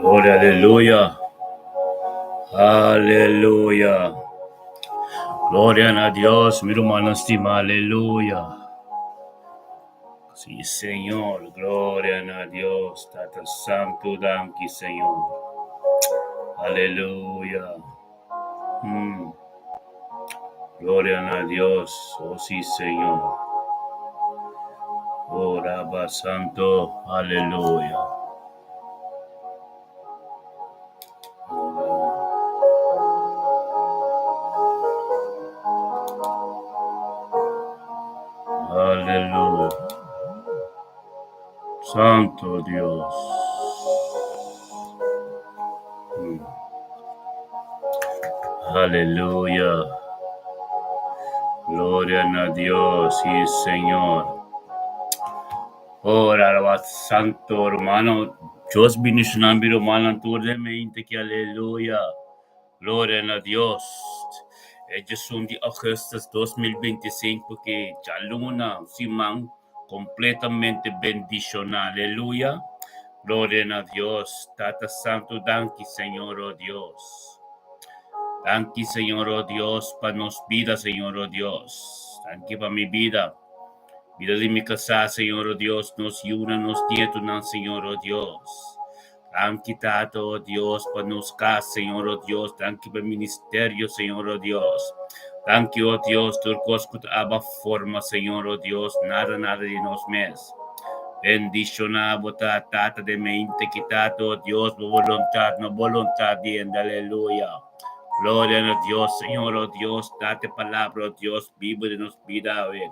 Gloria, aleluya. Aleluya. Gloria na Dios, mi rumannan stima, aleluya. Sí, Señor, gloria na Dios, Tata Santu, danki, Señor. Aleluya. Gloria na Dios, oh sí, Señor. Oh, Rabba Santo, aleluya. Aleluya. Santo Dios. Aleluya. Gloria na Dios, sí, Señor. Ora, alabá Santo, hermano. Dios bendiciona mi rumannan tur den mente ki aleluya. Gloria na Dios. E 11 di augustus 2025 ki djaluna siman completamente bendiciona. Aleluya. Gloria na Dios. Tata Santo, danki Señor, oh Dios. Danki Señor, oh Dios, pa nos bida, Señor, oh Dios. Danki pa mi bida. Bida di mi kasá, Señor, oh Dios, nos yunan, nos nietonan, Señor, oh Dios. Danki, Tata, oh Dios, pa nos kas, Señor, oh Dios. Danki pa ministerio, Señor, oh Dios. Danki, oh Dios, tur kos ku ta aba forma, Señor, oh Dios, nada, nada di nos mes. Bendishoná bo ta, Tata, den mente ki Tata, oh Dios, bo boluntat, no boluntat di hende, aleluya. Gloria na Dios, Señor, oh Dios, date palabra, oh Dios, bibu den nos bida awe.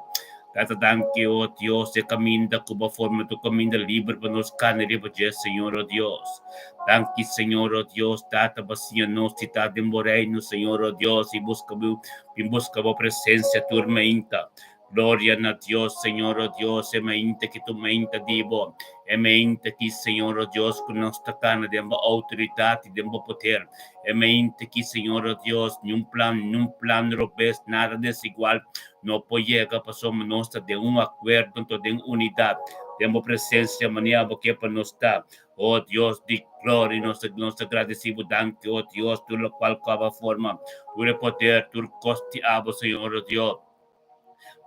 Tata danki, oh Dios, e kaminda ku bo forma tu kaminda liber pa nos kana riba dje, Señor, oh Dios. Danki, Señor, oh Dios, Tata, bo siña nos si ta den bo reino, Señor, oh Dios, i buska bo, bin buska bo presensia tur mainta. Gloria na Dios, Señor, oh Dios, e mainta ki tu mainta di bo, e mainta ki, Señor, oh Dios, ku nos ta kana den bo outoridat i den bo poder, e mainta ki, Señor, oh Dios, niun plan, niun plan robes, nada desigual, No por yega pasobra nos ta den un akuerdo, anto den unidat, den bo presensia manera bo ke pa nos ta. O Dios di gloria, nos ta nos ta gradesi bo danki, o Dios, tur lokual ku abo a forma, tur e poder, tur kos di abo, Señor, o Dios.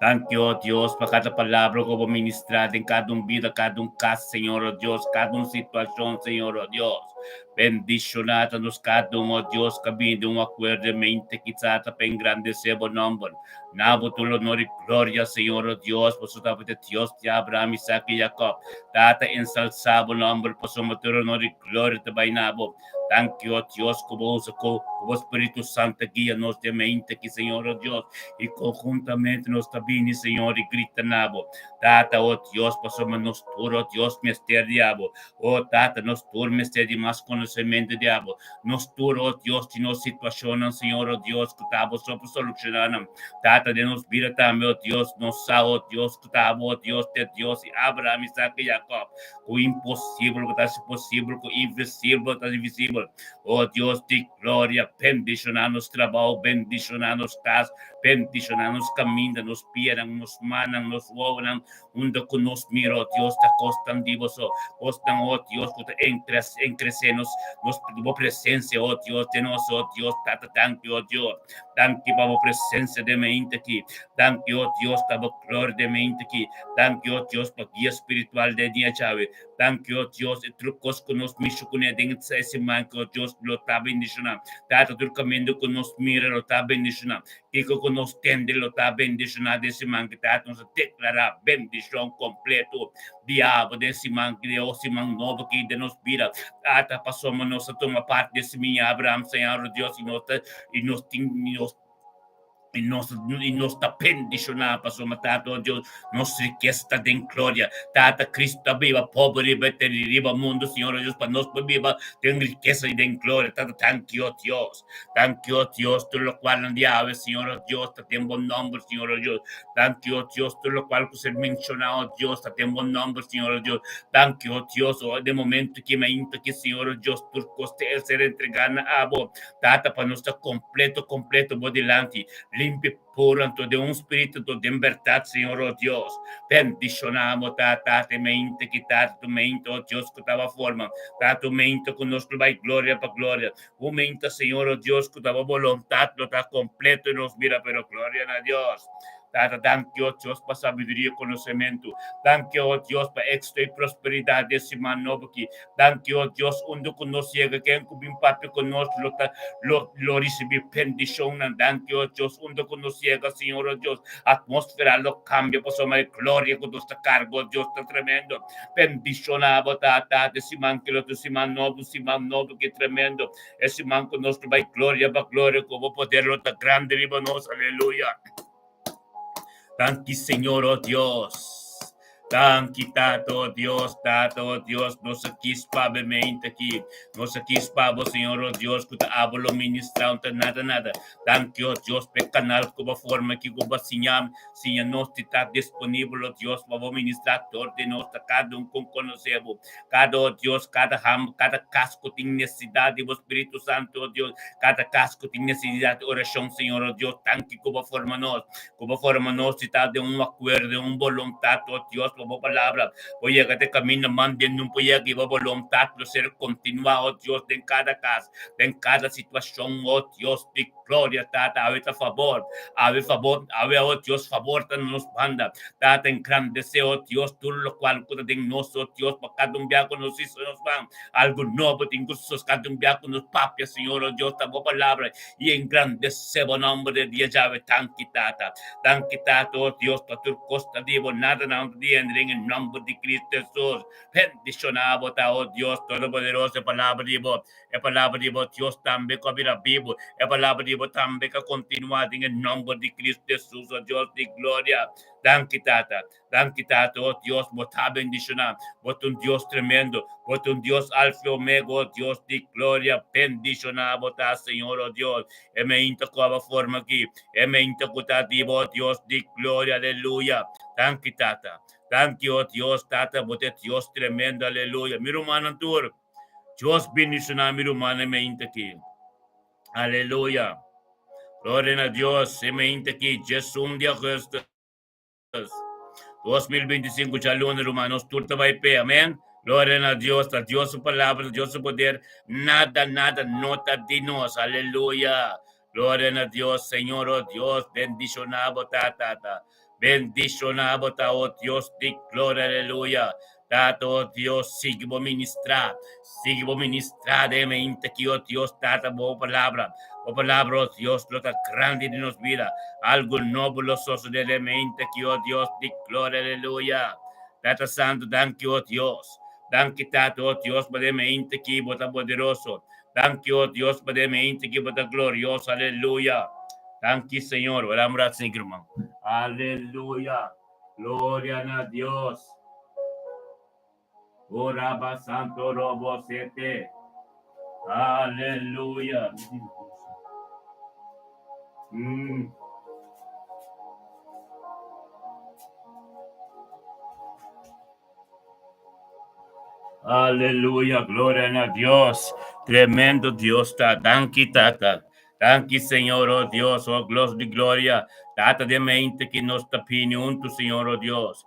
Danki, o Dios, pa kada palabra ku bo ministra den kada un bida, kada un kas, Señor, o Dios, kada un situashon, Señor, o Dios. Bendishoná ta nos kada un, o Dios, ku a bini den un akuerdo e mente kisá ta pa engrandesé bo nòmber. Na bo tur honor i gloria, Señor, o Dios, pasobra bo ta e Dios di Abraham, Isaac i Jacob. Tata, ensalsá bo nòmber, pasobra tur honor i gloria ta bai na bo. Danki, o Dios, ku bo usa ku bo Spiritu Santu guia nos den mente aki, Señor, o Dios, i konhuntamente nos ta bini, Señor, i grita na bo. Tata, o Dios, pasobra nos tur, o Dios, mester di abo. O Tata, nos tur mester di mas konosementu di abo. Nos tur, o Dios, tin nos situashonnan, Señor, o Dios, ku ta abo so por solushoná nan. Tata, den nos bida tambe, o Dios, nos sa, o Dios, ku ta abo, o Dios, t'e Dios di Abraham, Isaac i Jacob, ku imposibel bo ta hasi posibel, ku invisibel bo ta hasi visibel. O Dios di gloria, bendishoná nos trabou, bendishoná nos kas, bendishoná nos kaminda, nos pianan, nos mannan, nos wowonan, Unda ku nos mira, o Dios, ta kosnan di bo so, kosnan, o Dios, ku ta enkresé nos, nos, bo presensia, o Dios, den nos, o Dios, Tata, danki, o Dios, danki pa bo presensia den mente aki, danki, o Dios, pa bo gloria den mente aki, danki, o Dios, pa guia spiritual den dia djawe, danki, o Dios, e tur kos ku nos mishi kuné den e siman aki, o Dios, lo ta bendishoná, Tata, tur kaminda ku nos mira lo ta bendishoná, Kiko ku nos tende lo ta bendishoná den siman ki ta nos a deklará bendishon kompleto di abo den siman ki o siman nobo ki den nos bida. Tata, pasobra nos a tuma parti den simia Abraham, Señor Dios, i nos ta i nos tin nos i nos i nos ta bendishoná pasobra Tata, o Dios, nos rikesa ta den gloria. Tata, Cristo a biba pober riba e riba mundu, Señor Dios, pa nos por biba den rikesa i den gloria. Tata, danki, o Dios. Danki, o Dios, tur lokual nan di awe, Señor, o Dios, ta den bo nòmber, Señor, o Dios. Danki, o Dios, tur lokual ku ser menshoná, o Dios, ta den bo nòmber, Señor, o Dios. Danki, o Dios, o den momento ki mi a inta aki, Señor, o Dios, tur kos ta ser entregá na abo, Tata, pa nos ta kompleto, kompleto bo dilanti. Limpi puro anto den un spiritu anto den bèrdat, Señor, o Dios. Bendishoná bo, Tata, te mente ki Tata, tu mente, o Dios, ku ta bo forma. Tata, tu mente ku nos lo bai gloria pa gloria. Un mente, Señor, o Dios, ku ta bo boluntat lo ta kompleto den nos bida, pero gloria na Dios. Tata, danki, o Dios, pa sabiduria i konosementu. Danki, o Dios, pa éksito i prosperidat den siman nobo aki. Danki, o Dios, unda ku nos yega, ken ku bin papia ku nos lo ta lo lo risibí bendishonnan. Danki, o Dios, unda ku nos yega, Señor, o Dios, atmósfera lo kambia pasobra e gloria ku nos ta karga, o Dios, ta tremendo. Bendishoná bo, Tata, den siman ki lo ta un siman nobo, un siman nobo ki tremendo. E siman ku nos lo bai gloria pa gloria, ku bo poder lo ta grandi riba nos. Aleluya. Danki Señor, oh Dios. Danki Tata, oh Dios, Tata, oh Dios, nos a kis pa be mente aki. Nos a kis pa bo, Señor, oh Dios, ku ta abo lo ministra un ta nada nada. Danki, oh Dios, pe kanal ku bo forma aki ku bo siña, siña nos di ta disponibel, oh Dios, pa bo ministra dor di nos ta kada un ku konosé bo. Kada, oh Dios, kada ham, kada kas ku tin nesesidat di bo Spiritu Santu, oh Dios, kada kas ku tin nesesidat di orashon, Señor, oh Dios, danki ku bo forma nos. Ku bo forma nos di ta den un akuerdo, den un boluntat, o Dios, pa bo palabra por yega te kaminda man den nun por yega i bo boluntat lo ser kontinuá, o Dios, den kada kas, den kada situashon, o Dios di gloria, Tata, awe ta fabor, awe fabor, awe, o Dios, fabor ta na nos banda, Tata, engrandesé, o Dios, tur lokual ku ta den nos, o Dios, pa kada un bia ku nos hisa nos man, algu nobo tin ku sos kada un bia ku nos papia, Señor, o Dios, ta bo palabra i engrandesé bo nomber de dia djawe. Danki, Tata. Danki, Tata, oh Dios, pa tur kos ta di bo, nada nan ta di hende den e nomber di Cristo Hesus. Bendishoná bo ta, oh Dios Todopoderoso, e palabra di bo, e palabra di bo, Dios, tambe ku a bira bibu, e palabra di bo tambe ku a kontinuá den e nomber di Cristo Hesus, oh Dios di gloria. Danki, Tata. Danki Tata, oh Dios, bo ta bendishoná. Bo ta un Dios tremendo. Bo ta un Dios Alfa i Omega, oh Dios di gloria. Bendishoná bo ta, Señor, oh Dios. E meinta ku aba forma aki, e meinta ku ta di bo, oh Dios di gloria. Aleluya. Danki Tata. Danki, oh Dios, Tata, bo ta e Dios tremendo. Aleluya. Mi rumannan tur, Dios bendishoná mi rumannan e meinta aki. Aleluya. Gloria na Dios, e meinta aki, 11 di augustus. 2025 djaluna ruman nos tur ta bai p'e amen gloria na Dios ta Dios su palabra ta Dios su poder nada nada no ta di nos aleluya gloria na Dios Señor oh Dios bendiciona bo ta tata bendiciona bo ta oh Dios di gloria aleluya tata oh Dios sigui bo ministra Sigui bo ministrá den e mente aki, o Dios Tata, bo Palabra. Bo Palabra, o Dios, lo ta grandi den nos bida. Algu nobo lo sosodé den e mente aki, o Dios di gloria. Aleluya. Tata Santu, danki, o Dios. Danki, Tata, o Dios, pa den e mente aki bo ta poderoso. Danki, o Dios, pa den e mente aki bo ta glorioso. Aleluya. Danki, Señor. Ora un rato, señor, hermano. Aleluya. Gloria na Dios. Ora santo robo sete. Aleluya. Aleluya, gloria na Dios. Tremendo Dios ta. Danki Tata. Danki Señor, oh Dios, oh Dios di gloria. Tata de mente ki nos ta pini huntu, Señor, oh Dios.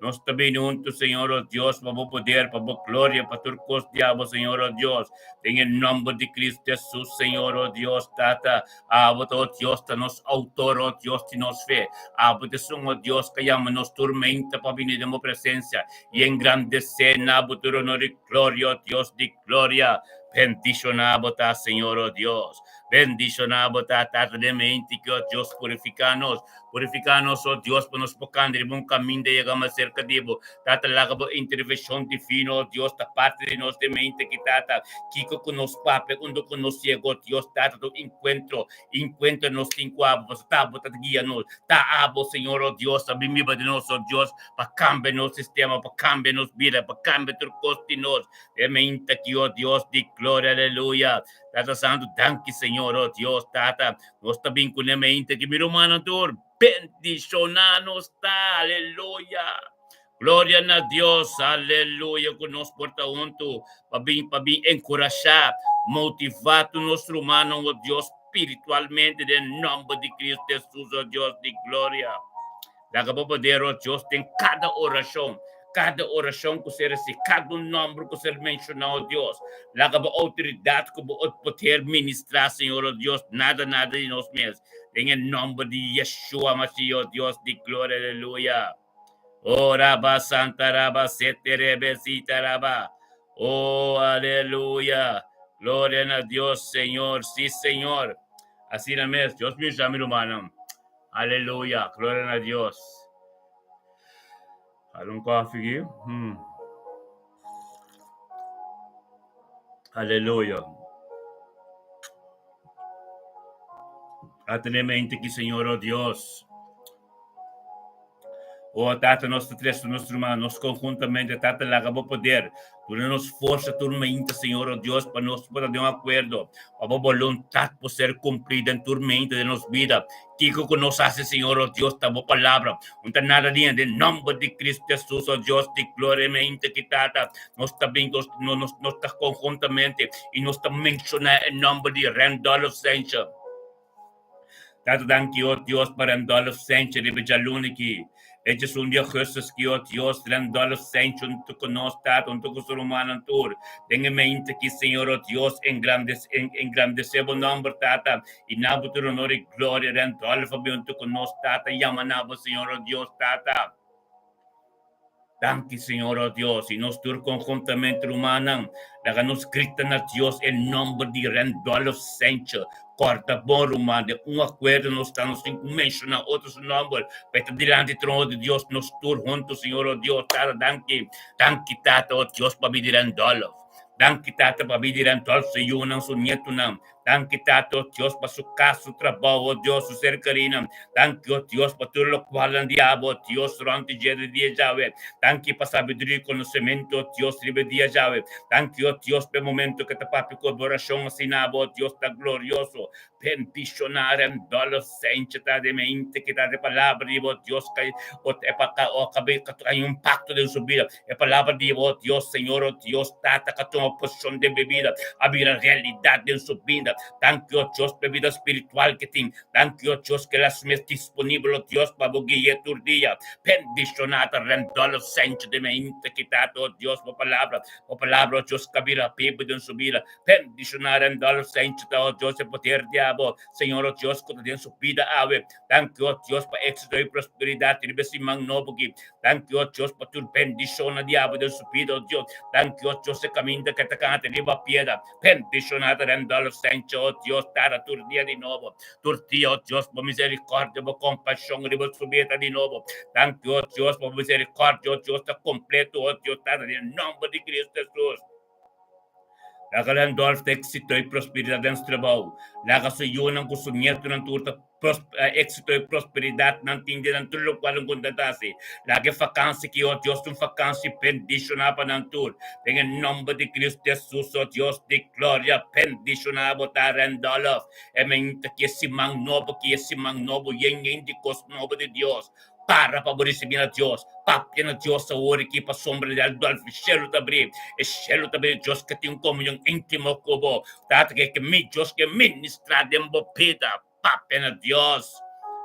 Nos ta bini huntu, Señor, oh Dios, pa bo poder, pa bo gloria, pa tur kos di abo, Señor, oh Dios. Den e nomber di Cristo Jesus, Señor, oh Dios, Tata, abo ta, oh Dios, ta nos autor, oh Dios, di nos fe. Abo ta esun, oh Dios, ka yama nos tur mente pa bini den bo presencia i engrandece na bo tur honor i gloria, oh Dios di gloria. Bendishoná bo ta, Señor, oh Dios. Bendishoná bo ta, Tata den mente ki, oh Dios, purifiká nos. Purifiká nos, oh Dios, pa nos por kanda riba un kaminda yega mas serka di bo. Tata, laga bo intervenshon divino, oh Dios, ta parti di nos den mente ki, Tata. Kiko ku nos papia, unda ku nos yega, oh Dios, Tata, ta un enkuentro, enkuentro nos tin ku abo, pasobra ta abo ta guia nos. Ta abo, Señor, oh Dios, ta bin biba den nos, oh Dios, pa kambia nos sistema, pa kambia nos bida, pa kambia tur kos di nos. E meinta ki, oh Dios di gloria, aleluya. Tata Santu, danki Señor, oh Dios, Tata. Nos ta bin ku ne meinta ki, mi rumannan tur, bendishoná nos ta, aleluya. Gloria na Dios, aleluya, ku nos por ta huntu pa bin, pa bin enkurashá, motivá tur nos rumannan, oh Dios. spiritualmente den nòmber di Cristo Jesus, o Dios di gloria. Laga bo poder, o Dios, den kada orashon, kada orashon ku ser hasi, kada un nòmber ku ser menshoná, o Dios. Laga bo outoridat ku bo poder ministrá, Señor, o Dios, nada, nada di nos mes. Den e nòmber di Yeshua Mashiach, o Dios di gloria, aleluya. O raba santa raba sete rebe sita raba. Oh, aleluya. Gloria na Dios, Señor. Sí, Señor. Asina mes, Dios mi mi rumannan. Aleluya. Gloria na Dios. Hala un koffie aki. Aleluya. Atene mente aki, Señor, oh Dios. Oh Tata, nos ta trese nos ruman, nos konhuntamente, Tata, laga bo poder, duna nos forsa tur mainta, Señor, oh Dios, pa nos por ta den un akuerdo, pa bo boluntat por ser kumplí den tur mainta den nos bida. Kiko ku nos hasi, Señor, oh Dios, ta bo palabra. Un ta nada di hende, den nòmber di Kristu Hesus, oh Dios di gloria, mainta ki, Tata, nos ta bin, nos, nos, nos ta konhuntamente i nos ta menshoná e nòmber di Randolph Sancho. Tata danki o Dios pa Randolph Sancho riba djaluna ki e djasun di augustus ki o Dios Randolph Sancho huntu ku nos Tata huntu ku su rumannan tur den e mente ki Señor o Dios engrandese bo nomber Tata i na bo tur honor i gloria Randolph a bin huntu ku nos Tata yama na bo Señor o Dios Tata. Danki Señor, oh Dios, y nos tur conjuntamente rumannan, laga nos grita na Dios e nomber di Randolph Sancho. Corda bon ruman, den un acuerdo nos ta, nos tin cu menciona otro su nomber, pa e ta dilanti trono di Dios, nos tur hunto, Señor, oh Dios, Tata, danki, danki Tata, oh Dios, pa bida di Randolph. Danki Tata pa bida di Randolph, su yunan, su nietunan. Danki Tata, oh Dios, pa su cas, su trabou, oh Dios, su ser kerinan. Danki, oh Dios, pa tur lokualnan di abo, oh Dios, rònt di dje di dia djawe. Danki pa sabiduria i konosementu, oh Dios, riba e dia djawe. Danki, oh Dios, pa e momentu ke ta papia ku adorashon asina abo, oh Dios, ta glorioso. Bendishoná Randolph Sanchez ta den mente ke ta e palabra di bo, oh Dios, ka o ka un impakto den su bida. E palabra di bo, Dios, Señor, oh Dios, Tata, ka tuma posishon den bo bida, a bira realidat den su bida. Danki, oh Dios, pa e bida spiritual ke tin. Danki, oh Dios, ke las mes disponibel, oh Dios, pa bo gui'é tur dia. Bendishoná ta Randolph Sancho den mente ki Tata, oh Dios, bo palabra, bo palabra, oh Dios, ka bira bibu den su bida. Bendishoná Randolph Sancho ta, oh Dios, e poder di abo, Señor, oh Dios, ku ta den su bida awe. Danki, oh Dios, pa éksito i prosperidat riba e siman nobo aki. Danki, o Dios, pa tur bendishonnan di abo den su bida, o Dios. Danki, o Dios, e kaminda ke ta kanta riba piedra. Bendishoná ta Randolph Sancho, o Dios, tara tur dia di nobo. Tur dia, o Dios, bo miserikòrdia, bo kompashon riba su bida ta di nobo. Danki, o Dios, pa bo miserikòrdia, o Dios, ta kompleto, o Dios, tata, den nòmber di Cristo Hesus. Laga Randolph ta éksito i prosperidat den su trabou. Laga su yunan ku su nietunan tur ta éksito i prosperidat nan tin den nan tur lokual nan konta ta hasi. Laga e fakansi ki, o Dios, ta un fakansi bendishoná pa nan tur. Den e nòmber di Kristu Hesus, o Dios di gloria, bendishoná bo ta Randolph. E meinta ki e siman nobo ki e siman nobo yen yen di kos nobo di Dios. Para pa bo risibí na Dios. Papia na Dios awor aki pasobra di Adolfo shelu ta abrí. E shelu ta abrí Dios ke tin un komunion íntimo ku bo. Tata ke ke mi Dios ke ministrá den bo bida. Papia na Dios.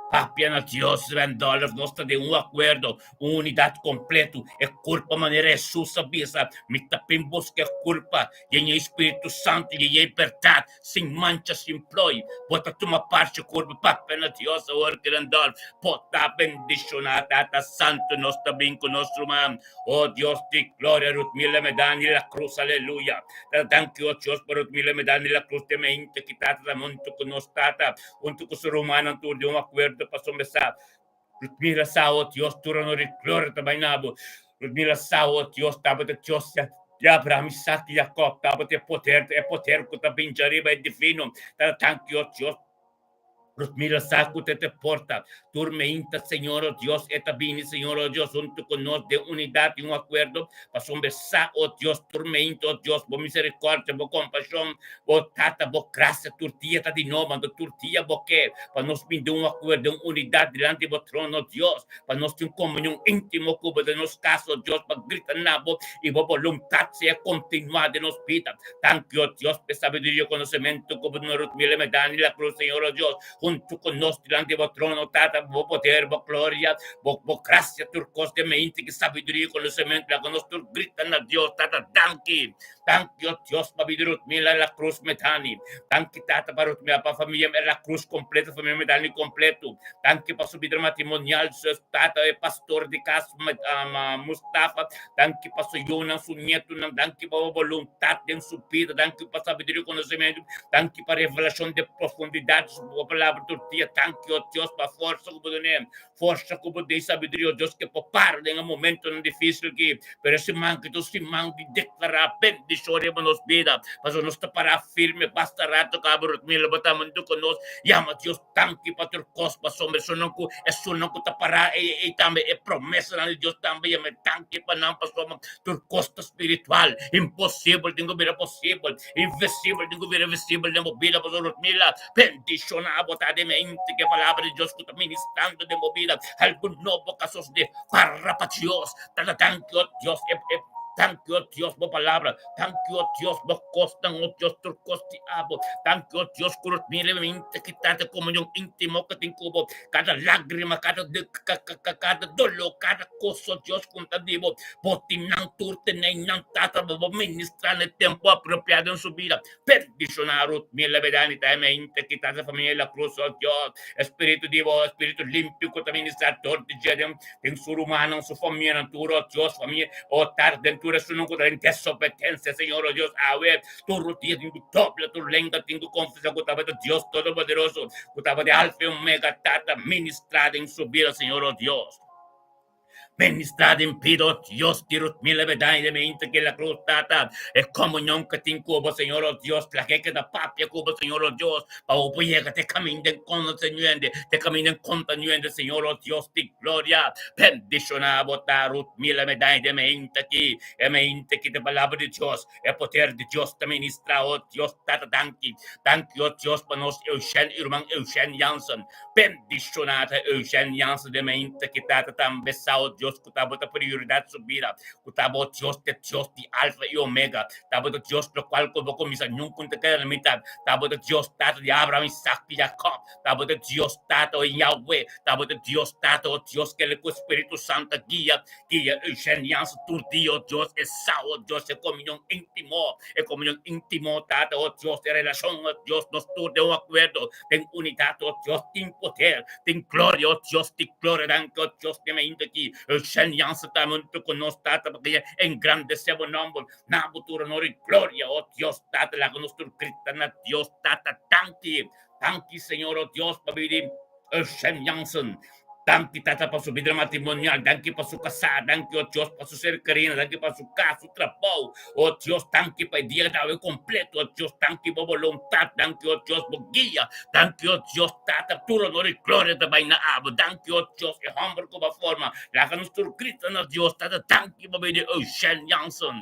Papia na Dios, Randolph. Nos ta den un akuerdo, un unidat kompleto. E kurpa manera Hesus a bisa, Mi ta bin buska e kurpa Yen e Spiritu Santu, yen e bèrdat, sin mancha, sin ploi. Bo ta tuma parti ku bo Papia na Dios awor, Grandòl. Bo ta bendishoná, Tata Santu. Nos ta bin ku nos ruman. O Dios di gloria, Rutmila Medani La Cruz, aleluya. Tata, danki, o Dios, pa Rutmila Medani La Cruz den mente ki Tata ta huntu ku nos, Tata, huntu ku su rumannan tur den un akuerdo pasobra sa Rutmila sa, o Dios, tur honor i gloria ta bai na bo. Rutmila sa, o Dios, tabata Dios di Abraham, Isaac i Jacob, tabata e poder, e poder ku ta bin djariba, e divino. Tata, danki, o Dios. Rutmila sa ku te te porta. Tur meinta, Señor, o Dios, e ta bini, Señor, o Dios, huntu ku nos den unidat i un akuerdo, pasobra e sa, o Dios, tur meinta, o Dios, bo miserikòrdia, bo kompashon, bo Tata, bo grasia tur dia ta di nobo, anto tur dia bo ke pa nos bini den un akuerdo, den un unidat dilanti bo trono, o Dios, pa nos tin komunion íntimo ku bo den nos kas, o Dios, pa grita na bo i bo boluntat sea kontinuá den nos bida. Danki, o Dios, p'e sabiduria i konosementu ku bo duna Ruth Miller Medani La Cruz, Señor, o Dios, huntu ku nos dilanti bo trono, Tata, bo poder, bo gloria, bo bo grasia, tur kos den mente ki sabiduria i konosementu laga nos tur grita na Dios, Tata, danki. Danki, o Dios, pa bida Ruth Miller La Cruz Medani. Danki, Tata, pa Ruth Miller, pa famia La Cruz kompleto, famia Medani kompleto. Danki pa su bida matrimonial, su tata, e pastor di kas, Mustafa. Danki pa su yunan, su nietunan. Danki pa bo boluntat den su bida. Danki pa sabiduria i konosementu. Danki pa revelashon den profundidat di su bo palabra tur dia. Danki, o Dios, pa forsa ku bo dun'é. Forsa ku bo dei sabiduria, o Dios, ke por para den e momentonan difisil aki. Pero e siman aki ta un siman di deklará bendishon riba nos bida, pasobra nos ta pará firme basta rato kaba Rutmila bo ta huntu ku nos. Yama Dios danki pa tur kos, pasobra esunnan ku esunnan ku ta pará ei ei tambe e promesanan di Dios tambe yama danki pa nan, pasobra tur kos ta spiritual. Imposibel tin ku bira posibel, invisibel tin ku bira visibel den bo bida, pasobra Rutmila bendishoná bo ta den mente ku e palabra di Dios ku ta ministrando den bo bida. Algun nobo ka sosodé, para pa Dios. Tata danki o Dios e e danki o Dios bo palabra danki o Dios bo kosnan o Dios tur kos di abo danki o Dios ku nos mira mente ki ta de komunion intimo ku tin ku bo kada lagrima kada kada doló kada kos o Dios ku ta di bo bo tin nan tur tene nan tata bo bo ministra na e tempo apropiado den su bida bendishona Ruth mila bedani ta e mente ki ta de familia la cruz o Dios espiritu di bo espiritu limpio ku ta ministra dor di dje den Den su rumannan, su famianan, tur, oh Dios, famia, oh Tata, den tur esunnan ku ta den desobedensia, Señor, oh Dios, awe, tur rudia tin ku dobla tur lenga tin ku konfesá ku tabata Dios Todopoderoso, ku tabata e Alfa i Omega, Tata, ministrá den su bida, Señor, oh Dios. Ministrá den bida, oh Dios, di Ruth Miller Bedaña de Meinta ke la cruz, Tata, e komunion ku tin ku bo, Señor, oh Dios, laga e keda papia ku bo, Señor, oh Dios, Pa bo por yega te caminda en conoce nuende, te caminda en conta nuende, Señor, oh Dios di gloria. Bendiciona bo ta Ruth Miller Medai de mente aki, e mente aki te palabra di Dios, e poder di Dios ta ministra, oh Dios Tata danki. Danki, oh Dios, pa nos Eugène y ruman Eugène Jansen. Bendiciona ta Eugène Jansen de mente aki, Tata, tambe sa, oh Dios, cu ta bo ta prioridad su bida, cu ta bo Dios te Dios di Alfa y Omega, ta bo ta Dios locual cu bo cuminsa nunca ta keda na mitad. Tabata Dios Tata di Abraham, Isaac i Jacob. Tabata Dios Tata, o Yahweh. Tabata Dios Tata, o Dios kende ku Spiritu Santu a guia, guia Eugène Jansen tur dia, o Dios. E sa, o Dios, e komunion íntimo, e komunion íntimo, Tata, o Dios, e relashon, o Dios, nos tur den un akuerdo, den unidat, o Dios, tin poder, tin gloria, o Dios di gloria. Danki, o Dios, den mainta aki, Eugène Jansen ta huntu ku nos, Tata, pasobra engrandesé bo nòmber. Na bo tur honor i gloria, oh Dios Tata, laga nos tur grita na Dios Tata, danki, danki Señor, oh Dios, pa bida di Eugène Jansen, danki Tata pa su bida matrimonial, danki pa su kasá, danki, oh Dios, pa su ser kerina, danki pa su kas, su trabou, oh Dios, danki pa e dia di awe kompleto, oh Dios, danki pa bo boluntat, danki, oh Dios, bo guia, danki, oh Dios Tata, tur honor i gloria ta bai na abo, danki, oh Dios, e hòmber ku bo a forma, laga nos tur grita na Dios Tata, danki. Ki bo bini Eugène Jansen.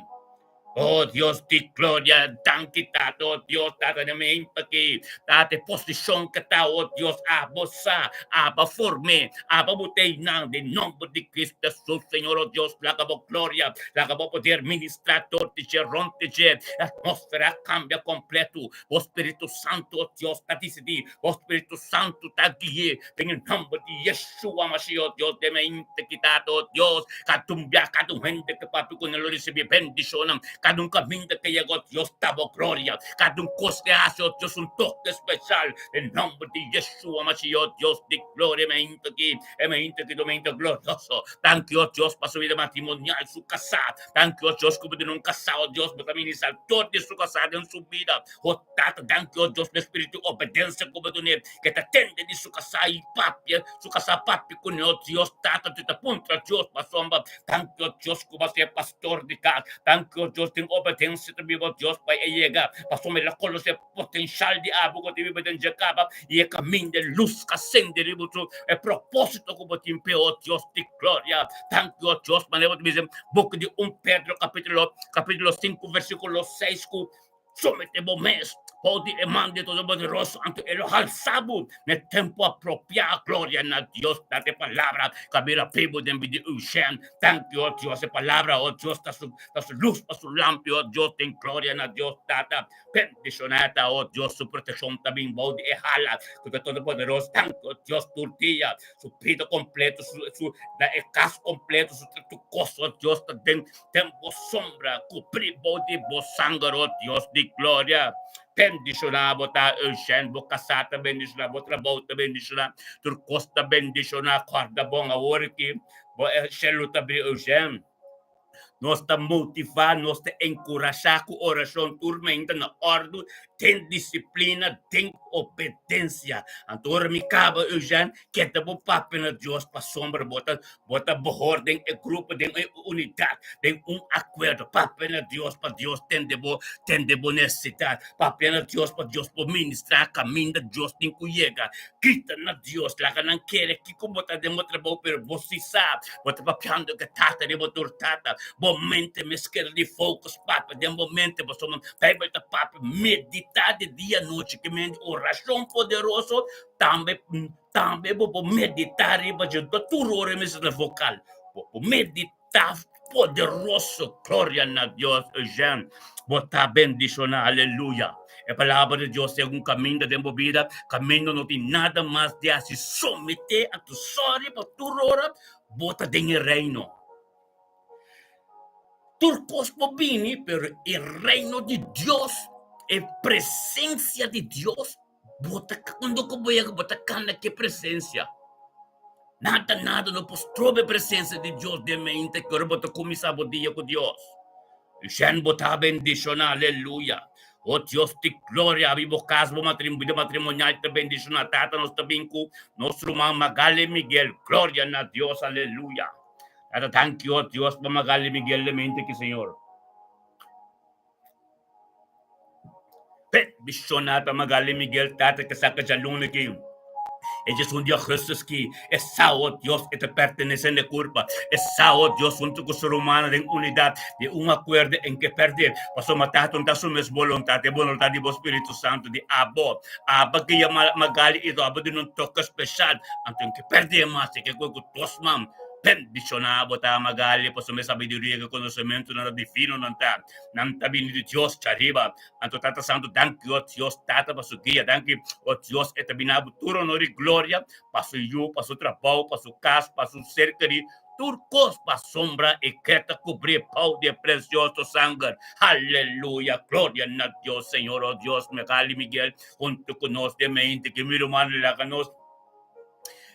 Oh Dios di gloria, danki Tata, oh Dios Tata den mi aki, Tata e posishon ke ta, oh Dios, abo sa, abo form'é, abo bo ta einan, den nomber di Cristo Jesus, Señor, oh Dios, laga bo gloria, laga bo poder ministrá dor di dje, rònt di dje, e atmósfera a kambia kompleto, bo Spiritu Santu, oh Dios, ta disidí, bo Spiritu Santu ta gui'é, Den e nomber di Yeshua Mashiach, oh Dios, den e integridad, oh Dios, cada un bia, cada un hende ke papia ku nan lo risibi bendishonnan, cada un kaminda ke yega, oh Dios, ta bo gloria, cada un kos ke hasi, oh Dios, un toke spesial, den nomber di Yeshua Mashiach, oh Dios di gloria, e mente aki, e mente aki ta un mente glorioso. Danki, oh Dios, pa su vida matrimonial, su kasá. Danki, oh Dios, ku bo duna un kasá, oh Dios, bo ta ministra tur di su kasá den su bida. Oh Tata, danki, oh Dios, pa e spiritu di obedensia ku bo dun'é, ke ta tende di su kasá i papia, su kasá papia kuné, oh Dios, Tata, tu ta puntra Dios pasobra. Danki, oh Dios, ku bo a ser pastor di kas. Danki, oh Dios. Dios den obedensia ta biba Dios pa e yega, pasobra el a konosé potenshal di abo ku ta biba den dje kaba i e kaminda e lus ka sende riba su e propósito ku bo tin p'e, o Dios di gloria. Danki, o Dios, manera bo ta bisa den buki di un Pedro kapítulo kapítulo sinku versíkulo seis ku Somete bo mes bou di e man di Todopoderoso, anto e lo halsa bo na e tempu apropiá. Gloria na Dios! Date e palabra ku a bira bibu den bida di Eugène. Danki, o Dios. E palabra, o Dios, ta su ta su lus pa su lampi, o Dios. Den gloria na Dios Tata. Bendishoná ta, o Dios, su protekshon ta bin bou di e hala ku ta Todopoderoso. Danki, o Dios, tur dia su bida kompleto, su su na e kas kompleto, su tur kos, o Dios, ta den Den bo sombra, kubrí bo di bo sanger, o Dios di gloria. Bendishoná bo ta, Eugène, bo kasá ta bendishoná, bo trabou ta bendishoná, tur kos ta bendishoná. Kòrda bon awor aki, bo e shelu ta brí, Eugène. Nos ta motivá, nos ta enkurashá ku orashon tur meinta na òrdu, den disiplina, den obedensia. Anto ora mi kaba, Eugène, keda bo papia na Dios pasobra bo ta Bo ta bohor den e grupo, den e unidat, den un akuerdo. Papia na Dios pa Dios tende bo, tende bo nesesidat. Papia na Dios pa Dios por ministrá kaminda Dios tin ku yega. Grita na Dios, laga nan kere kiko bo ta den bo trabou, pero bo si sa bo ta papiando ku e Tata riba tur tata. Bo mente mes keda di focus papia den bo mente, pasobra Beibel ta papia meditá di dia anochi, ke men orashon poderoso tambe. Tambe bo por meditá riba dje ta tur ora e mester ta vokal. Bo por meditá poderoso. Gloria na Dios, Eugène. Bo ta bendishoná. Aleluya. E palabra di Dios ta un kaminda den bo bida. Kaminda no tin nada mas di hasi. Someté a tu sòri pa tur ora bo ta den e reino. Tur kos por bini, pero e reino di Dios, e presensia di Dios, Bo ta cuando cu bo yega bo ta cana cu e presencia. Nada nada no por stroba e presencia di Dios den mente cu ora bo ta cuminsa bo dia cu Dios. Shen bo ta bendiciona, aleluya. O Dios di gloria, abi bo cas, bo vida matrimonial ta bendiciona. Tata nos ta bin cu nos ruman Magali Miguel. Gloria na Dios, aleluya. Tata, danki o Dios pa Magali Miguel den mente aki, Señor. Bendishoná ta Magali Miguel tata ke saka djaluna ki e djes un di augustus ki e sa o Dios e ta pertenese na e kurpa e sa o Dios huntu ku su rumannan den unidat di un akuerdo en ke perde pasobra tata no ta su mes boluntat e boluntat di bo Spiritu Santu di abo aba guia Magali i abo duna un toke speshal anto en ke perde mas e ke koe ku dos man Bendishoná bo ta, Magali, pasobra e sabiduria ku e konosementunan ta divino nan ta. Nan ta bini di Dios djariba. Anto Tata Santu, danki, o Dios Tata, pa su guia. Danki, o Dios, e ta bini abo tur honor i gloria pa su yu, pa su trabou, pa su kas, pa su ser kerí, tur kos pasobra e ke ta kubrí bou di e presioso sanger. Aleluya! Gloria na Dios, Señor, o Dios, Magali Miguel, huntu ku nos den mente, ki mi ruman laga nos.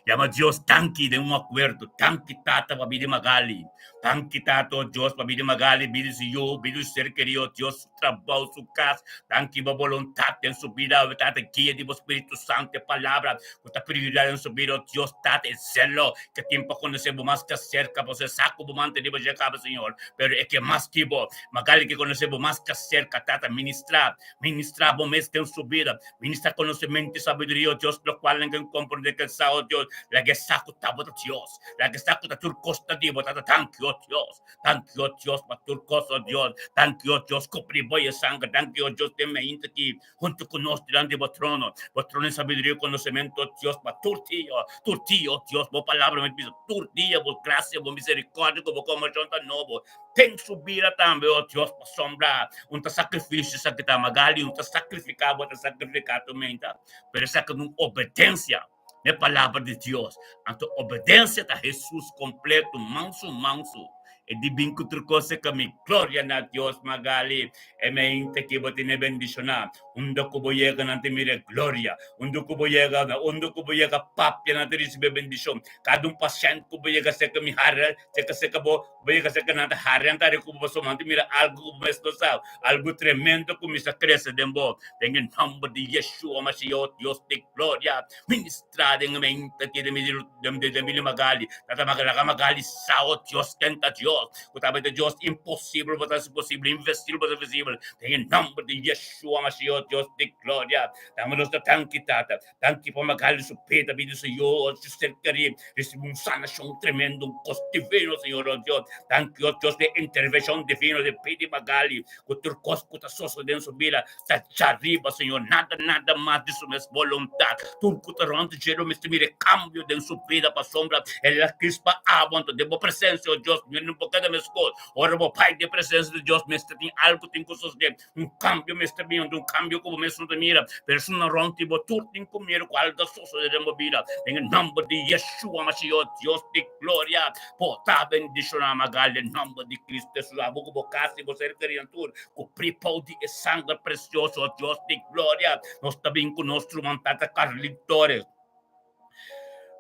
Yama Dios danki den un akuerdo. Danki Tata pa bida Magali. Danki Tata, oh Dios, pa bida Magali, bida su yu, bida su ser kerido, oh Dios, su trabou, su kas. Danki bo boluntat den su bida, oh Tata, guia di bo Spiritu Santu, e palabra ku ta prioridat den su bida, oh Dios, Tata, e zelo ke tin pa konosé bo mas ke aserka, pasobra e sa ku bo manta riba dje kaba, Señor, pero e ke mas ki bo. Magali ke konosé bo mas ke aserka, Tata, ministrá, ministrá bo mes den su bida. Ministra konosementu i sabiduria, o Dios, lokual nan ken komprondé kel sa, o Dios. Laga e sa ku ta bo ta Dios. Laga e sa ku ta tur kos ta di bo, Tata. Danki, o Dios. Danki, o Dios, pa tur kos, o Dios. Danki, o Dios, kubri bo i e sanger. Danki, o Dios, den meinta aki huntu ku nos dilanti bo trono. Bo trono di sabiduria i konosementu, o Dios, pa tur dia, tur dia, o Dios. Bo palabra mi ta bisa tur dia, bo grasia, bo miserikòrdia ku bo kompashon ta nobo. Den su bida tambe, o Dios, pasobra un ta sakrifisio esaki ta magali, un ta sakrifiká, bo ta sakrifiká tu menta, pero esaki ta un obedensia na e palabra di Dios. Anto obedensia ta Hesus kompleto, mansu mansu. E di bin ku tur kos e kami. Gloria na Dios, Magali. E meinta ki bo tene bendishoná. Unda ku bo yega nan ta mira e gloria. Unda ku bo yega, unda ku bo yega papia nan ta risibí e bendishon. Kada un pashènt ku bo yega serka mi hari, serka serka bo, bo yega serka nan ta hari, nan ta hari ku bo pasobra nan ta mira algu ku bo mes no sa, algu tremendo kuminsá krese den bo. Den e nòmber di Yeshua Mashiach, Dios di gloria, ministrá den e mente aki den mi den mi Magali. Tata Magali, laga Magali sa, o Dios, ken ta Dios. Dios, ku tabata Dios imposibel bo ta hasi posibel, invisibel bo ta hasi visibel, den e nòmber di Yeshua Mashiach, Dios di gloria. Dame nos ta danki, Tata. Danki pa Magali su bida, bida su yu, su ser kerí, risibi un sanashon tremendo, un kos divino, Señor, oh Dios. Danki, oh Dios, pa e intervenshon divino di bida di Magali, ku tur kos ku ta sosodé den su bida ta djariba, Señor. Nada, nada mas di su mes boluntat. Tur ku ta rònt dje lo mester mira e kambio den su bida, pasobra el a kis pa abo. Anto den bo presensia, oh Dios, mi no por keda meskos. Ora bo bai den presensia di Dios, mester tin algu tin ku sosodé. Un kambio mester bin, un kambio ku bo mes no ta mira, pero esun na rònt di bo tur tin ku mira ku algu ta sosodé den bo bida. Den e nòmber di Yeshua Mashiach, Dios di gloria, bo ta bendishoná Magal den nòmber di Cristo Hesus. Abo ku bo kas i bo ser kerinan tur kubrí pou di e sanger presioso, Dios di gloria. Nos ta bin ku nos ruman Tata Carlin Torres.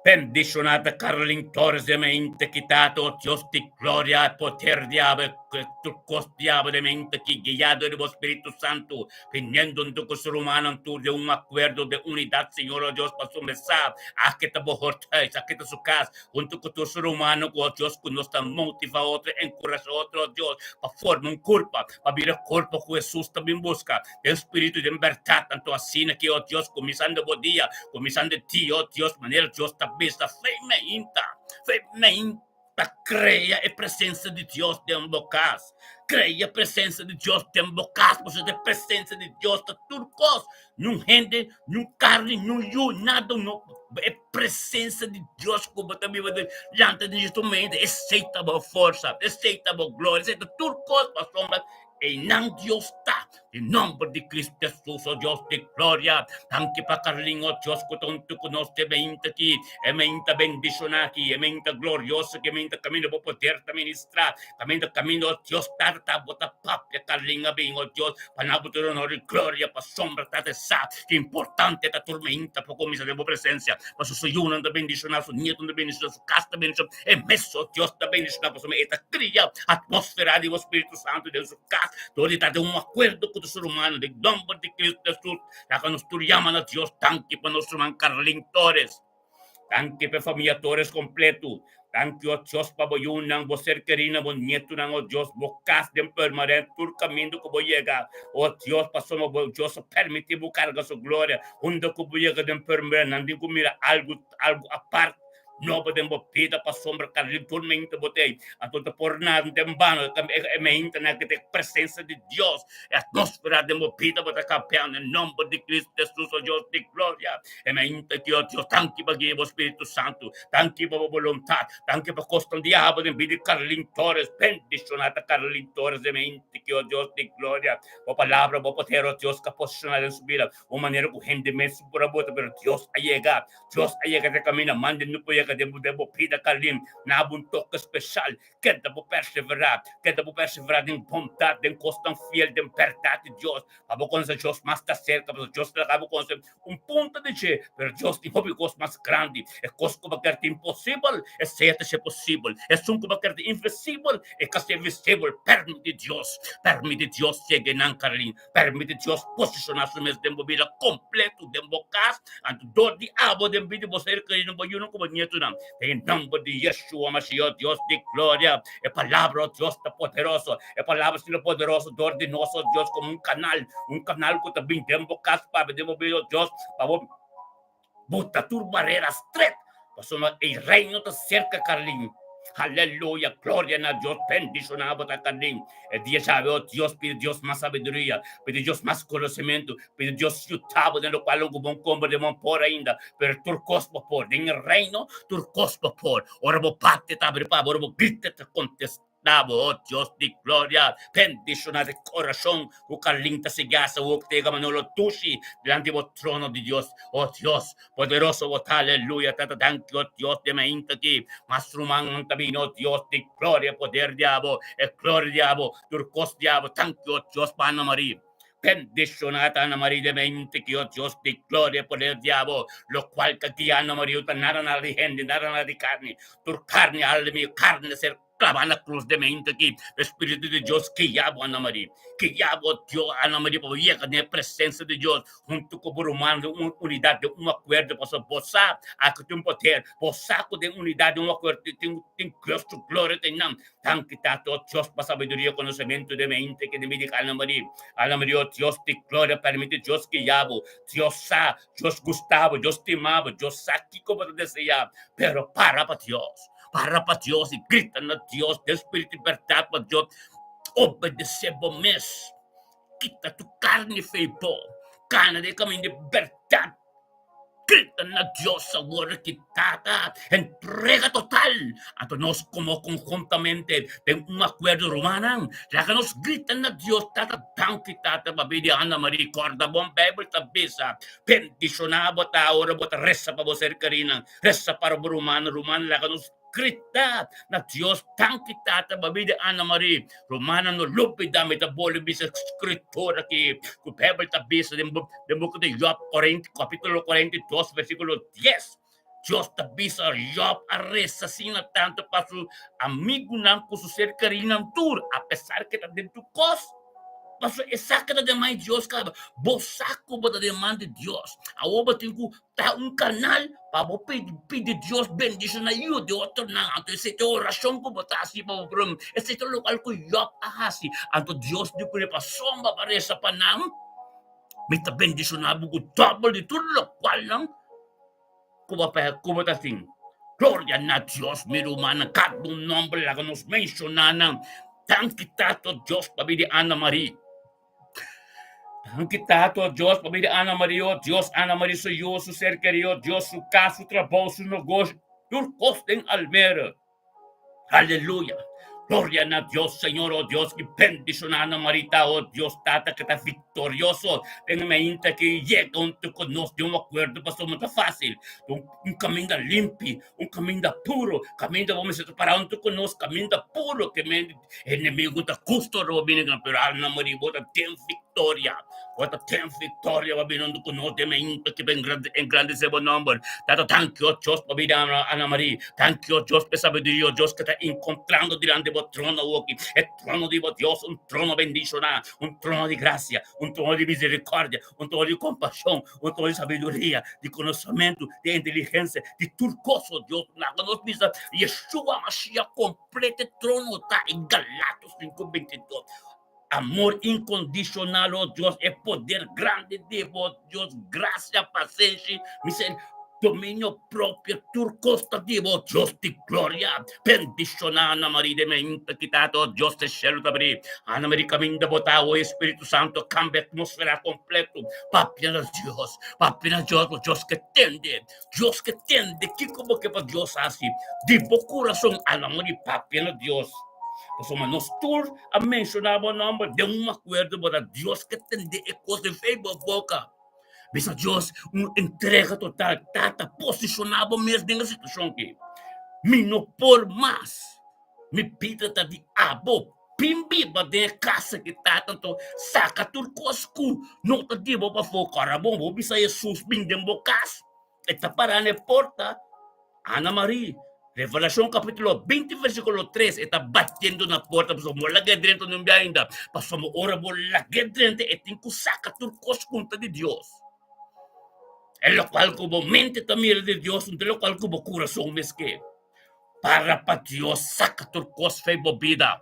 Bendishoná ta Carlin Torres de mente ki Tata, oh Dios di gloria, e poder di abo, e tur kos di abo de mente ki guiado di bo Spiritu Santu, biniendo huntu ku su rumannan tur den un akuerdo de unidat, Señor, oh Dios, pasobra mi sa aki ta bo hòrthuis, aki ta su kas, huntu ku tur su rumannan ku, oh Dios, ku nos ta motivá otro, enkurashá otro, oh Dios, pa forma un kurpa, pa bira kurpa ku Hesus ta bin buska. Den spiritu i den bèrdat. Anto asina ki, o Dios, kuminsando bo dia, kuminsando e dia, o Dios, manera Dios ta bisa, fe meinta, fe meinta krea e presensia di Dios den bo kas. Krea e presensia di Dios den bo kas, pasobra e presensia di Dios ta tur kos. Niun hende, niun karni, niun yu, nada no. E presensia di Dios ku bo ta biba den lanta den dje tur mente, esei ta bo forsa, esei ta bo gloria, esei ta tur kos, pasobra Einan Dios ta, den nomber di Cristo Jesus, o Dios di gloria. Danki pa Carlin, o Dios, cu ta hunto cu nos te meinta aki, e meinta bendiciona aki, e meinta glorioso aki, e meinta caminda bo poder ta ministra, caminda caminda, o Dios, Tata, ta bo ta papia, Carlin a bin, o Dios, pa na bo tur honor y gloria, pasobra Tata sa ki importante ta tur meinta pa cuminsa den bo presencia, pasobra su yunan ta bendiciona, su nietonan ta bendiciona, su cas ta bendiciona, E mesun Dios ta bendiciona pasobra e ta cria atmosfera di bo Spiritu Santo den su cas dor di ta den un acuerdo cu tur ser humano den nomber di Cristo Jesus. Laga nos tur yama na Dios danki pa nos ruman Carlin Torres. Danki pa e famia Torres completo. Danki o Dios pa bo yunan, bo ser kerinan, bo nietonan o Dios, bo cas den Purmerend tur caminda cu bo yega o Dios pasobra bo Dios a permiti bo carga su gloria unda cu bo yega den Purmerend nan tin cu mira algo algo apart. Nobo den bo bida pasobra Carlin tur meinta bo tei anto ta por nada den bano e meinta na ke te presencia di Dios e atmosfera den bo bida bo ta cambiando en nomber di Cristo Jesus o Dios di gloria e meinta ki o Dios danki pa guia bo Spiritu Santo danki pa bo boluntad danki pa kosnan di abo den bida di Carlin Torres bendiciona ta Carlin Torres e meinta ki o Dios di gloria bo palabra bo poder o Dios ka posiciona den su bida un manera ku hende mes por a bota pero Dios a yega Dios a yega den camina, mande no por yega den bo den bo bida Carlin, na bo un toke special, keda bo persevera, keda bo persevera den bondad, den cosnan fiel, den berdad di Dios, pa bo conoce Dios mas ta cerca, pasobra Dios ta laga bo conoce un punto di dje, pero Dios tin hopi cos mas grandi, e cos cu bo kere ta imposibel, esey ta ser posibel, esun cu bo kere ta invisibel, e ka ser visibel, permiti Dios, permiti Dios yega nan Carlin. Permiti Dios posishoná su mes den bo bida kompleto, den bo kas, anto dor di abo den bida di bo ser kerido, bo yunan ku bo nietunan. Den e nòmber di Yeshua Mashiach, Dios di gloria, e Palabra, o Dios, ta poderoso. E Palabra asina poderoso dor di nos, o Dios, komo un kanal, un kanal ku ta bin den bo kas papia den bo bida, o Dios, pa bo Buta tur barera stret, pasobra e reino ta serka, Carlin. Aleluya, gloria na Dios, bendiciona bo ta, Carlin. E dia djawe, oh Dios, pidi Dios mas sabiduria, pidi Dios mas conocimento, pidi Dios yuda bo den locual lo bo comprende bo por ainda, pero tur cos bo por, den e reino tur cos bo por. Ora bo papia ta abri pa bo, ora bo grita ta contesta. Na bo, oh Dios di gloria, bendiciona di corazon cu Carlin ta sigui haci awor cu ta yega Manolo Tushi dilanti bo trono di Dios. Oh Dios, poderoso bo ta, aleluya, Tata danki, oh Dios di mainta aki, mas rumannan ta bini, oh Dios di gloria, poder di abo, e gloria di abo, tur cos di abo, danki, oh Dios, pa Ana Marie. Bendiciona ta Ana Marie di mainta aki, oh Dios di gloria, poder di abo, locual ta guia Ana Marie, ta nada nada di hende, nada nada di carni, tur carni, alma y carni ta ser. klabá na krus den mente aki. Spiritu di Dios guia bo, Ana Marie. Guia bo, Dios, Ana Marie, pa bo yega den e presensia di Dios huntu ku bo rumannan den un unidat, den un akuerdo, pasobra bo sa aki tin poder, bo sa ku den unidat, den un akuerdo tin tin Dios su gloria ta einan. Danki Tata, o Dios, pa sabiduria i konosementu den mente ki den mi di Ana Marie. Ana Marie, o Dios di gloria, permiti Dios guia bo. Dios sa, Dios gusta bo, Dios stima bo, Dios sa kiko bo ta deseá, pero para pa Dios, para pa Dios i grita na Dios den spiritu i bèrdat pa Dios obedesé bo mes, kita tur karni fei bo, kana den e kaminda di bèrdat. Grita na Dios awor ki Tata entrega total. Anto nos komo konhuntamente den un akuerdo rumannan, laga nos grita na Dios, Tata danki Tata pa bida di Ana Marie. Kòrda bon Beibel ta bisa, Bendishoná bo ta ora bo ta resa pa bo ser kerinan, resa para bo rumannan. Rumannan laga nos Grita na Dios, Danki Tata pa bida Ana Marie. Rumannan no lubida mi ta bolbe bisa scritura aki ku Bijbel ta bisa den den buki di Job kapitulo 42 versikulo 10. Dios ta bisa Job a resa asina tantu pa su amigunan ku su ser kerinan tur apesar ke ta den tur kos. Pasobra esaki ta den man di Dios kaba. Bo sa ku bo ta den man di Dios. Awor bo tin ku ta un kanal pa bo pidi pidi Dios bendishona yu di otronan. Anto esei ta e orashon ku bo ta hasi pa bo prome. Esei ta lokual ku Yòb a hasi. Anto Dios di kuné pasobra bo a resa pa nan, mi ta bendishona bo ku dòbel di tur lokualnan ku bo ku bo ta tin. Gloria na Dios, mi rumannan, kada un nòmber laga nos menshoná nan. Danki Tato Dios pabia di Ana Marie. Danki Tato Dios pabia di Ana Marie, oh Dios, Ana Marie su yu, su ser kerido, Dios, su kas, su trabou, su negoshi, tur kos den Almere. Aleluya! Gloria na Dios, Señor, oh Dios, ki bendiciona Ana Marita, oh Dios Tata, ki ta victorioso den e mainta ki yega hunto cu nos den un acuerdo, pasobra no ta facil, un, un caminda limpi, un caminda puro, caminda bo mester ta para hunto cu nos, caminda puro, ke men enemigo ta gusto ora bo bini pero Ana Maria bo ta den victoria. Bo ta ten victoria pa bini huntu ku nos den mainta ki pa engrandesé bo nòmber. Tata, danki, o Dios, pa bida Ana Marie. Danki, o Dios, pa e sabiduria, o Dios, ku ta enkontrando dilanti bo trono awoki. E trono di bo Dios, un trono bendishoná, un trono di grasia, un trono di miserikòrdia, un trono di kompashon, un trono di sabiduria, di konosementu, di inteligensia, di tur kos, o Dios. Laga nos bisa, Yeshua Mashiach kompleto e trono ta e Galatos 5:22. Amor incondicional, oh Dios, e poder grandi di bo, Dios, gracia, pasenshi, miser, dominio propio, tur cos ta di bo, Dios di gloria. Bendiciona Ana Marie de mente kita, oh Dios, e cielo ta abri. Ana Marie caminda bo ta, oh Espíritu Santo, cambia atmósfera completo. Papia na Dios, papia na Dios, oh Dios ke tende, Dios ke tende, kiko bo ke pa Dios hasi? Di bo corazón, Ana Marie, papia na Dios. Pasobra nos tur a menshoná bo nòmber den un akuerdo, bo ta Dios ke tende e kos den fe bo boka. Bisa Dios un entrega total. Tata, posishoná bo mes den e situashon aki. Mi no por mas. Mi bida ta di abo. Bin biba den e kas aki, Tata. Anto saka tur kos ku no ta di bo pafó. Kòrda bon, bo bisa Hesus bin den bo kas. E ta pará na e porta. Ana Marie, Revelacion capítulo 20 versículo 3, e ta batiendo na porta, pasobra bo lag'é drenta no bia ainda, pasobra ora bo lag'é drenta e tin ku saka tur kos kunta di Dios. E lokual ku bo mente ta mira di Dios, no ta lokual ku bo kurason mes ke. Para pa Dios saka tur kos fei bo bida,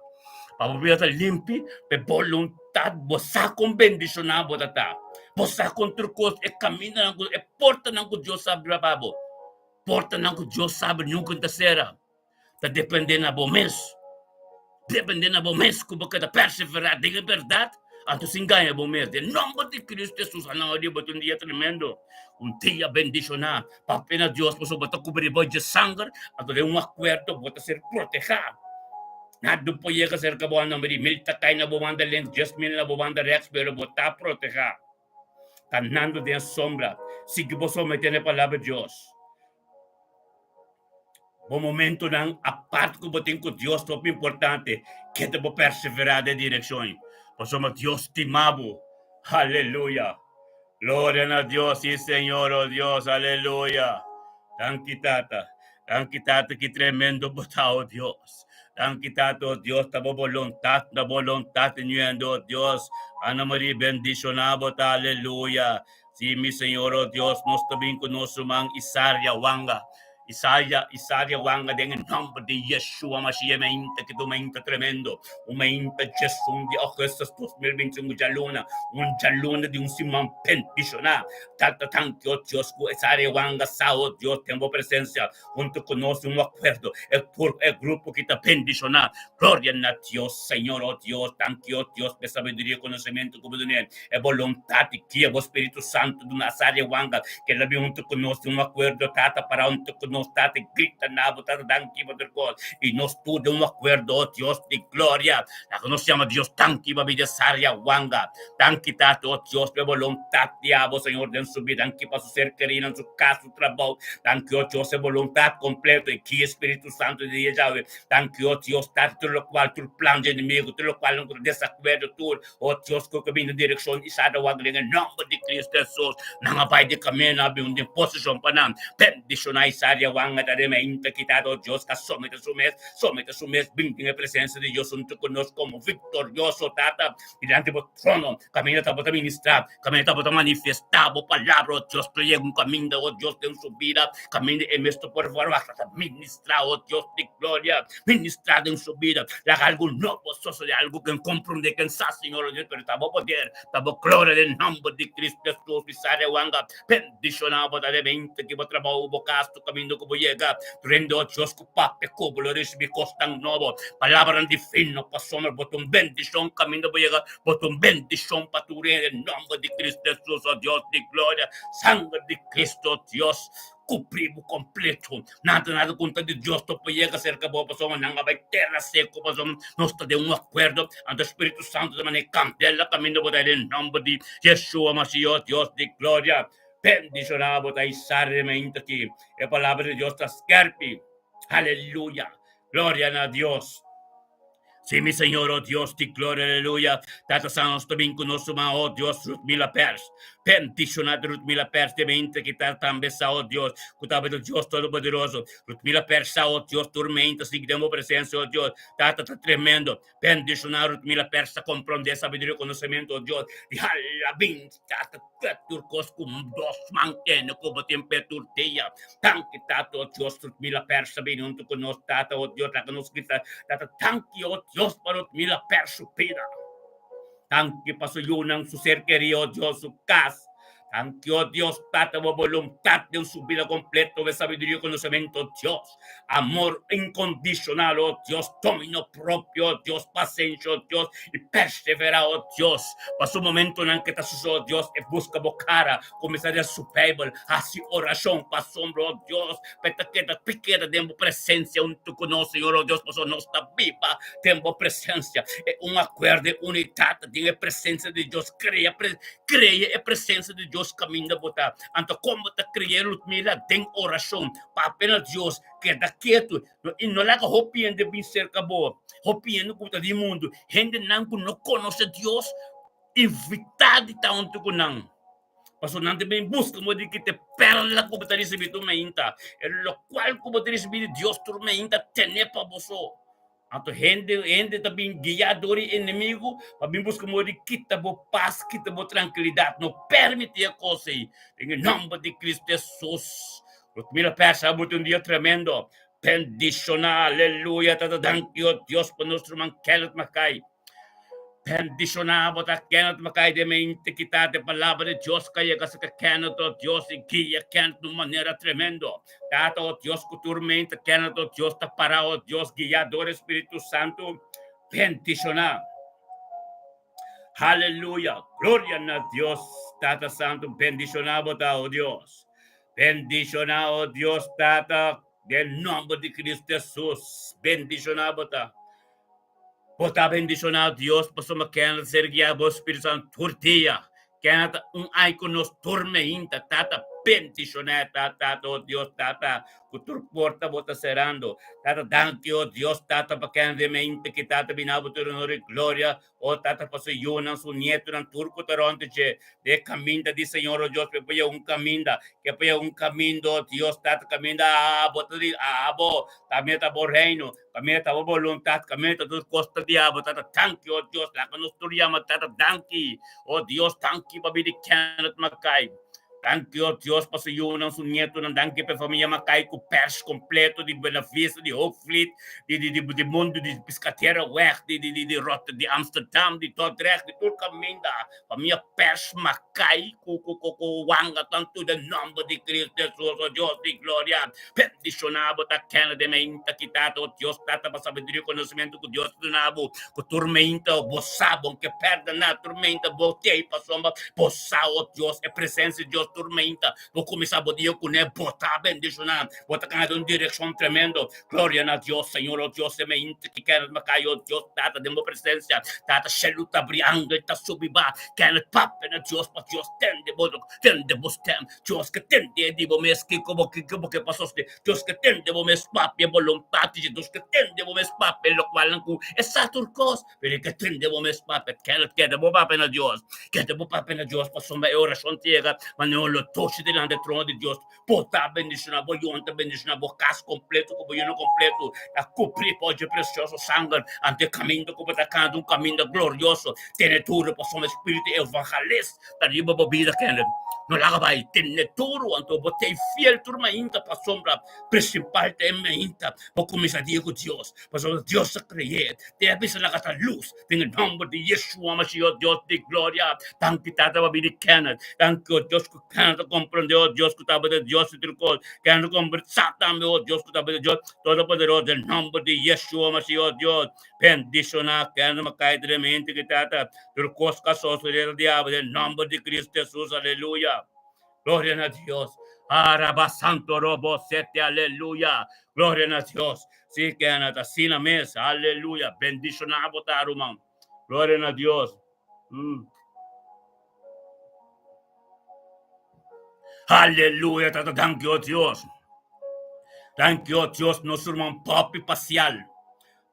pa bo bida ta limpi, pa e boluntat bo sa kon bendishoná bo ta ta. Bo sa kon tur kos, e kamindanan ku, e portanan ku Dios a abri pa bo. Portanan ku Dios sabi nunka no ta sera. Ta depende na bo mes. Depende na bo mes ku bo keda perseverá den e bèrdat, anto sin gaña bo mes. Den nòmber di Kristu Hesus, anan odi bo ta un dia tremendo, un dia bendishoná. Papia na Dios pasobra bo ta kubrí bo dje sanger, anto den un akuerdo bo ta ser protehá. Nada no por yega serka bo, anan odi mil ta kai na bo banda links, 10,000 na bo banda rèks, pero bo ta protehá. Kanando den sombra, sigui bo someté na e Palabra di Dios. Bo momentonan apart ku bo tin ku Dios ta hopi importante. Keda bo perseverá den e direkshon ei, pasobra Dios stima bo. Aleluya! Gloria na Dios, sí Señor, oh Dios, aleluya! Danki Tata, danki Tata, ki tremendo bo ta, oh Dios. Danki Tata, oh Dios, ta bo boluntat, ta boluntat teniendo, oh Dios. Ana Maria, bendishoná bo ta, aleluya. Sí, mi Señor, oh Dios, nos ta bin ku nos ruman Isaria Wanga. Isaria, Isaria Wanga den e nòmber di Yeshua Mashiach mainta ki ta un mainta tremendo, un mainta djesun di augustus 2025 djaluna, un djaluna di un siman bendishoná. Tata, tanki, oh Dios, ku Isaria Wanga sa, oh Dios, den bo presensia. Hunto cu nos un acuerdo, e tur e grupo ki ta bendiciona. Gloria na Dios, Señor, oh Dios, danki, oh Dios, p'e sabiduria y conocimento cu bo dun'é. E boluntad di guia bo Spiritu Santo duna Azaria Wanga, ke la bin hunto cu nos den un acuerdo, Tata, para hunto cu nos, Tata, y grita na bo, Tata, danki pa tur cos. Y nos tur den un acuerdo, oh Dios di gloria. Laga nos yama Dios danki pa bida Azaria Wanga. Danki, Tata, oh Dios, p'e boluntad di abo, Señor, den su bida. Danki pa su ser kerinan, su cas, su trabou. Danki, oh Dios, e boluntat kompleto i guia Spiritu Santu di dia djawe. Danki, oh Dios, Tata, tur lokual, tur plan di enemigu, tur lokual nan ku ta desakuerdo, tur, oh Dios, ku ka bini den direkshon di Sarawak, den e nòmber di Kristu Hesus, nan a bai di kamino, a bin un den posishon pa nan. Bendishoná i saria wanga ta den meinta kita, oh Dios, ka somete su mes, somete su mes, bin den e presensia di Dios huntu ku nos komo viktorioso, Tata, dilanti bo trono, kaminda ta bo ta ministrá. Kaminda bo ta manifestá bo palabra, o Dios, ta yega un kaminda, o Dios, den su bida, kaminda e mes ta por verwachta ta ministrá, o Dios di gloria, ministrá den su bida, laga algu nobo sosodé, algu ken komprondé, ken sa, Señor, o Dios, pero ta bo poder, ta bo gloria, den nomber di Cristo Jesús, mi sa rewanga, bendishoná bo ta den mente ki bo trabou, bo kas, tur kaminda ku bo yega, rende, o Dios, ku papia ku bo lo risibí kosnan nobo, palabranan divino, pasobra bo ta un bendishon kaminda bo yega. Bo ta un bendishon pa tur hende den nòmber di Kristu Hesus, o Dios di gloria. Sanger di Kristu, o Dios, kubri bo kompleto. Nada, nada ku ta di Dios ta por yega serka bo, pasobra nan a bai tera seku, pasobra nos ta den un akuerdo. Anto Spiritu Santu ta manda e kandela kaminda bo ta den nòmber di Yeshua Masihi, o Dios di gloria. Bendishoná bo ta isá remente aki. E palabra di Dios ta skèrpi. Aleluya! Gloria na Dios! Sí, mi Señor, oh Dios di gloria, aleluya. Tata Santo, nos ta bin ku nos suma, oh Dios, Ruth Mila Pers. Bendicionado Ruth Mila Pers, de mente ki ta tambe sa, oh Dios, ku tabata Dios Todopoderoso. Ruth Mila Pers sa, oh Dios, tur mente sigui den bo presencia, oh Dios. Tata ta tremendo. Bendicionado Ruth Mila Pers ta comprende sabiduria, conocimiento, oh Dios. Di halabin, Tata, tur kos ku dos man tene ku bo tin pe tur dia. Danki Tata, o Dios, Rutmila Persa bini huntu ku nos, Tata, o Dios, laga nos grita, Tata, danki, o Dios, pa Rutmila Persa su bida. Danki pa su yunan, su ser kerí, o Dios, su kas. Danki, o Dios, Tata, bo boluntat den su bida kompleto, bo sabiduria i konosementu, Dios. Amor inkondishonal, o Dios, dominio propio, o Dios, pasenshi, o Dios, i perseverá, o Dios, pa su momentonan ke ta sucede, o Dios, e buska bo kara, kuminsá lesa su Beibel, hasi orashon pasobra, o Dios, pa e ta keda pikeda den bo presensia huntu ku nos, Señor, o Dios, pasobra nos ta biba den bo presensia. E un akuerdo, e unidat den e presensia di Dios, krea, krea e presensia di Dios kaminda bo ta. Anto kon bo ta krea, Ludmila? Den orashon. Papia na Dios, keda ketu i no laga hopi hende bin serka bo. Hopi hende ku ta di mundu, hendenan ku no konosé Dios, invitá di ta huntu ku nan. Pasobra nan ta bin buska bo di kita e pèrla ku bo ta risibí tur mainta, e lokual ku bo ta risibí di Dios tur mainta, ten'é pa bo so. Anto hende hende ta bin guiá dor di enemigu pa bin buska modo di kita bo pas, kita bo trankilidat. No permití e kos ei. Den e nòmber di Kristu Hesus. Lo mira pèsa bo tin un dia tremendo. Bendishoná, aleluya, Tata danki, o Dios, pa nos ruman Kenneth Mackay. Bendishoná bo ta Kenneth Mackay den mente kita de palabra di Dios ka yega serka Kenneth, o Dios, i guia Kenneth un manera tremendo. Tata, o Dios, ku tur mente Kenneth, o Dios, ta pará, o Dios, guiá dor e Spiritu Santu. Bendishoná. Haleluya! Gloria na Dios! Tata Santu, bendishoná bo ta, o Dios. Bendishoná, o Dios, Tata, den nòmber di Kristu Hesus. Bendishoná bo ta. Bo ta bendishoná, Dios, pasobra kende ta ser guiá bo Spiritu Santu tur dia. Kende ta un ai ku nos tur meinta. Tata, Bendishoná e tata, oh Dios Tata, ku tur porta bo ta serando. Tata, danki, oh Dios Tata, pa kende mente ki Tata bina bo tur honor i gloria. Oh Tata, pa su yunan, su nietonan, tur ku ta rònt dje. Den e kaminda di Señor, oh Dios, pa e un kaminda, ke pa e un kaminda, oh Dios Tata, kaminda abo ta di abo, kaminda ta bo reino, kaminda ta bo boluntat, kaminda ta tur kos ta di abo, Tata. Danki, oh Dios, laga nos tur yama Tata, danki, oh Dios, danki pa bini Kenneth Mackay. Danki, oh Dios, pa su yunan, su nietonan. Danki pa e famia Mackay ku pers kompleto di Buena Vista, di Hoogvliet, di di di di mundu di Piscateraweg, di di di di Rotter di Amsterdam, di Dordrecht, di tur kaminda. Famia pers Mackay ku ku ku ku wanga tantu den nòmber di Cristo Jesus, oh Dios di gloria. Bendishoná bo ta kende den meinta ki Tata, oh Dios Tata, pa sabiduria i konosementu ku Dios ta duna bo, ku tur meinta bo sa bo ke pèrdè nada, tur meinta bo tei pasobra bo sa, oh Dios, e presensia di Dios tur meinta. Bo kuminsá bo dia kuné, bo ta bendishoná, bo ta kana den un direkshon tremendo. Gloria na Dios, Señor, oh Dios, e meinta ki kende ta kai, oh Dios Tata, den bo presensia, Tata, shelu ta abri, angel ta subi ba, kende papia na Dios, pa Dios tende bo, tende bo stem. Dios ke tende di bo mes kiko bo kiko bo ke pa soste. Dios ke tende bo mes papia boluntat di Dios ke tende bo mes papia lokualnan ku e sa tur kos. Pero e ke tende bo mes papia, keda keda bo papia na Dios. Keda bo papia na Dios pasobra e orashon ta yega manera un lo toshi dilanti e trono di Dios. Bo ta bendishoná, bo yunan ta bendishoná, bo kas kompleto ku bo yunan kompleto ta kubrí pa dje presioso sanger. Anto e kaminda ku bo ta kana ta un kaminda glorioso. Tene duru pasobra e spiritu evangelist ta riba bo bida kende. No laga bai, tene duru anto bo ta fiel tur mainta pasobra principal ta e mainta bo kuminsá dia ku Dios pasobra Dios a kre'é. Te a bisa laga ta lus den e nomber di Yeshua Mashiach, Dios di gloria. Danki Tata pa bini Kenneth. Danki o Dios ku Kenneth ta komprende o Dios ku tabata Dios di tur kos. Kenneth ta komprende tambe o Dios ku tabata Dios Todopoderoso den nomber di Yeshua Mashiach, Dios. Bendiciona Kenneth Mackay tremendo ki Tata tur kos ka sosode ta diablo den nomber di Cristo Jesus. Aleluya. Gloria na Dios. Araba Santo Robo Sete. Aleluya. Gloria na Dios. Si Kenneth asina mes. Aleluya. Bendiciona bo ta ruman. Gloria na Dios. Aleluya. Tata danki o Dios. Danki o Dios nos ruman Poppy Pasial.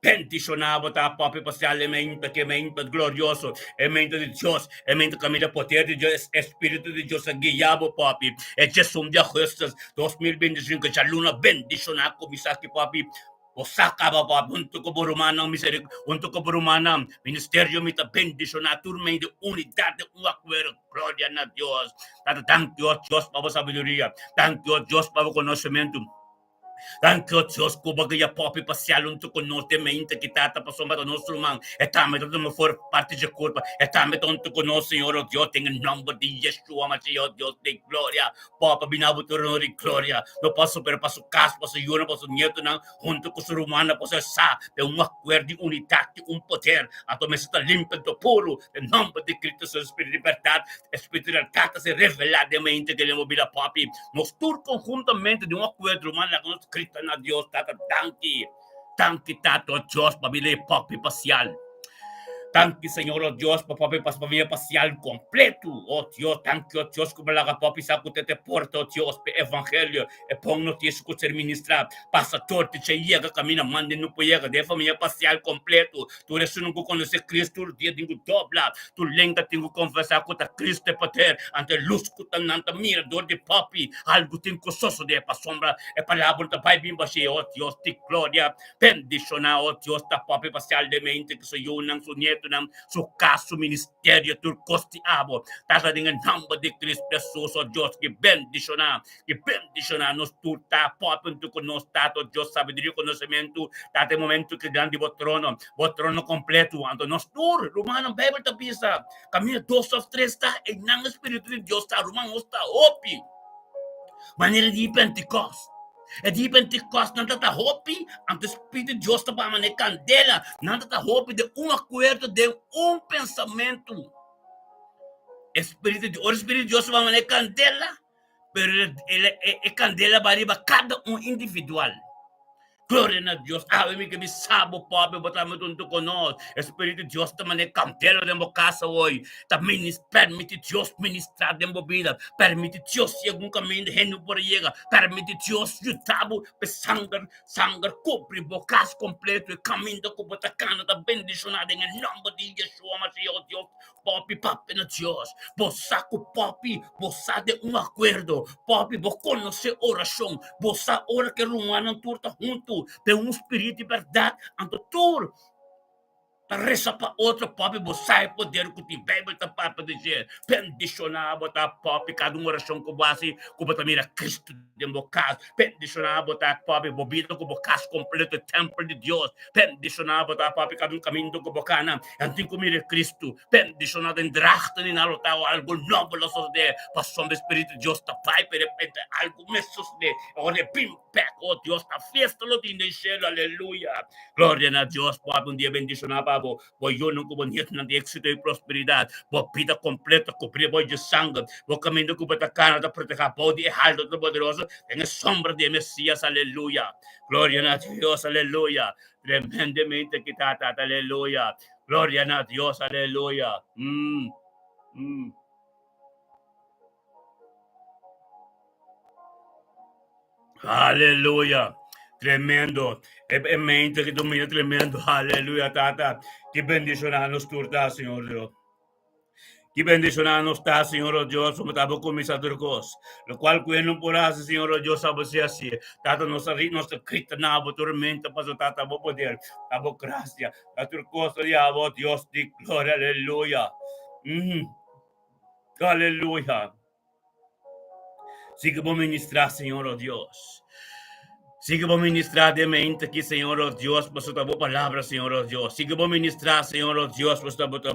Bendishoná bo ta papia pa e meinta ki e meinta glorioso, e meinta di Dios, e meinta kaminda poder di Dios, e Spiritu di Dios a guia bo papi. E djesun di augustus 2025 djaluna bendishoná kuminsá aki papi. Bo sa kaba papi huntu ku bo rumannan miserik huntu ku bo rumannan ministerio mi ta bendishoná tur mei di unidat di un akuerdo. Gloria na Dios. Tata danki o Dios pa bo sabiduria, danki o Dios pa bo konosementu. Danki o Dios ku bo guia popi pa sial huntu ku nos den meinta ki tata pasobra ta nos ruman e tambe ta tuma for parti dje kurpa e tambe ta huntu ku nos Señor o Dios den e nomber di Yeshua Mashiach o Dios di gloria popa bina bo tur honor i gloria no pa su pero pa su kas pa su yunan pa su nietonan huntu ku su rumannan pasobra e sa den un akuerdo di unidat di un poder anto mester ta limpio anto puru den nomber di Cristo Jesus Spiritu di bèrdat e Spiritu di bèrdat ta ser revelá den meinta ki den bo bida popi. Nos tur konhuntamente den un akuerdo, ruman, laga nos grita na Dios, Tata, danki! Danki, Tata, o Dios, pa bida e papia pasial. Danki, Señor, o Dios, pa papia pa bida pasial kompletu. O Dios, danki, o Dios, ku bo laga papia sa ku te te porta, o Dios, pa e evangelio, e bon notisia ku ser ministrá. Pasa tur te che yega kaminda mande no por yega den e famia pasial kompletu. Tur esunnan ku konosé Cristo tur dia tin ku dobla, tur lenga tin ku konfesá ku ta Cristo e poder. Anto e lus ku ta nan ta mira dor di papi, algu tin ku sosodé pasobra e palabra ta bai bin bashí. O Dios di gloria, bendishoná, o Dios, ta papi pasialdemente ku su yunan, su nietonan, su kas, su ministerio, tur kos di abo. Tata, den e nòmber di Cristo Hesus, o Dios, ki bendishoná. I bendishoná nos tur ta papia huntu ku nos Tata, o Dios, sabiduria i konosementu ta ta e momentu ki dilanti bo trono, bo trono kompletu. Anto nos tur, rumannan, Beibel ta bisa, kaminda dos òf tres ta, einan e spiritu di Dios ta. Ruman, nos ta hopi. Manera di Pentikòs. E di Pentikòs nan ta ta hopi, anto e spiritu di Dios ta baha manera kandela. Nan ta ta hopi den un akuerdo, den un pensamentu. E spiritu di, ora e spiritu di Dios ta baha manera kandela, Pero e candela ba riba cada un individual. Gloria na Dios. Awe mi ke bisa bo pobe bo ta hunto con nos. Espíritu di Dios ta mane candela den bo casa hoy. Ta minis permiti Dios ministra den bo vida. Permiti Dios yega un caminda hende no por a yega. Permiti Dios yuda bo pe sanger sanger cubri bo cas completo. E caminda cu bo ta cana ta bendiciona den e nomber di Yeshua Mashiach. Oh Dios, Popi papia na Dios. Bo sa ku popi bo sa den un akuerdo. Popi bo konosé orashon. Bo sa ora ku e rumannan tur ta huntu den un spiritu di bèrdat, anto tur ta resa pa otro. Popi bo sa e poder ku tin. Beibel ta papia di dje. Bendishoná bo ta popi kada un orashon ku bo hasi ku bo ta mira Kristu den bo kas. Bendishoná bo ta popi bo bida ku bo kas kompleto e tèmpel di Dios. Bendishoná bo ta papi kada un kaminda ku bo kana, en tin ku mira Kristu. Bendishoná den drachten di nan lo ta algu nobo lo sosodé, pasobra Spiritu di Dios ta bai pa repente algu mes sosodé. E ora e bin bek, oh Dios, ta fiesta lo tin den shelu, aleluya. Gloria na Dios, papi, un dia bendishoná pa bo, bo yunan ku bo nietunan di éksito i prosperidat, bo bida kompleto kubrí bo dje sanger, bo kaminda ku bo ta kana ta protehá bou di e Halto Todopoderoso den e sombra di e Mesias, aleluya. Gloria na Dios, aleluya. Tremendamente ki tata, aleluya. Gloria na Dios, aleluya. Mm. Mm. Aleluya. Tremendo. E, e mente que domina tremendo. Aleluya, tata. Ki bendiciona nos tur ta, Señor Dios. Ki bendishoná nos ta, Señor o Dios, pasobra ta bo kuminsá tur kos. Lokual ku e no por hasi, Señor o Dios, abo si hasié. Tata, nos ta ri, nos ta grita na bo tur menta, pasobra ta ta bo poder, ta bo grasia, ta tur kos ta di abo, Dios di gloria, aleluya. Mm. Aleluya. Sigui bo ministrá, Señor o Dios. Sigui bo ministrá den mente aki, Señor o Dios, pasobra ta bo palabra, Señor o Dios. Sigui bo ministrá, Señor o Dios, pasobra bo ta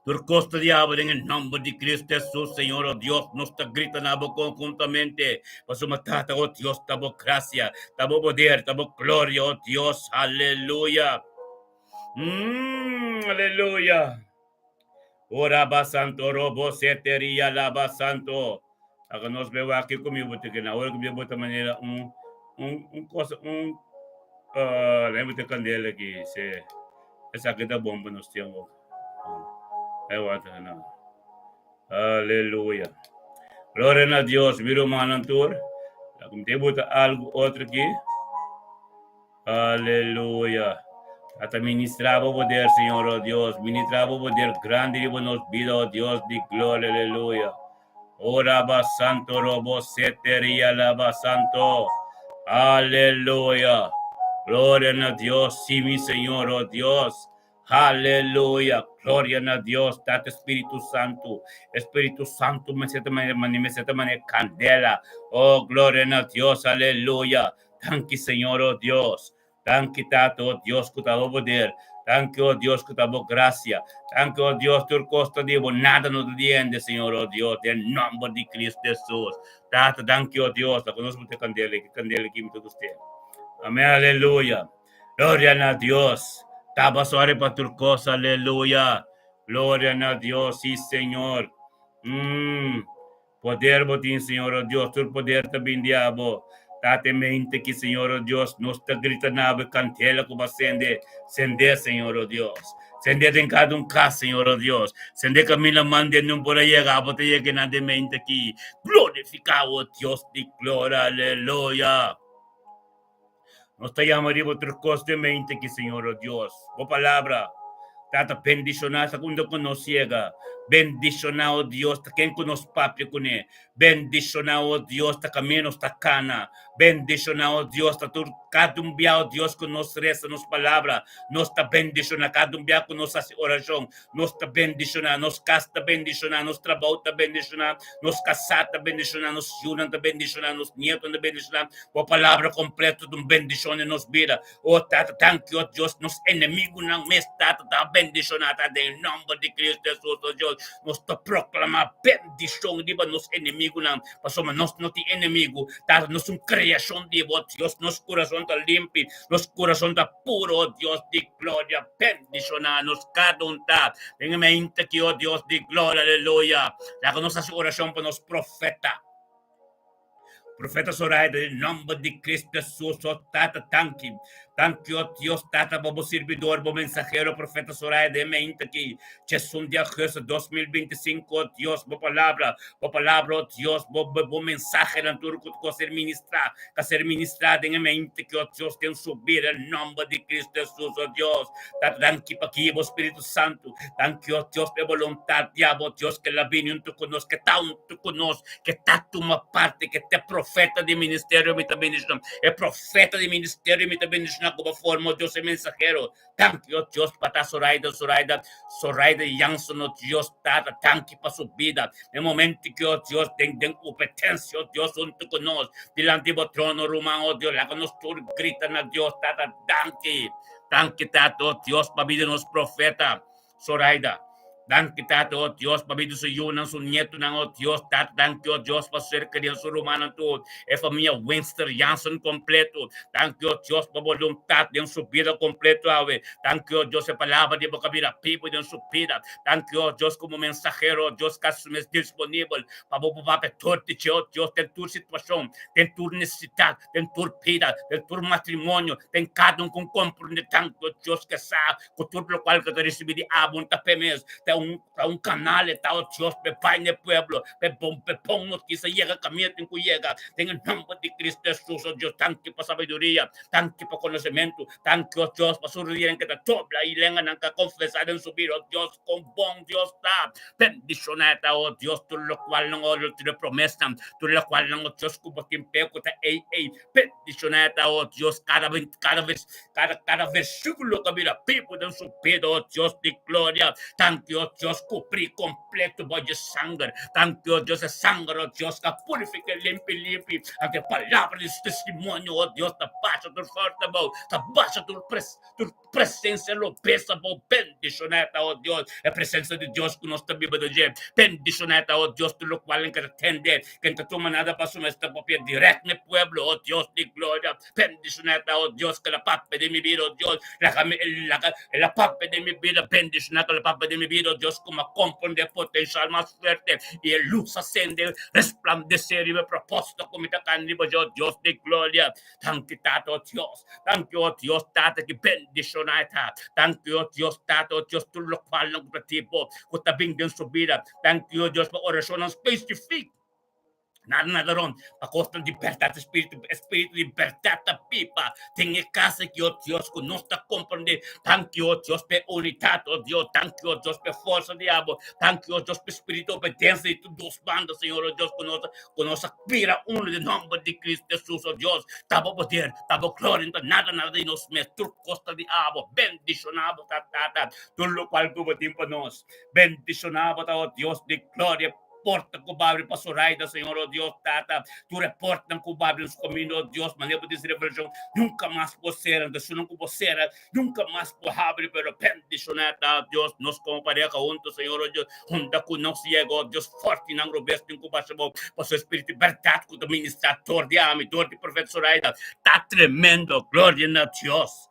tur kos ta di abo den e nomber di Cristo Jesus, Señor o Dios. Nos ta grita na bo konhuntamente, pasobra Tata, o Dios, ta bo grasia, ta bo poder, ta bo gloria, o Dios. Aleluya. Mm, aleluya. Ora ba santo robo seteria laba santo. Aka nos be waki ku mi bote kena. Ora ku mi bota manera un un un cosa un uh, lei bote candela ki se esaki ta bom pa nos tiempo. Ai wata na. Aleluya. Gloria na Dios, mi rumannan tur. Laga mi te bota algo otro ki. Aleluya. Tata ministra bo poder, Señor, oh Dios. Ministra bo poder grandi riba nos bida, oh Dios di gloria, aleluya. Ora ba santo robo seteria laba santo. Aleluya. Gloria na Dios, sí mi Señor, oh Dios. Aleluya. Gloria na Dios, Tata Espíritu Santo. Espíritu Santo, me seta manera, me seta manera candela. Oh, gloria na Dios, aleluya. Danki Señor, oh Dios. Danki Tata, oh Dios, ku ta bo poder. Danki, oh Dios, ku ta bo gracia. Danki, oh Dios, tur kos ta di bo, nada no ta di hende, Señor, oh Dios, den nomber di Cristo Jesus. Tata, danki, oh Dios, laga nos mete candela aki, candela aki mi ta gust'é. Amen, aleluya. Gloria na Dios. Taba sorry pa tur kos, aleluya. Gloria na Dios, sí, Señor. Mm. Poder bo tin, Señor, oh Dios, tur poder ta bin di abo. Tata e mente ki, Señor, oh Dios, nos ta grita na abo e kantela ku bo a sende. Sende, Señor, oh Dios. Sende den kada un kas, Señor, oh Dios. Sende kaminda mande nun por a yega, abo ta yega nan den mente ki. Glorifiká, oh Dios di gloria, aleluya. Nos ta yama riba tur kos den mente ki, Señor, oh Dios. Bo palabra. Tata, bendishoná sa unda ku nos yega. Bendishoná, oh Dios, ta ken ku nos papia kuné. Bendishoná, oh Dios, ta kaminda nos ta kana. Bendishoná, oh Dios, ta tur kada un bia, oh Dios, ku nos resa nos palabra. Nos ta bendishoná kada un bia ku nos hasi orashon. Nos ta bendishoná, nos kas ta bendishoná, nos trabou ta bendishoná, nos kasá ta bendishoná, nos yunan ta bendishoná, nos nietonan ta bendishoná. Bo palabra kompleto ta un bendishon den nos bida. O Tata, danki, o Dios, nos enemigunan mes, Tata, ta bendishoná, Tata, den e nòmber di Cristo Hesus, o Dios. Nos ta proklamá bendishon riba nos enemigunan, pasobra nos no tin enemigu, Tata, nos un kreashon di bo, Dios. Nos kurason ta limpi, nos kurason ta puro, o Dios di gloria. Bendishoná nos kada un ta den e mente aki, o Dios di gloria, aleluya. Laga nos hasi orashon pa nos profeta. Profeta Zoraida, den nomber di Cristo Jesus, oh Tata, danki. Danki, oh Dios, Tata, pa bo sirbidor, bo mensahero, Profeta Zoraida, e meinta aki, djesun di augustus 2025, oh Dios, bo palabra, bo palabra, oh Dios, bo, bo, bo mensahenan tur ku ku a ser ministrá, ka ser ministrá den e meinta aki, oh Dios, den su bida, den nomber di Cristo Jesus, oh Dios. Tata, danki pa guia bo Spiritu Santu. Danki, oh Dios, pa e boluntat di abo, oh Dios, ke la bini huntu ku nos, ke ta huntu ku nos, ke ta tuma parti, ke ta profeta di ministerio mi ta bendiciona, e profeta di ministerio mi ta bendiciona ku bo forma, oh Dios, e mensahero. Danki, oh Dios, pa ta Zoraida, Zoraida, Zoraida Jansen, oh Dios, Tata, danki pa su bida. E momento ki, oh Dios, den, den obedencia, oh Dios, huntu ku nos, dilanti bo trono, ruman, oh Dios, laga nos tur grita na Dios, Tata, danki. Danki, Tata, oh Dios, pa bida nos profeta. Zoraida, Danki Tata, oh Dios, pa bida su yunan, su nietunan, oh Dios, Tata, danki, oh Dios, pa ser kerido su rumannan tur, e famia Winston Jansen kompleto. Danki, oh Dios, pa boluntat den su bida kompleto awe. Danki, oh Dios, e palabra di bo ka bira bibu den su bida. Danki, oh Dios, komo mensahero, oh Dios, ka su mes disponibel pa bo por papia tur di dje, oh Dios, den tur situashon, den tur nesesidat, den tur bida, den tur matrimonio, den kada un ku komprende. Danki, oh Dios, ke sa ku tur lokual ku ta risibí di abo ta p'e mes, ta un ta un kanal e ta o Dios p'e bai n'e pueblo, p'e bon p'e bon notisia yega kaminda tin ku yega. Den e nòmber di Kristu Hesus, o Dios, danki pa sabiduria, danki pa konosementu, danki, o Dios, pa su rudianan ke ta dobla i lenganan ka konfesá den su bida, o Dios, kon bon Dios ta. Bendishoná e ta, o Dios, tur lokual nan, o tur e promesnan, tur lokual nan, o Dios, ku bo tin p'e ku ta ei ei. Bendishoná e ta, o Dios, kada kada bes, kada, kada versíkulo ku a bira bibu den su bida, o Dios di gloria. Danki, o Dios, kubrí kompleto bo dje sanger. Danki, o Dios, e sanger, o Dios, ka purifiká limpi, limpi. Anto e palabra di su testimonio, o Dios, ta basha tur forsa bo, ta basha tur pres, tur Presencia lo besa bo bendiciona ta, oh Dios, e presencia di Dios cu nos ta biba den dje. Bendiciona ta, oh Dios, tur locual en ta tende, ken ta tuma nada pa su mes ta papia direct n'e pueblo, oh Dios di gloria. Bendiciona ta, oh Dios, cu la papia den mi bida, oh Dios, laga mi, laga la papia den mi bida, bendiciona cu la papia den mi bida, oh Dios, cu m'a comprende e potencial mas fuerte y e luz a cende, resplandece riba e proposito cu mi ta cana riba dje, oh Dios di gloria. Danki Tata, oh Dios. Danki, oh Dios Tata, ki bendishoná e ta. Danki, oh Dios Tata, oh Dios, tur lokualnan ku ta tipo ku ta bin den su bida. Danki, oh Dios, pa orashonnan spesifik. Nada nada rond pa kosnan di bèrdat, espíritu, espíritu di bèrdat ta biba den e kas aki, oh Dios, ku nos ta komprendé. Danki, oh Dios, pa e unidat, oh Dios. Danki, oh Dios, pa e forsa di abo. Danki, oh Dios, pa e spiritu di obedensia di tur dos banda, Señor, oh Dios, ku nos Ku nos a bira uno den nomber di Cristo Jesus, oh Dios, ta bo poder, ta bo gloria, no ta nada nada di nos mes, tur kos ta di abo. Bendishoná bo ta, Tata, tur lokual ku bo tin pa nos. Bendishoná bo ta, oh Dios di gloria, porta ku bo abri pa Zoraida, Señor, oh Dios, Tata, tur e portanan ku bo abri na su kaminda, oh Dios, manera bo disi Revelashon, nunka mas por sera, anto esunnan ku bo sera, nunka mas por habri, pero bendishoná ta, Dios, nos komo pareha huntu, Señor, oh Dios, Hunta ku nos yega, oh Dios, forti nan robes tin ku basha bo, pasobra e Spiritu di bèrdat ku ta ministrá dor di ami, dor di Profeta Zoraida, ta tremendo. Gloria na Dios!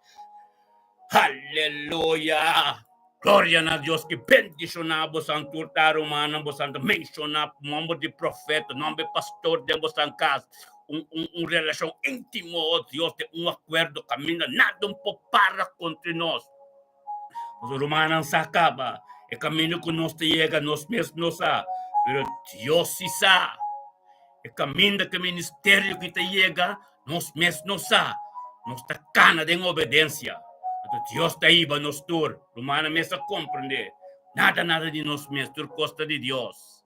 Aleluya! Gloria na Dios ki bendishoná bosan tur ta rumannan, bosan ta menshoná nomber di profeta, nomber di pastor den bosan kas, un, un, un relashon íntimo, oh Dios, den un akuerdo kaminda nada un por para kontra nos. Nos rumannan sa kaba e kaminda ku nos ta yega, nos mes no sa, pero Dios si sa. E kaminda ku e ministerio ki ta yega, nos mes no sa. Nos ta kana den obedensia. Anto Dios ta hiba nos tur. Rumannan mes a komprendé, nada nada di nos mes, tur kos ta di Dios.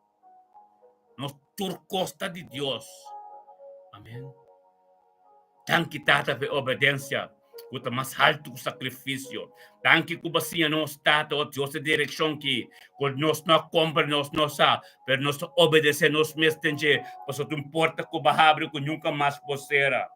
Nos tur kos ta di Dios. Amen. Danki Tata pa e obedensia ku ta mas haltu ku sakrifisio. Danki ku bo a siña nos, Tata, o Dios, e direkshon ki ku nos no a kompra, nos no sa, pero nos ta obedesé nos mes den dje, pasobra ta un porta ku bo a habri ku nunka mas por sera.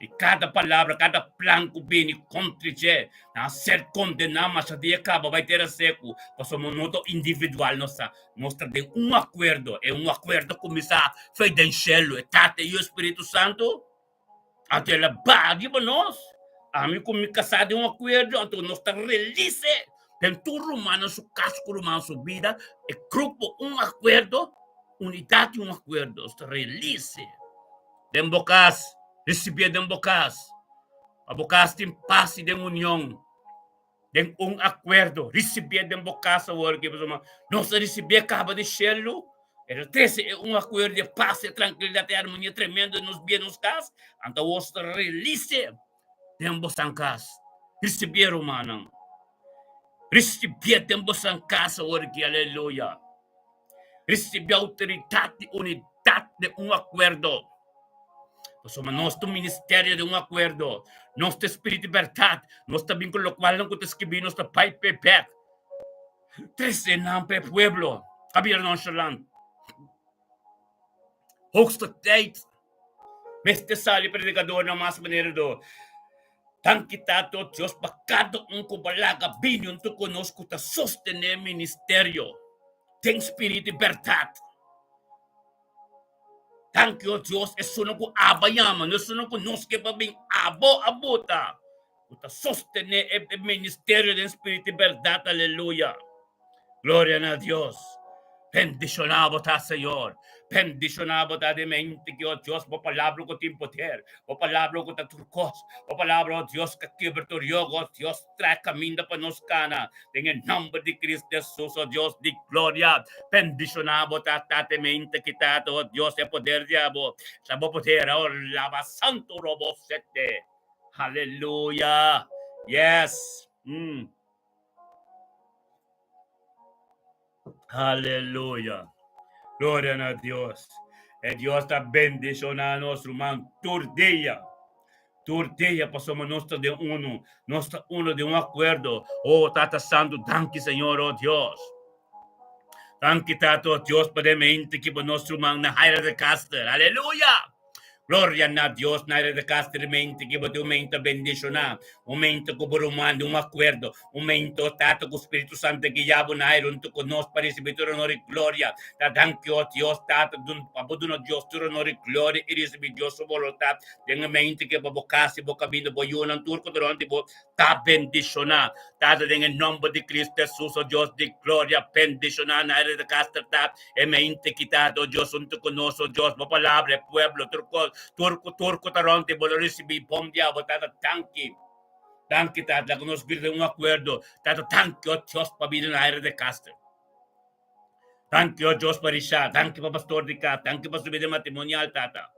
I kada palabra, kada plan ku bini kontra dje, nan a ser kondená masha dia kaba bai tera seku, pasobra no ta individual nos ta, nos ta den un akuerdo, e un akuerdo kuminsá fei den shelu, e Tata, e Yu, e Spiritu Santu, anto el a baha riba nos, ami ku mi kasá den un akuerdo, anto nos ta relis'é den tur rumannan su kas ku ruman su bida, e grupo un akuerdo. Unidat i un akuerdo, nos ta release den bo kas, risibié den bo kas, pa bo kas tin pas i den union, den un akuerdo, risibié den bo kas awor aki, pasobra nos a risibié kaba di shelu, e ta trese e un akuerdo di pas, e trankilidat, e armonia tremendo den nos bia, nos kas, anto awor nos ta release den bosan kas, risibié rumannan, risibié den bosan kas awor aki, aleluya. Risibi outoridat di unidat den un akuerdo. Pasobra nos ta un ministerio den un akuerdo. Nos ta spiritu di bèrdat. Nos ta bin ku lokualnan ku ta skibí, nos ta bai p'e bèk. Trese nan pa e pueblo. A bira nonchalant. Hoogste tijd. Mester sali predikadornan mas manera do. Danki Tata o Dios pa kada un ku bo laga bini huntu ku nos ku ta sostené ministerio den spiritu i bèrdat. Danki o Dios esunnan ku abo a yama, no esunnan ku nos ke pa bin, abo a buta ku ta sostené e ministerio den spiritu i bèrdat. Aleluya. Gloria na Dios. Bendiciona bo ta, Señor. Bendiciona bo ta den mente ki, oh Dios, bo palabra ku tin poder, bo palabra ku ta tur kos, bo palabra, oh Dios, ka kebra tur yogo, oh Dios, trae kaminda pa nos kana, den e nomber di Cristo Jesus, oh Dios di gloria. Bendiciona bo ta, Tata, mente ki Tata, oh Dios, e poder di abo, ta bo poder, oh laba santo robo sete. Hallelujah. Yes. Mm. Aleluya. Gloria na Dios. E Dios ta bendiciona nos ruman tur dia. Tur dia pasobra nos ta den uno. Nos ta uno den un acuerdo. Oh Tata Santo, danki Señor, oh Dios. Danki Tata, oh Dios, pa den mente ki pa nos ruman na Haira de Caster. Aleluya. Gloria na Dios na de castramente que bo un mento bendicioná, un mento ku bo ruman un acuerdo, un mento tata ku Spiritu Santo guia bo na aire unto ku nos pa recibi tur honor y gloria. Ta danki o Dios tata dun pa bo duna Dios tur honor y gloria y recibi Dios su voluntad den e mente ke pa bo casa y bo camino bo yunan tur ku ta rond di bo ta bendiciona. Tata den e nomber di Cristo Jesus, o Dios di gloria, bendiciona na aire de Castro ta e mente kita, o Dios unto cu nos, o Dios, bo palabra, e pueblo, tur cos, tur cu tur cu ta rond di bo lo ricibi bon dia, bo Tata, danki. Danki, Tata, laga nos bira den un acuerdo. Tata, danki, o Dios, pa bida na aire de Castro. Danki, o Dios, pa Richard. Danki pa pastor di cas. Danki pa su bida matrimonial, Tata.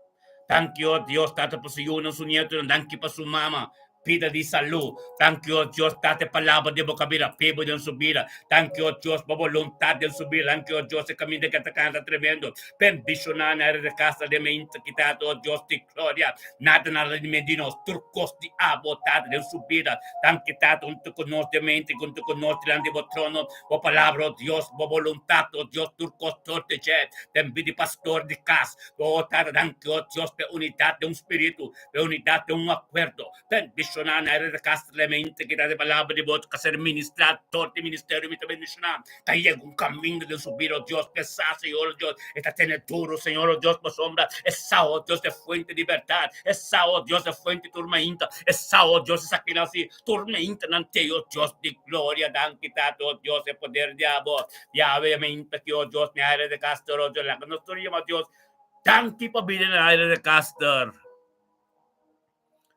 Danki, o Dios, Tata, pa su yunan, su nietonan. Danki pa su mama. Bida di salú. Danki, o Dios, Tata, e palabra di bo ka bira bibu den su bida. Danki, o Dios, pa boluntat den su bida. Danki, o Dios, e kaminda ke ta kanta tremendo. Bendishoná na e casa den mente ki, Tata, o Dios di gloria. Nada nada di medio di nos. Tur kos di abo, Tata, den su bida. Danki, Tata, huntu ku nos den mente, huntu ku nos dilanti bo trono. Bo palabra, o Dios, bo boluntat, o Dios, tur kos tur te dje den bida di pastor di kas. O Tata, danki, o Dios, p'e unidat den un spiritu, p'e unidat den un akuerdo. Bendishoná na e kas tremendo ki ta den palabra di bo ka ser ministrá dor di ministerio. Mi ta bendishoná. Ta yega un kaminda den su bida, o Dios, p'e sa, Señor, o Dios, e ta tene duru, Señor, o Dios, pasobra e sa, o Dios, e fuente di bèrdat. E sa, o Dios, e fuente tur mainta. E sa, o Dios, esakinan si Tur meintanan te, o Dios di gloria, danki Tata, o Dios, e poder di abo, Yahweh, e meinta ki, o Dios, na aire de Caster, o Dios, laga nos tur yama Dios, danki pa bida na aire de Caster.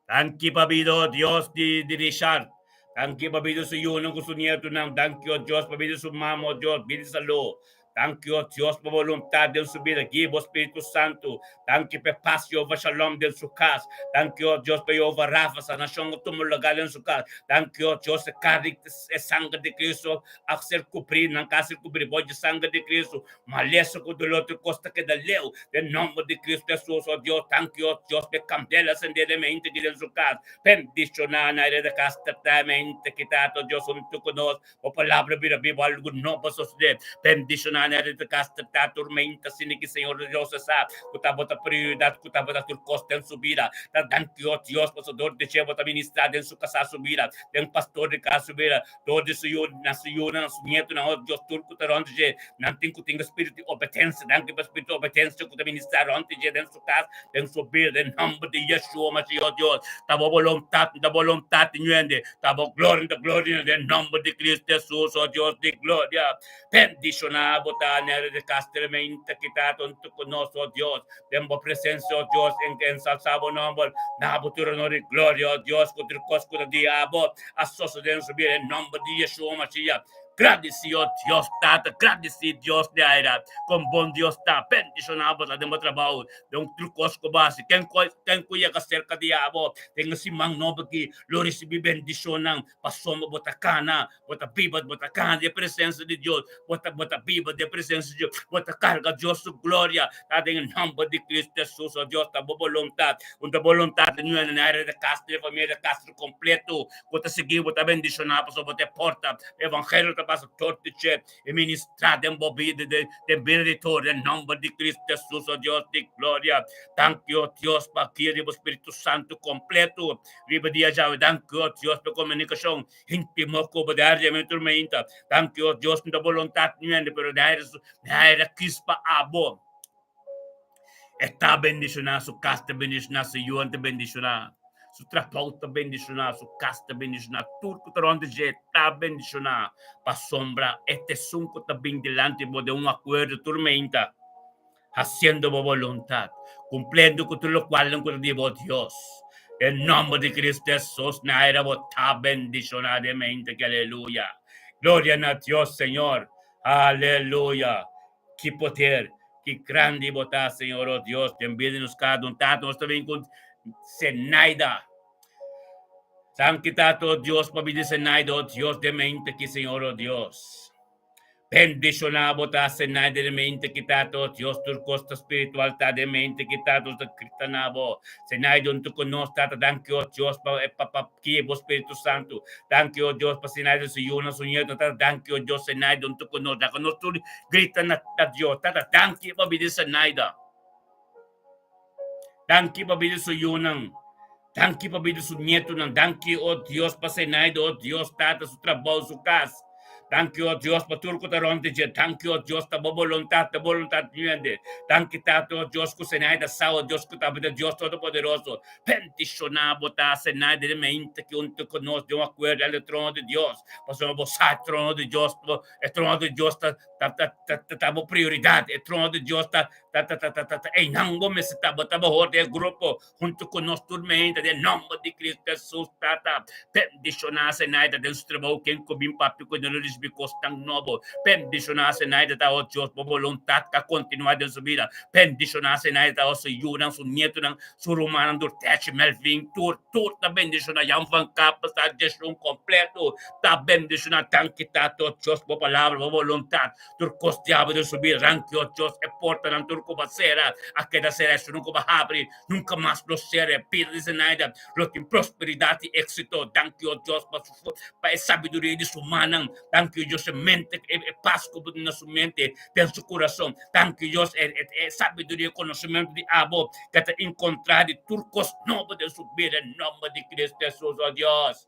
Danki pa bida, o Dios, di, di Richard. Danki pa bida su yunan ku su nietonan. Danki, o Dios, pa bida su mama, o Dios, bida salú. Danki, o Dios, pa boluntat den su bida. Guia bo Spiritu Santu. Danki pa e pas Jehová Shalom den su kas. Danki, o Dios, pa Jehová Rafa, sanashon a tuma lugá den su kas. Danki, o Dios, e karni, e sanger di Cristo a ser kubrí, nan kas a ser kubrí bou dje sanger di Cristo. Malesa ku dolor tur kos ta keda leu. Den nomber di Cristo Hesus, o Dios, danki, o Dios, pa e kandela sendé den mente ki den su kas. Bendishoná na e reda kas trata mente ki ta, o Dios, huntu ku nos. Bo palabra bira bibu, algu nobo a sosodé. Bendishoná na e kas ta turmenta, asina ki Señor Dios a sa ku tabata prioridat, ku tabata tur kos den su bida. Ta danki, o Dios, pasobra dor di dje bo ta ministrá den su kasá su bida, den pastor di kas su bida, dor di su yu, na su yunan, na su nietunan, o Dios, tur ku ta rònt di dje, nan tin ku tin e spiritu di obedensia. Danki pa e spiritu di obedensia ku ta ministrá rònt di dje den su kas, den su bida, den nòmber di Yeshua Mashiach, o Dios. Ta bo boluntat, ta boluntat di ñuende. Ta bo gloria, ta gloria den nomber di Cristo Jesus, oh Dios di gloria. Bendiciona bo. bo ta nere de castramente kita hunto ku nos, oh Dios, den bo presencia, oh Dios, en ensalsa bo nomber, na bo tur honor y gloria, oh Dios, ku tur kos ku ta di abo a sosode en su bida, en nomber di Yeshua Mashiach. Gradisi, oh Dios Tata, gradisi Dios de aira, kon bon Dios ta, bendiciona bo ta den bo trabou, den tur kos ku bo hasi, ken ku ken ku yega serka di abo den e siman nobo aki lo risibi bendicionnan, pasobra bo ta kana, bo ta biba, bo ta kana den e presencia di Dios, bo ta bo ta biba den e presencia di Dios, bo ta karga Dios su gloria, ta den e nomber di Cristo Jesus, oh Dios, ta bo boluntad, un ta boluntad di nuevo na área di kas, di e familia di kas kompleto, bo ta sigui, bo ta bendiciona, pasobra bo ta e porta. Evangelio ta pasa tur di dje i ministrá den bo bida, den bida di tur, den nomber di Cristo Jesus, o Dios di gloria. Danki, o Dios, pa guia di bo Spiritu Santu kompleto riba dia djawe. Danki, o Dios, pa e komunikashon íntimo ku bo da riba mi tur mainta. Danki, o Dios, mi ta boluntat niuende, pero mi aire kis pa abo. E ta bendishoná, su kas ta bendishoná, su yunan ta bendishoná, su trabou ta bendishoná, su kas ta bendishoná, tur ku ta rònt di dje ta bendishoná, pasobra e ta esun ku ta bin dilanti bo den un akuerdo tur meinta, hasiendo bo boluntat, kumpliendo ku tur lokualnan ku ta di bo Dios. Den nòmber di Kristu Hesus, naira bo ta bendishoná den meinta ki. Aleluya! Gloria na Dios, Señor! Aleluya! Ki poder, ki grandi bo ta, Señor, oh Dios, den bida di nos kada un. Tata, nos ta bin ku Zenaida. Danki, Tata, oh Dios, pa bida di Zenaida, oh Dios, den mente aki, Señor, oh Dios. Bendishoná bo ta, Zenaida, den mente aki, Tata, oh Dios, tur kos ta spiritual ta den mente aki, Tata, nos ta grita na bo. Zenaida, huntu ku nos, Tata, danki, oh Dios, pa pa pa Ki bo Spiritu Santu. Danki, o Dios, pa Zenaida su yunan, su nieto. Tata, danki, o Dios, Zenaida huntu ku nos. Laga nos tur grita na Dios. Tata, danki pa bida di Zenaida. Danki pa bida di su yunan. Danki pa bida di su nietonan. Danki, o Dios, pa Zenaida, o Dios, Tata, su trabou, su kas. Danki, o Dios, pa tur ku ta rònt di dje. Danki, o Dios, ta bo boluntat, ta boluntat grande. Danki, Tata, o Dios, ku Zenaida sa, o Dios, ku ta bida Dios Todopoderoso. Bendishoná bo ta Zenaida di mente ki huntu ku nos den un akuerdo al e trono di Dios. Pasobra bo sa e trono di Dios, e trono di Dios ta ta ta ta ta bo prioridat. E trono di Dios ta ta ta ta ta ta einan bo mester ta. Bo ta bahor den e grupo huntu ku nos tur mente den nòmber di Cristo Hesus. Tata, bendishoná Zenaida den su trabou ken ku bin papia ku no lo risibí kosnan nobo. Bendishoná Zenaida ta, o Dios, bo boluntat ta kontinuá den su bida. Bendishoná Zenaida ta, o su yunan, su nietonan, Su rumannan tur Techi, Melvin, tur, tur ta bendiciona. Jan van Kappel ta Jeshurun completo ta bendiciona. Danki Tata, oh Dios, bo palabra, bo voluntad. Tur cos diabel den su bida. Danki, oh Dios, e portanan tur cu bo a cera a keda cera. Esunnan cu bo a habri nunca mas lo cera. E bida di Zenaida lo tin prosperidad y exito. Danki, oh Dios, pa su, pa e sabiduria di su mannan. Danki, oh Dios, e mente, e, e pas cu bo tin na su mente, den su curason. Danki Dios e e sabiduria y conocimento di abo ke ta encontra di tur cos nobo den su bida en nomber di Cristo Jesus oh Dios.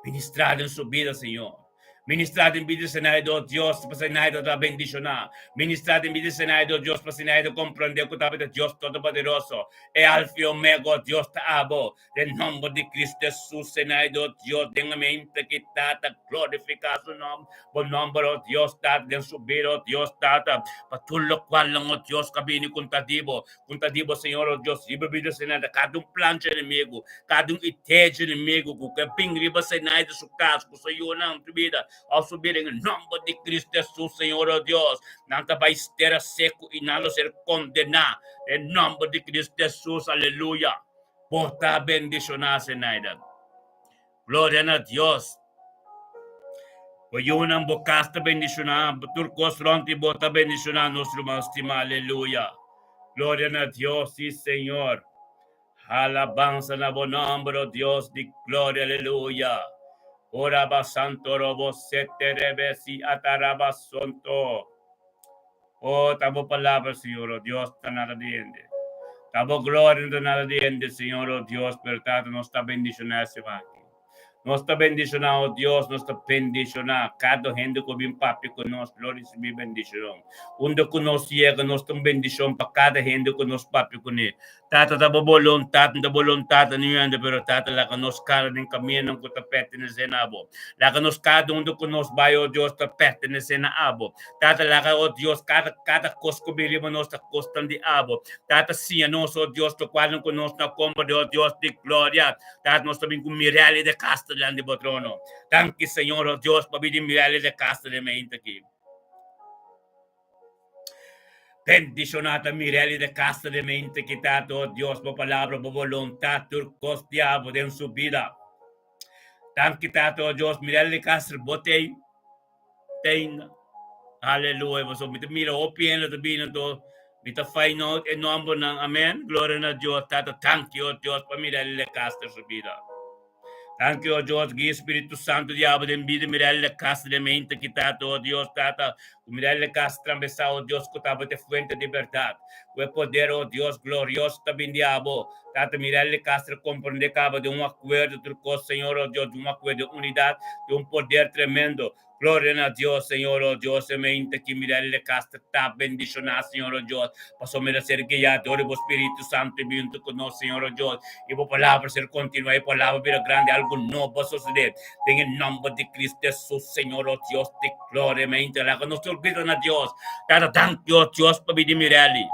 Ministra den su bida Señor. Ministra den bida di Zenaida oh Dios pa Zenaida ta bendiciona. Ministra den bida di Zenaida oh Dios pa Zenaida comprende cu tabata Dios Todopoderoso. E Alfa y Omega oh Dios ta abo. Den nomber di Cristo Jesus, Señor, oh Dios, den e mente ki Tata, glorifica su nomber, bo nomber, oh Dios, Tata, den su bida, oh Dios, Tata, pa tur locualnan, oh Dios, ka bini contra di bo, contra di bo, Señor, oh Dios, riba bida, Señor, cada un plan dje enemigo, cada un idea dje enemigo cu ke bin riba, Señor, di su cas, cu su yunan, su bida, of su bida, en e nomber di Cristo Jesus, Señor, oh Dios, nan ta bay tera seco y nan lo ser condena, den nomber di Cristo Jesus, aleluya. Bo ta bendishoná, Zenaida. Gloria na Dios. Bo yunan, bo kas ta bendishoná, tur kos rònt di bo ta bendishoná, nos ruman stimá. Aleluya. Gloria na Dios, sí, Señor. Alabansa na bo nòmber, o Dios di gloria. Aleluya. Ora ba santo robo sete rebe si ataraba sonto. Oh, ta bo palabra, Señor, oh Dios, ta nada di hende. Ta bo gloria no ta nada di hende, Señor, oh Dios, pero Tata, nos ta bendiciona e siman aki. Nos ta bendishoná, o Dios, nos ta bendishoná kada hende ku bin papia ku nos, lo risibí bendishon. Unda ku nos yega, nos ta un bendishon pa kada hende ku nos papia kuné. Tata, ta bo boluntat, no ta boluntat di niun hende, pero Tata, laga nos kana den kaminnan ku ta pertenesé na abo. Laga nos kada unda ku nos bai, o Dios, ta pertenesé na abo. Tata, laga, o Dios, kada, kada kos ku bin riba nos ta kosnan di abo. Tata, siña nos, o Dios, lokualnan ku nos no a komprendé, o Dios di gloria. Tata, nos ta bin ku Mirelli de Castro dilanti bo trono. Danki, Señor, o Dios, pabia di Mirelli de Castro den mainta aki. Bendishoná ta Mirelli de Castro de mente ki ta oh Dios bo palabra bo voluntad tur kos di abo den su bida. Danki Tata oh Dios Mirelli de Castro bo tei teina. Aleluya pasobra mi ta mira hopi hende ta bini anto mi ta find out e nombernan amen gloria na Dios Tata danki oh Dios pa Mirelli de Castro su bida. Danki, o Dios, guia Spiritu Santu di abo den bida, mira el casa den mente ki tata, o Dios, tata, ku mira el casa trambesa, o Dios, ku taba te fuente di berdad, ku e poder, o Dios, glorioso ta bin di abo, tata, mira el casa comprende kaba den un akuerdo tur kos, Señor, o Dios, di un akuerdo, di unidad, di un poder tremendo. Gloria na Dios, Señor, o Dios, e mente ki mira el casa ta bendiciona, Señor, o Dios, pasobra mira ser guiá dor di bo Spiritu Santu i bintu ku nos, Señor, o Dios, i bo palabra ser kontinuá, i palabra bira grandi, algu nobo a sosodé, den e nòmber di Cristo Jesus, Señor, o Dios di gloria, e mente laga nos tur grita na Dios, Tata, danki, o Dios, pabia di Mirelli.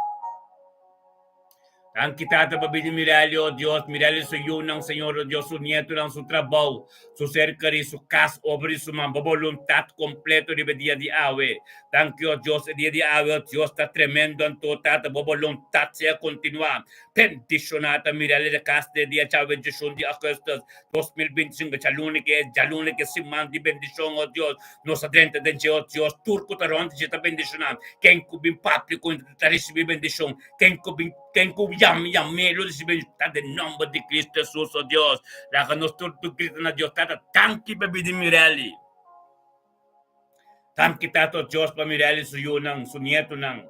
Danki Tata pa bini Mirelli, oh Dios, Mirelli su yunan, Señor, oh Dios, su nietonan, su trabou, su ser kerí, su kas, obra di su man, bo boluntat kompleto riba e dia di awe. Danki, oh Dios, e dia di awe, oh Dios, ta tremendo, anto, Tata, bo boluntat sea kontinuá. Bendishoná ta Mirelli de kas den e dia djawe djeshun di augustus 2025, djaluna ke djaluna ke siman di bendishon, oh Dios, nos a drenta den dje, oh Dios, tur ku ta rònt di dje ta bendishoná, ken ku bin papia ku ta risibí bendishon. Ken ku bin, ken ku yama, yam'é, lo risibi ta den nomber di Cristo Jesus, o Dios. Laga nos tur tur grita na Dios, Tata, danki pa bida di Mirelli. Danki, Tata, o Dios, pa Mirelli, su yunan, su nietonan.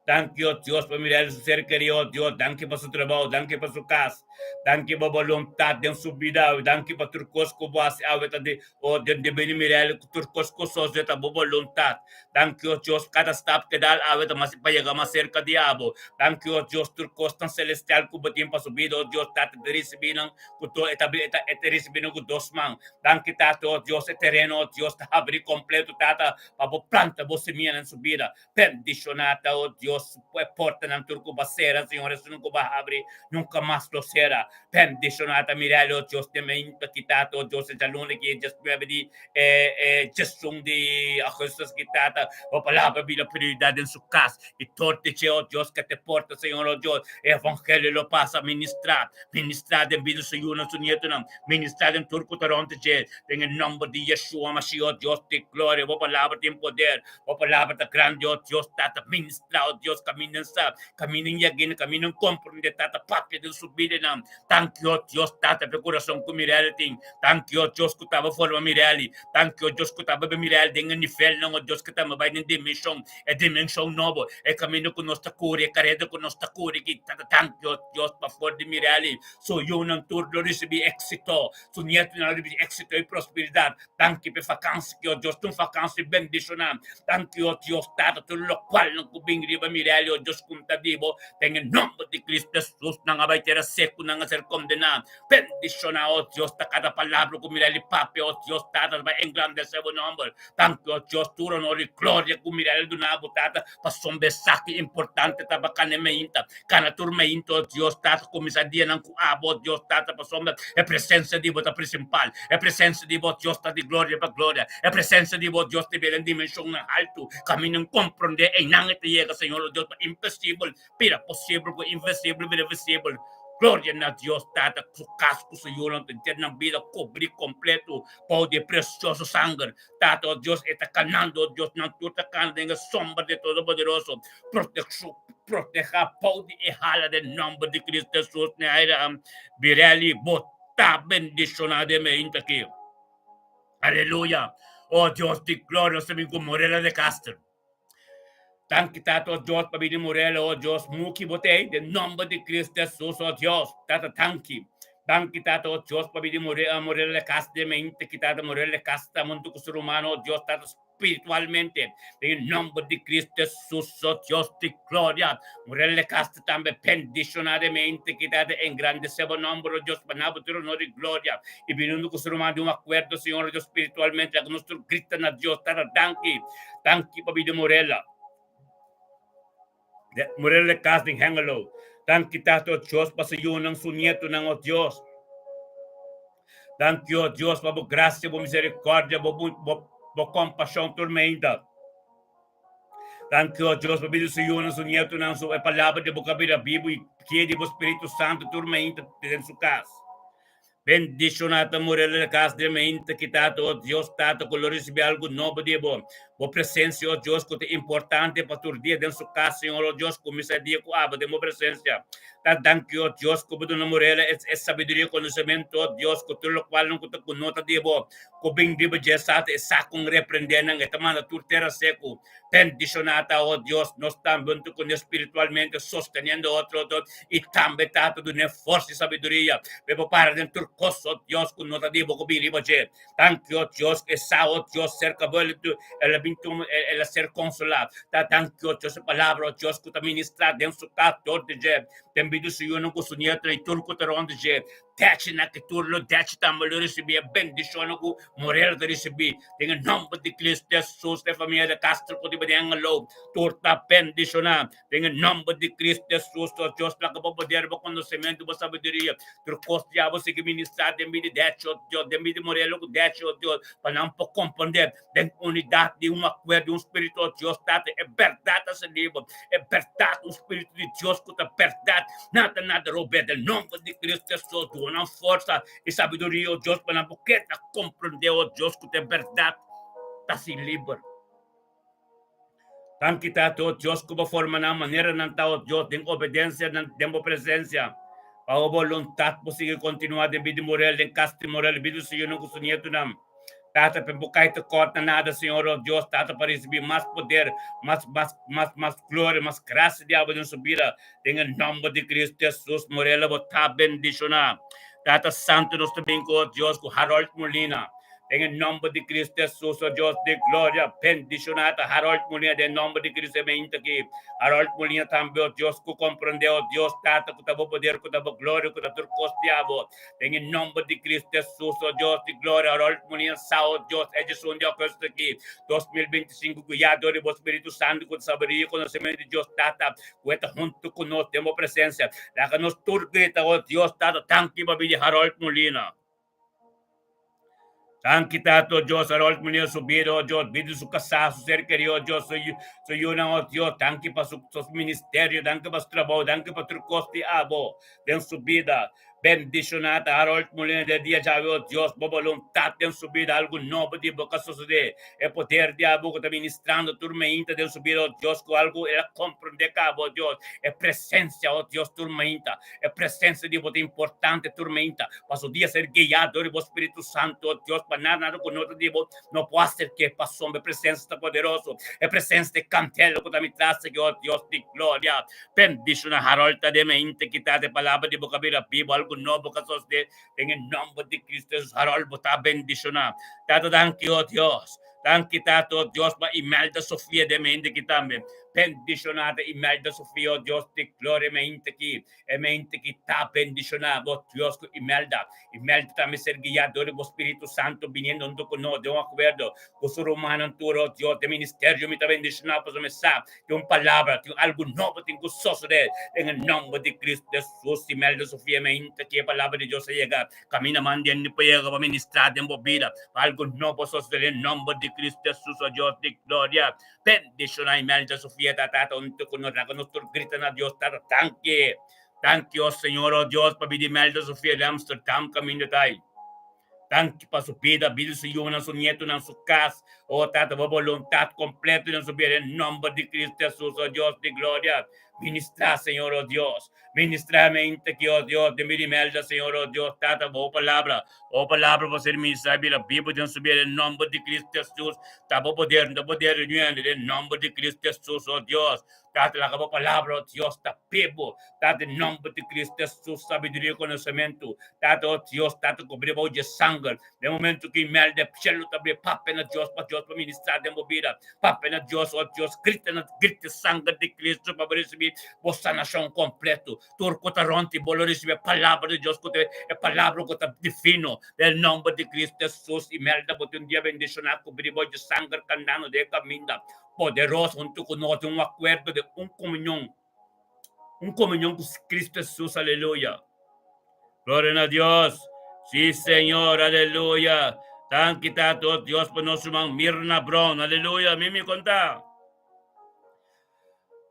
Danki, o Dios, pa Mirelli, su ser kerí, o Dios. Danki pa su trabou, danki pa su kas. Danki pa bo boluntat den su bida awe. Danki pa tur kos ku bo hasi awe ta di, o den di bini Mirelli, ku tur kos ku sosode ta bo boluntat. Danki o Dios, kada stap ke dal awe ta mas pa yega mas serka di abo. Danki o Dios, tur kosnan selestial ku bo tin pa su bida, o Dios, Tata ta risibí nan ku do, e ta e ta e ta risibí nan ku dos man. Danki Tata, o Dios, e tereno, o Dios, ta habrí kompleto, Tata, pa bo planta bo simianan den su bida. Bendishoná ta, o Dios, e portanan tur ku bo a sera, Señor, esunnan ku bo a habri nunka mas lo sera. Bendishoná ta Mirelli, o Dios, den mi aki, Tata, o Dios, e djaluna ki e diesnuebe di E e djesun di augustus ki tata bo palabra bira prioridad den su cas y tor di dje, oh Dios, ke te porta, Señor, oh Dios, e evangelio lo pasa ministra, ministra den bida su yunan, su nietonan, ministra den tur cu ta rond di dje, den e nomber di Yeshua Mashiach, oh Dios di gloria, bo palabra tin poder, bo palabra ta grandi, oh Dios, tata, ministra, oh Dios, caminda en sa, caminda en yagina, caminda en comprende, tata, papia den su bidanan. Danki, oh Dios, Tata, p'e kurason ku Mirelli tin. Danki, oh Dios, ku taba forma Mirelli. Danki, oh Dios, ku taba be Mirelli den e nivelnan, oh Dios, ku tamba bai den dimenshon, e dimenshon nobo, e kaminda ku nos ta kuri, e kareda ku nos ta kuri aki. Tata, danki, oh Dios, pa for di Mirelli. Su yunan tur lo risibí éksito. Su nietunan lo risibí éksito i prosperidat. Danki p'e fakansi ki, oh Dios, ta un fakansi bendishoná. Danki, oh Dios, Tata, tur lokualnan ku bin riba Mirelli, oh Dios, ku N ta di bo. Den e nomber di Cristo Jesus, nan a bai tera seku, nan a ser kondená. Bendishoná, o Dios, ta kada palabra ku Mirelli papia, o Dios, Tata, ta bai engrandesé bo nomber. Danki, o Dios, tur honor i gloria ku Mirelli duna bo, Tata, pasobra esaki importante ta pa kana e meinta. Kana tur meinta, o Dios, Tata, kuminsá dianan ku abo, o Dios, Tata, pasobra e presensia di bo ta prinsipal. E presensia di bo, o Dios, ta di gloria pa gloria. E presensia di bo, o Dios, ta bira den dimenshonnan haltu. Kaminda N komprondé einan e ta yega, Señor, o Dios, pa imposibel bira posibel, ku invisibel bira visibel. Gloria na Dios Tata, ku su kas, ku su yunan, ku henter nan bida kubrí kompleto bou di e presioso sanger. Tata, o Dios, e ta kanando, o Dios, nan tur ta kana den e sombra di e Todopoderoso. Protekshon, protehá bou di e hala den nòmber di Cristo Jesus. Neaira Birelli, bo ta bendishoná den meinta aki. Aleluya! O Dios di gloria, nos ta bin ku Morela de Castro. Danki Tata, o Dios, pa bini Morela, o Dios, muki bo ta ei, den nomber di Cristo Jesus, o Dios. Tata, danki. Danki Tata, oh Dios, pa bidi Morel e kas den mente ki Tata Morel e kas ta huntu ku su ruman, oh Dios, Tata, spiritualmente. Den e nomber di Cristo Jesus, oh Dios di gloria. Morel e kas ta tambe bendishoná den mente ki Tata engrandesé bo nomber, oh Dios, pa na bo tur honor i gloria. I bini huntu ku su ruman di un akuerdo, Señor, oh Dios, spiritualmente, laga nos tur grita na Dios, Tata, danki. Danki pa bidi Morela. Morela e kas den Hengelo. Danki Tata, oh Dios, pa su yunan, su nietonan, oh Dios. Danki, oh Dios, pa bo gracia, bo misericordia, bo, bo, bo compasión tur meinta. Danki, oh Dios, pa bida su yunan, su nietonan, su e palabra di bo kabira bibu i guia di bo Spiritu Santo tur meinta den su kas. Bendishoná ta Morela de kas den meinta ki Tata, oh Dios, Tata, ku lo risibí algu nobo di bo. Bo presensia, oh Dios, ku ta importante pa tur dia den su kas, Señor, oh Dios, kuminsá e dia ku abo den bo presensia. Ta danki, oh Dios, ku bo duna Morela e e sabiduria i konosementu, oh Dios, ku tur lokualnan ku ta ku no ta di bo, ku bin riba dje sa ta e sa kon reprendé nan, e ta manda tur tera seku. Bendishoná ta, oh Dios, nos tambe huntu ku nos spiritualmente sosteniendo otro, oh Dios, i tambe, Tata, dun'é forsa i sabiduria pa e por para den tur kos, oh Dios, ku no ta di bo ku bin riba dje. Danki, oh Dios, e sa, oh Dios, serka bo el el a bin tuma, el a ser konsolá. Ta danki, oh Dios, e palabra, oh Dios, ku ta ministrá den su kas dor di dje, den bida su yunan ku su nietunan i tur ku ta rònt di dje. Dechi na ki tur lo dechi tambe lo risibí e bendishonnan ku Morel ta risibí. Den e nòmber di Kristu Hesus, e famia di Castro ku ta den Hengelo tur ta bendishoná. Den e nòmber di Kristu Hesus, oh Dios, laga bo poder, bo konosementu, bo sabiduria, tur kos di abo sigui ministrá den bida di Dechi, oh Dios, den bida di Morel ku Dechi, oh Dios, pa nan por komprondé den unidat di un akuerdo, un spiritu, oh Dios Tata, e bèrdat ta sali bo, e bèrdat, un spiritu di Dios ku ta bèrdat, nada nada robes, den nòmber di Kristu Hesus, duna nan forsa i sabiduria, oh Dios, pa nan por keda komprondé, oh Dios, ku ta e bèrdat ta si liber. Danki Tata, oh Dios, ku bo forma nan manera nan ta, oh Dios, den obedensia den bo presensia. Pa bo boluntat por sigui kontinuá den bida di Morel, den kas di Morel, bida di su yunan ku su nietunan. Tata, pa bo kai tekort na nada, Señor, oh Dios, Tata, pa risibí mas poder, mas, mas, mas, mas gloria, mas grasia di abo den su bida. Den e nòmber di Cristo Jesus, Morel, bo ta bendishoná. Tata Santu, nos ta bin ku, oh Dios, ku Harold Molina. Den e nomber di Cristo Jesus, o Dios di gloria, bendiciona ta Harold Molina den nomber di Cristo e mainta aki. Harold Molina tambe, o Dios, cu comprende, o Dios Tata, cu ta bo poder, cu ta bo gloria, cu ta tur cos di abo. Den e nomber di Cristo Jesus, o Dios di gloria, Harold Molina sa, o Dios, e djesun di agosto aki, 2025, guia dor di bo Spiritu Santo, cu ta sabiduria y conocimento di Dios Tata, cu e ta hunto cu nos den bo presencia. Laga nos tur grita, o Dios Tata, danki pa bini Harold Molina. Danki Tata, oh Dios, Harold Munir su bida, oh Dios, bida di su kasá, su ser kerí, oh Dios, su su yunan, oh Dios, danki pa su su ministerio, danki pa su trabou, danki pa tur kos di abo den su bida. Bendishoná ta Harold Molina den dia djawe, oh Dios, bo boluntat den su bida, algu nobo di bo ka sosodé, e poder di abo ku ta ministrando tur mainta den su bida, oh Dios, ku algu el a komprondé kaba, oh Dios, e presensia, oh Dios, tur mainta. E presensia di bo ta importante tur meinta, paso dia ser guiá dor di bo Spiritu Santu, oh Dios, pa nada nada ku no ta di bo no por aserk'é, pasobra e presensia ta poderoso, e presensia ta e kandela ku ta mi tras aki, oh Dios di gloria. Bendishona Harold ta den meinta, kita e palabra di bo ka bira bibu, algu nobo ka sosodé den e nòmber di Kristu Hesus. Harold, bo ta bendishoná. Tata, danki, oh Dios. Danki, Tata, oh Dios, pa Imelda Sofia den meinta aki tambe. Bendishoná ta Imelda Sofia, oh Dios di gloria, e mente ki, e mente ki ta bendishoná, bo Dios ku Imelda. Imelda tambe ser guiá dor di bo Spiritu Santo biniendo hunto ku nos den un akuerdo ku su rumannan tur, oh Dios, den ministerio mi ta bendishoná pasobra mi sa tin un palabra, tin algu nobo tin ku sosodé den e nòmber di Cristo Jesus. Imelda Sofia, e mente ki e palabra di Dios a yega, Camina man den di pega pa ministrá den bo bida, pa algu nobo sosodé den nòmber di Cristo Jesus, oh Dios di gloria. Bendiciona Imelda Sofia ta tata unto cu nos laga nos tur grita na Dios tata danki danki oh Señor oh Dios pa bida Imelda Sofia di Amsterdam caminda ta ay danki pa su bida bida su yunan su nietonan su cas oh tata bo boluntad completo den su bida den nomber di Cristo Jesus oh Dios di gloria. Ministrá, Señor, oh Dios. Ministrá mente ki, oh Dios, den bida Imelda, Señor, oh Dios, Tata, bo palabra, bo palabra por ser ministrá bira bibu den su bida, den nomber di Cristo Jesus. Ta bo poder, ta poder renuendo, den nomber di Cristo Jesus, oh Dios. Tata, laga bo palabra, oh Dios, ta bibu. Tata, den nomber di Cristo Jesus, sabiduria i konosementu. Tata, oh Dios, Tata, kubri bo dje sanger. Den momento ku Imelda shelu ta bri, papia na Dios, pa Dios por ministrá den bo bida. Papia na Dios, oh Dios, grita na grita sanger di Cristo pa bo ricibi bo sanacion completo. Tur cu ta rond di bo lo ricibi e palabra di Dios cu ta e palabra cu ta divino. Den nomber di Cristo Jesus, Imelda, bo tin un dia bendiciona cubri bo dje sanger candando den e caminda poderoso hunto cu nos den un acuerdo den un comunion, un comunion cu Cristo Jesus, aleluya. Gloria na Dios. Sí, Señor, aleluya. Danki Tata, oh Dios, pa nos ruman Mirna Brown, aleluya. Mimi konta.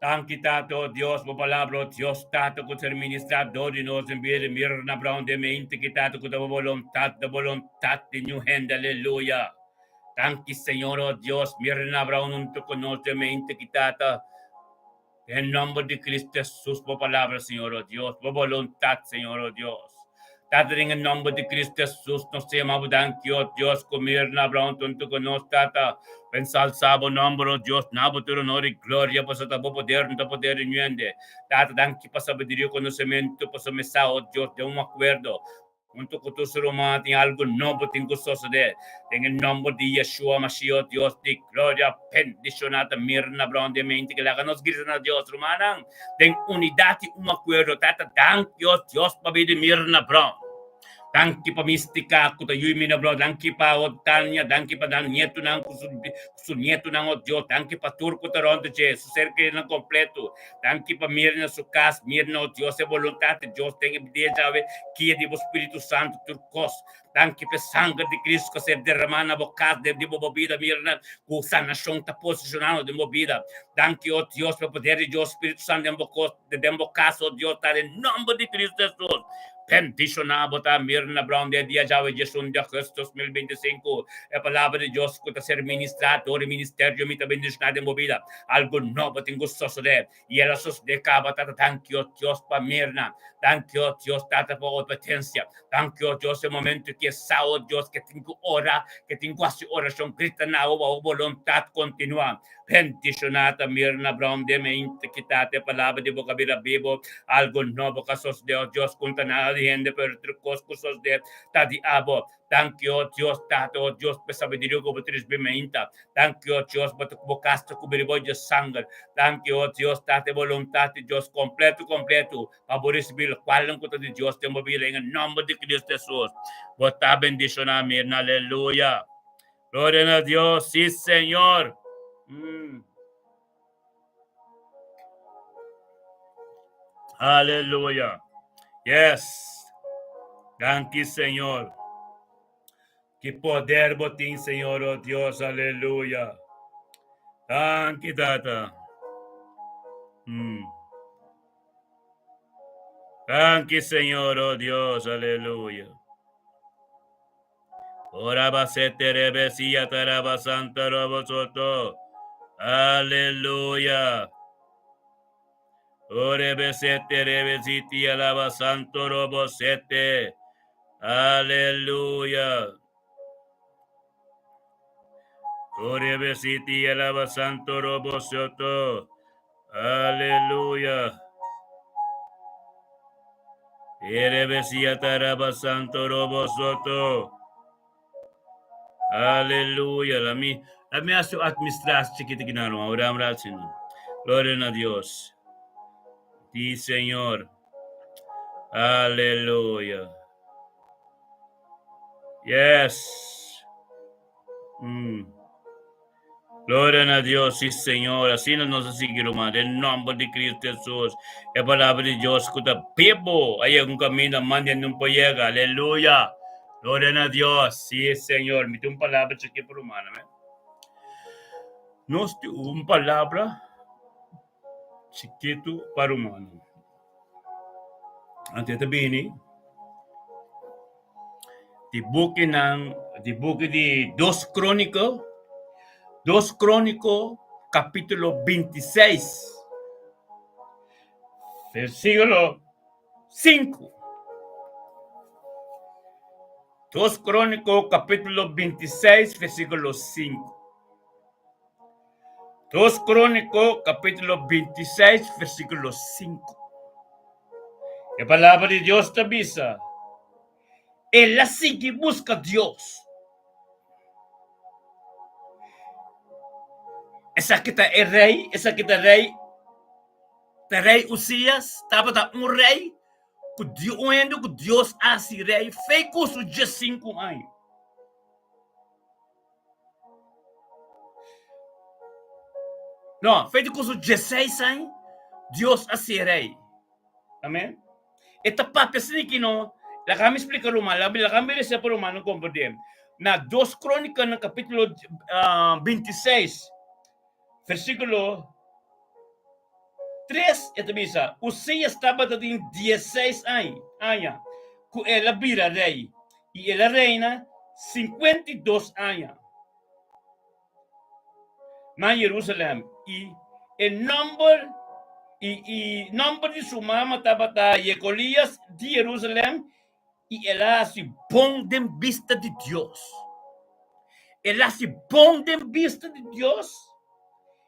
Danki Tata, oh Dios, bo palabra, oh Dios, Tata, ku ser ministrá dor di nos en bida di Mirna Brown den mente ki Tata ku ta bo boluntat, ta boluntat di niun hende, aleluya. Danki Señor, oh Dios, Mirna Brown huntu ku nos den mente ki Tata. Den nomber di Cristo Jesus, bo palabra, Señor, oh Dios, bo boluntad, Señor, oh Dios. Tata, den e nomber di Cristo Jesus, nos ta yama bo danki, oh Dios, cu Mirna Abraham hunto cu nos, Tata. Pa ensalsa bo nomber, oh Dios, na bo tur honor y gloria, pasobra ta bo poder, no ta poder di niuende. Tata, danki pa sabiduria y conocemento, pasobra mi sa, oh Dios, den un acuerdo, Huntu ku tur ser humano tin algu nobo tin ku sosodé. Den e nòmber di Yeshua Mashiach, Dios di gloria, bendishoná ta Mirna Brown den mente ki laga nos grita na Dios, rumannan, den unidat i un akuerdo. Tata, danki o Dios pa bida di Mirna Brown. Danki pa Mística ku ta yui Mirna Brown. Danki pa o Tania, danki pa nan nietunan ku su su nietunan, o Dios. Danki pa tur ku ta rònt dje, su ser keridonan kompleto. Danki pa Mirna su kas. Mirna, o Dios, e boluntat di Dios den e bida djawe. Guia di bo Spiritu Santu tur kos. Danki pa e sanger di Cristo ku a ser derramá na bo kas den di bo bida, Mirna, ku sanashon ta posishonando den bo bida. Danki, o Dios, pa e poder di Dios Spiritu Santu den bo kos, den bo kas, o Dios, ta den nomber di Cristo Jesus. Bendishoná bo ta, Mirna Brown, den e dia djawe, 11 di augustus 2025. E palabra di Dios ku ta ser ministrá dor di ministerio mi ta bendishoná den bo bida. Algu nobo tin ku sosodé. I el a sosodé kaba, Tata. Danki, o Dios, pa Mirna. Danki, o Dios, Tata, pa obedensia. Danki, o Dios, e momento ku e sa, o Dios, ke tin ku ora, ke tin ku hasi orashon, grita na bo pa bo boluntat kontinuá. Bendishoná ta Mirna Brown den mente ki Tata e palabra di bo ka bira bibu. Algu nobo ka sosodé, o Dios, ku no ta nada di hende, pero tur kos ku sosodé ta di abo. Danki, o Dios, Tata, o Dios, pa e sabiduria ku bo ta risibí mainta. Danki, o Dios, bo ta ku bo kas ta kubri bo dje sanger. Danki, o Dios, Tata, e boluntat di Dios kompletu, kompletu, pa bo risibí lokualnan ku ta di Dios den bo bida, den e nòmber di Cristo Jesus. Bo ta bendishoná, Mirna. Aleluya! Gloria na Dios! Sí, Señor! Mm. Aleluya! Yes! Danki, Señor. Ki poder bo tin, Señor, oh Dios, aleluya. Danki, Tata. Mm. Danki, Señor, oh Dios, aleluya. Ora basete rebesia taraba santa robo soto. Aleluya. Ore besete rebesiti alaba santo robo sete. Aleluya. Ore besiti alaba santo robo soto. Aleluya. Ere besia taraba santo robo soto. Aleluya. La mi, la mi hace administrar chiquito que no, ahora Gloria a Dios. Di Señor. Aleluya. Yes. Mm. Gloria na Dios, sí Señor. Asina nos a sigui, ruman. Den nomber di Cristo Jesús. E palabra di Dios ku ta bibu. A yega un kaminda manda no por yega. Aleluya. Gloria na Dios. Sí, Señor. Mi tin un palabra chikí pa ruman, amén. Nos tin un palabra chikitu pa rumannan. Anto e ta bini di bukinan, di buki di Dos Króniko, Dos Króniko kapítulo 26. Versíkulo 5. Dos Króniko kapítulo 26 versíkulo 5. Dos Króniko kapítulo 26 versíkulo 5. E palabra di Dios ta bisa, El a sigui buska Dios. Esaki ta e rei, esaki ta rei, ta rei Usías, tabata un rei ku un hende ku Dios a hasi rei fei ku su diesinku aña. No, fei ku su dieseis aña Dios a hasié rei. Amen. E ta papia asina ki no. Laga mi splika ruman, laga mi resa pa rumannan komprendé. Na Dos Krónikanan kapítulo 26, versíkulo 3, e ta bisa, Usías tabata tin dieseis aña ku el a bira rei, i el a reina 52 aña na Jerusalèm, i e nòmber i i nòmber di su mama tabata Jekolias di Jerusalèm, i el a hasi bon den bista di Dios. El a hasi bon den bista di Dios,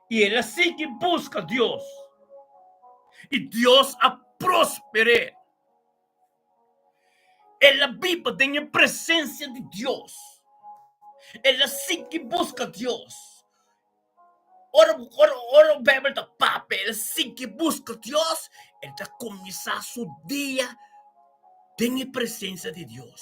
i el a sigui buska Dios, i Dios a prosper'é. El a biba den e presensia di Dios. El a sigui buska Dios. Ora ora ora Beibel ta papia el a sigui buska Dios, el ta kuminsá su dia den e presensia di Dios.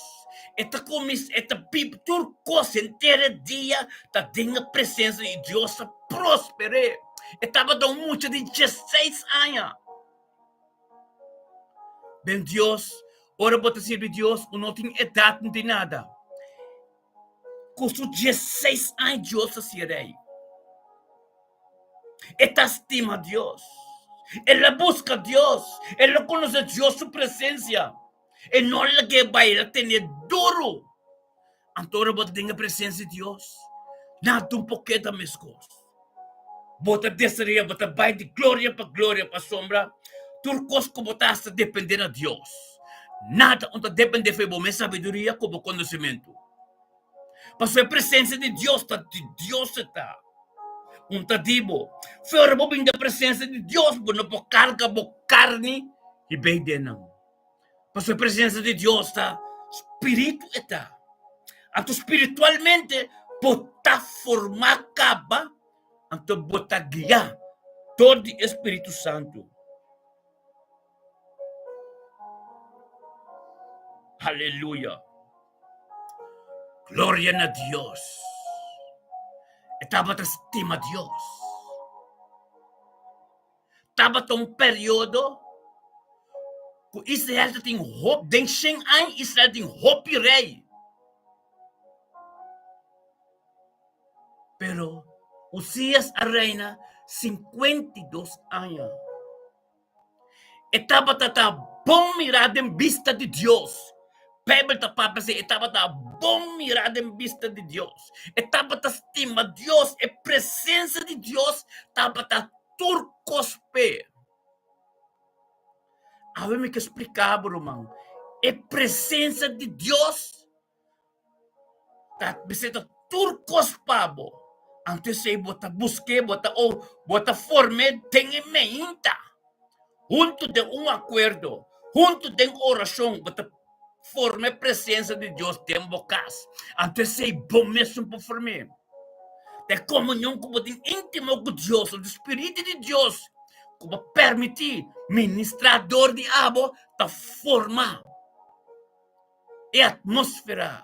E ta kuminsá e ta biba tur kos henter e dia ta den e presensia di Dios a prosper'é. E tabata un mucha di diesseis aña. Den Dios, ora bo ta sirbi Dios, bo no tin edat, no tin nada. Ku su diesseis aña Dios a hasié rei. E ta stima Dios. El a buska Dios. El a konosé Dios su presensia. E no lag'é bai, el a ten'é duru. Anto ora bo ta den e presensia di Dios, nada un por keda meskos. Bo ta desaroyá, bo ta bai di gloria pa gloria pasobra tur kos ku bo ta hasi ta dependé na Dios. Nada un ta dependé for bo mes sabiduria ku bo konosementu. Pasobra e presensia di Dios ta di Dios e ta. Un ta di bo. For ora bo bin den presensia di Dios, bo no por karga bo karni i bei den nan. Pasobra e presensia di Dios ta spiritu e ta. Anto spiritualmente bo ta formá kaba, anto bo ta guiá dor di e Spiritu Santu. Aleluya! Gloria na Dios! E tabata stima Dios. Tabata un periodo ku Israel ta tin hop den shen aña Israel tin hopi rei. Pero Uzias a reina 52 aña. E tabata ta bon mirá den bista di Dios. Beibel ta papia si e tabata bon mirá den bista di Dios. E tabata stima Dios, e presensia di Dios tabata tur kos p'e. Awe mi ke splika bo, ruman, e presensia di Dios Ta mester ta tur kos pa bo. Anto esei bo ta busk'é, bo ta bo ta form'é den e meinta. Huntu den un akuerdo, huntu den orashon, bo ta forma e presensia di Dios den bo kas. Anto esei bo mesun por form'é. Ta e komunion ku bo tin íntimo ku Dios, e Spiritu di Dios ku bo permití ministrá dor di abo ta forma. E atmósfera,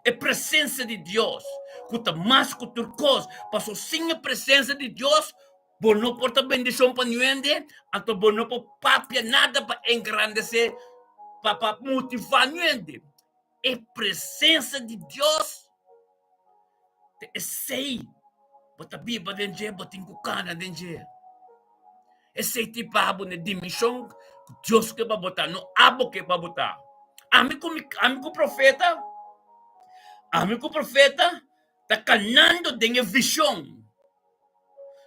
e presensia di Dios, ku ta mas ku tur kos, pasobra sin e presensia di Dios bo no por ta bendishon pa niun hende, anto bo no por papia nada pa engrandesé, pa pa motivá niun hende. E presensia di Dios ta esei bo ta biba den dje, bo tin ku kana den dje. Esei tin pa bo na e dimenshon ku Dios ke pa bo ta, no abo ke pa bo ta. Ami ku mi, ami ku profeta, ami ku profeta ta kanando den e vishon.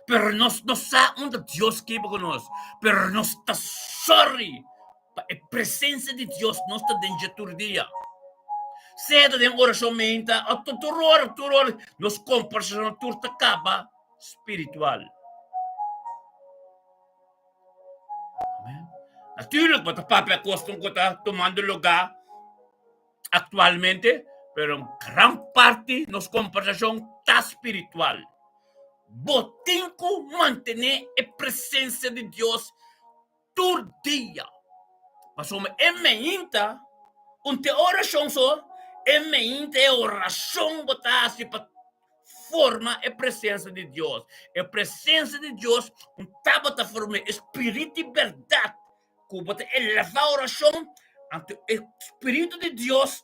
Pero nos no sa unda Dios ke pa ku nos. Pero nos ta sorry pa e presensia di Dios nos ta den dje tur dia. Sea ta den orashon meinta òf ta tur ora, tur ora nos kombersashon tur ta kaba spiritual. Amen. Natuurlijk bo ta papia kosnan ku ta tumando lugá aktualmente, pero un gran parti nos kombersashon ta spiritual. Bo tin ku mantené e presensia di Dios tur dia. Pasobra e meinta un te orashon so, e meinta e orashon bo ta hasi pa forma e presensia di Dios. E presensia di Dios un tabata forma e spiritu di bèrdat ku bo ta elevá orashon, anto e spiritu di Dios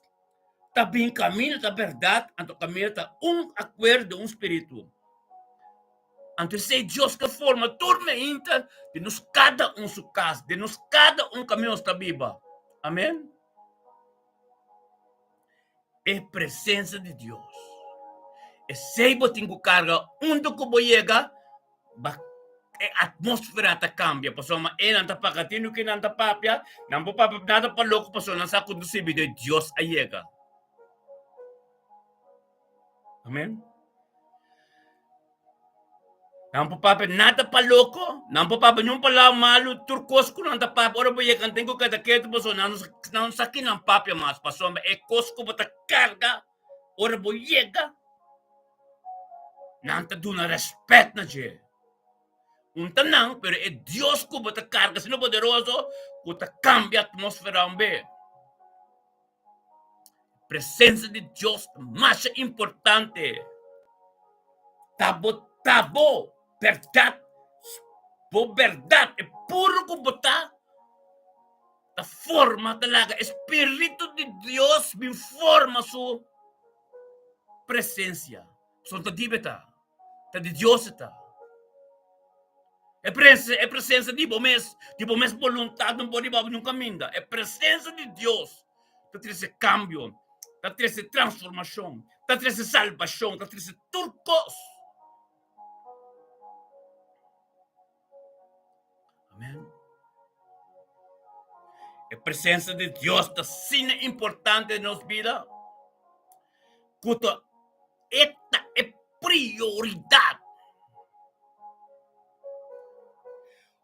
ta bin kaminda ta bèrdat, anto kaminda ta un akuerdo, un spiritu. Anto esei Dios ke forma tur meinta di nos kada un su kas, di nos kada un kaminda nos ta biba. Amen. E presensia di Dios. Esei bo tin ku karga unda ku bo yega, ba e atmósfera ta kambia pasobra e nan ta paga tinu ke nan ta papia, nan por papia nada pa loko pasobra nan sa ku ta sirbi de Dios a yega. Amen. Nan por papia nada pa loko, nan por papia niun palabra malu, tur kos ku nan ta papia ora bo yega nan tin ku keda ketu pasobra nan no sa ki nan papia mas pasobra e kos ku bo ta karga ora bo yega Nan ta duna rèspèt na dje. Un ta nan, pero e Dios ku bo ta karga asina poderoso ku ta kambia atmósfera un be. Presensia di Dios ta masha importante. Ta bo ta bo bèrdat, bo bèrdat, e puru ku bo ta, ta forma, ta laga e spiritu di Dios bin forma su presencia. Pasobra ta di bo e ta, ta di Dios e ta. E presencia, e presencia di bo mes, di bo mes boluntad no por riba bo nunca minda. E presencia di Dios ta trece cambio, ta trece transformacion, ta trece salbacion, ta trece tur cos. Amen. E presencia di Dios ta asina importante den nos bida ku ta e ta e prioridad.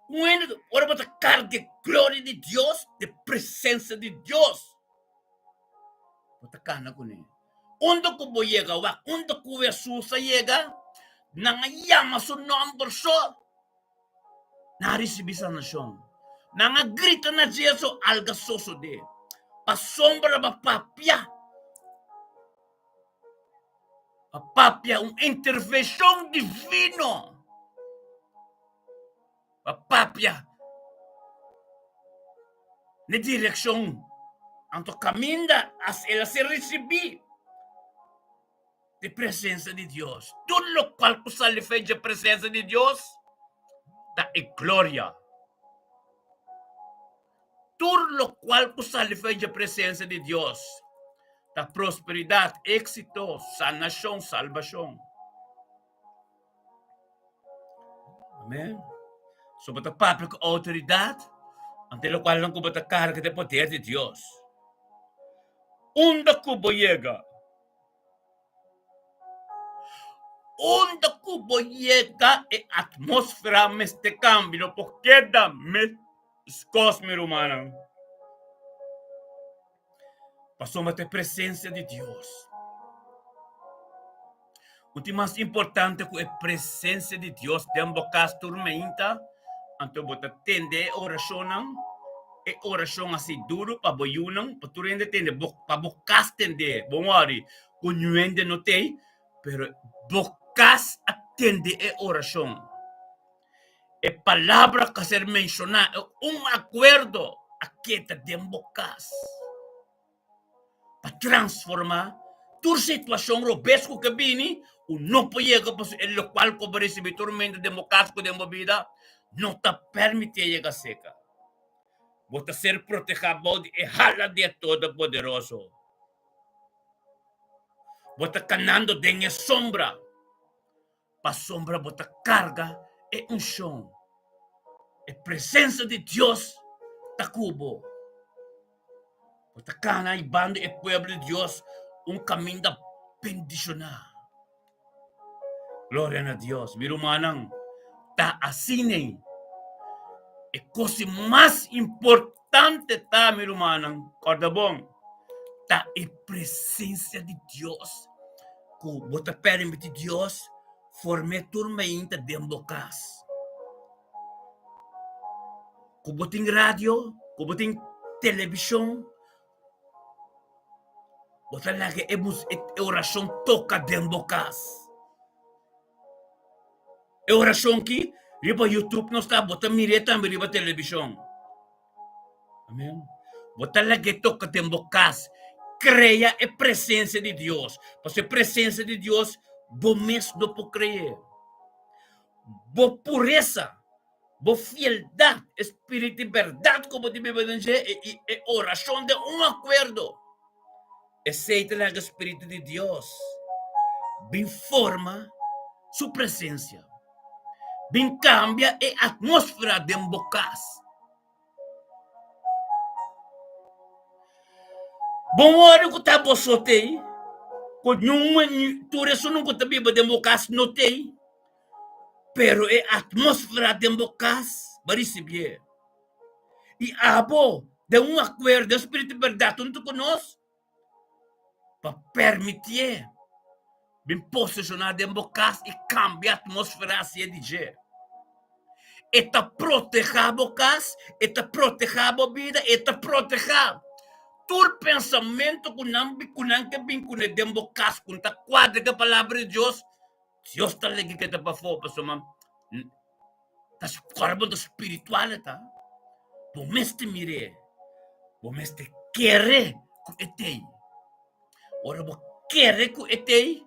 Un hende ora bo ta karga e gloria di Dios, e presencia di Dios, bo ta kana kuné. Unda ku bo yega wak, unda ku Hesus a yega, nan a yama su nòmber so, nan a risibí sanashon. Nan a grita na dje so, algu a sosodé. Pasobra bo a papia, a papia un intervenshon divino. Pa papia n'e direkshon anto kaminda el a ser risibí di presensia di Dios. Tur lokual ku sali fen dje presensia di Dios ta e gloria. Tur lokual ku sali fen dje presensia di Dios ta prosperidat, éksito, sanashon, salbashon. Amen. So bo ta papia ku outoridat, ante lokual nan ku bo ta karga ta e poder di Dios. Unda ku bo yega, unda ku bo yega e atmósfera mester kambia, no por keda meskos mi rumannan. Pasobra ta e presensia di Dios. Un tin mas importante ku e presensia di Dios den bo kas tur meinta, anto bo ta tende e orashonnan, e orashon hasi duru pa bo yunan, pa tur hende tende, bo pa bo kas tende, bon wòri ku niun hende no t'ei, pero bo kas a tende e orashon. E palabra ku a ser menshoná e un akuerdo a keda den bo kas pa transformá tur situashon robes ku ke bini ku no por yega pasobra e lokual ku bo risibí tormenta den bo kas ku den bo bida no ta permití e yega seka. Bo ta ser protehá bou di e hala di e Todopoderoso. Bo ta kanando den e sombra. Pasobra bo ta karga E unshon, e presensia di Dios ta ku bo. Bo ta kana i banda e pueblo di Dios un kaminda bendishoná. Gloria na Dios. Mi rumannan, ta asina ei. E kos di mas importante ta, mi rumannan, kòrda bon, ta e presensia di Dios ku bo ta permití Dios form'é tur mainta den bo kas. Ku bo tin radio, ku bo tin televishon, Bo ta laga e e orashon toka den bo kas. E orashon ki riba YouTube nos ta, bo ta mir'é tambe riba televishon. Amen. Bo ta lag'é toka den bo kas. Krea e presensia di Dios. Pasobra e presensia di Dios bo mes no por kre'é. Bo puresa Bo fieldat, e spirit di bèrdat ku bo tin biba den dje i e orashon den un akuerdo, esei ta laga spiritu di Dios bin forma su presensia, bin kambia e atmósfera den bo kas. Bon ora ku ta bo so t'ei, ku niun tur esun ku ta biba den bo kas no t'ei, pero e atmósfera den bo kas bo a risibié. I abo den un akuerdo, den spiritu di bèrdat huntu ku nos, pa permitié bin poseshoná den bo kas i kambia atmósfera hasia di dje. E ta protehá bo kas, e ta protehá bo bida, e ta protehá tur pensamentu ku nan ku nan ke bin kuné den bo kas ku no ta kuadra ku e palabra di Dios, Dios ta lege ke ta pafó pasobra ta ora bo ta spiritual e ta, bo mester mir'é, bo mester kere ku e t'ei. Ora bo kere ku e t'ei,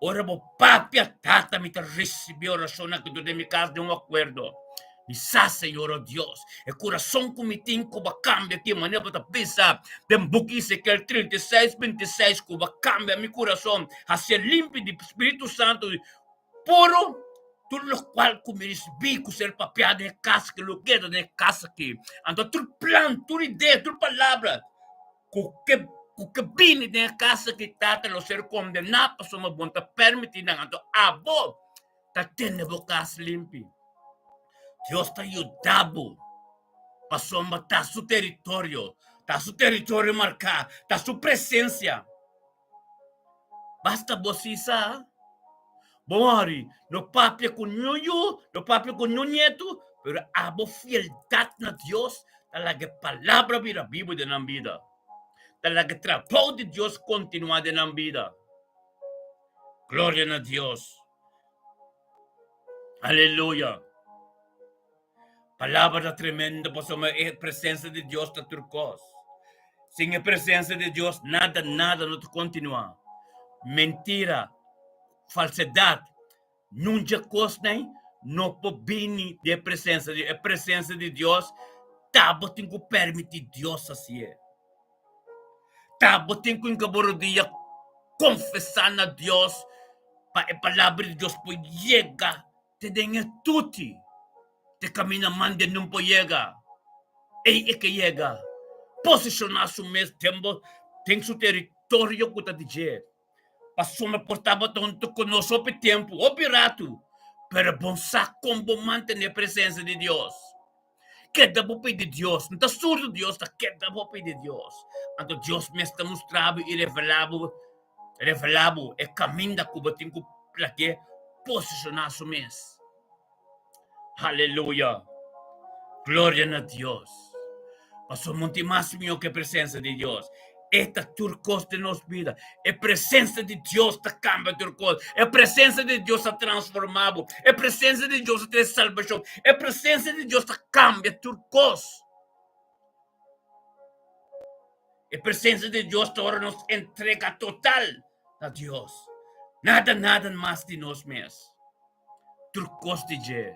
ora bo papia, Tata, mi ta risibí orashonnan ku tur den mi kas den un akuerdo. Mi sa, Señor, o Dios, e kurason ku mi tin ku bo a kambia ki manera bo ta bisa den buki Ezekiel 36, 26, ku bo a kambia mi kurason, hasié limpi di Spiritu Santu Puru, tur lokual ku mi risibí ku ser papiá den e kas aki lo keda den e kas aki. Anto tur plan, tur idea, tur palabra ku ke ku ke bini den e kas aki, Tata, lo ser kondená pasobra bo no ta permití nan. Anto abo ta tene bo kas limpi. Dios ta yuda bo pasobra ta su teritorio, ta su teritorio marká, ta su presensia. Basta bo si sa, bo hori no papia ku niun yu, no papia ku niun nietu, pero abo fieldat na Dios ta laga e palabra bira bibu den nan bida, ta laga e trabou di Dios kontinuá den nan bida. Gloria na Dios! Aleluya! Palabra ta tremendo pasobra e presencia di Dios ta tur cos. Sin e presencia di Dios nada nada no ta continua. Mentira, falsedad, nunca cosnan no por bini di e presencia di E presencia di Dios ta bo tin cu permiti Dios hacié. Ta bo tin cu hinca bo rodia confesa na Dios pa e palabra di Dios por yega Te den e tuti te camina mande nun por yega. Ey e ke yega. Posiciona su mes den bo den su teritorio cu ta di dje. Pasobra por tabata hunto cu nos hopi tempo, hopi ratu, pero bon sa con bo mantene presencia di Dios. Keda bo pidi Dios. No ta surdu Dios ta keda bo pidi Dios. Anto Dios mes ta mustra bo i revela bo, revela bo e kaminda ku bo tin ku plak'é posishoná su mes. Haleluya! Gloria na Dios! Pasobra no tin mas mihó ku e presensia di Dios. E ta tur kos den nos bida. E presensia di Dios ta kambia tur kos. E presensia di Dios ta transformá bo. E presensia di Dios ta trese salbashon. E presensia di Dios ta kambia tur kos. E presensia di Dios ta ora nos entrega total na Dios. Nada, nada mas di nos mes. Tur kos di dje.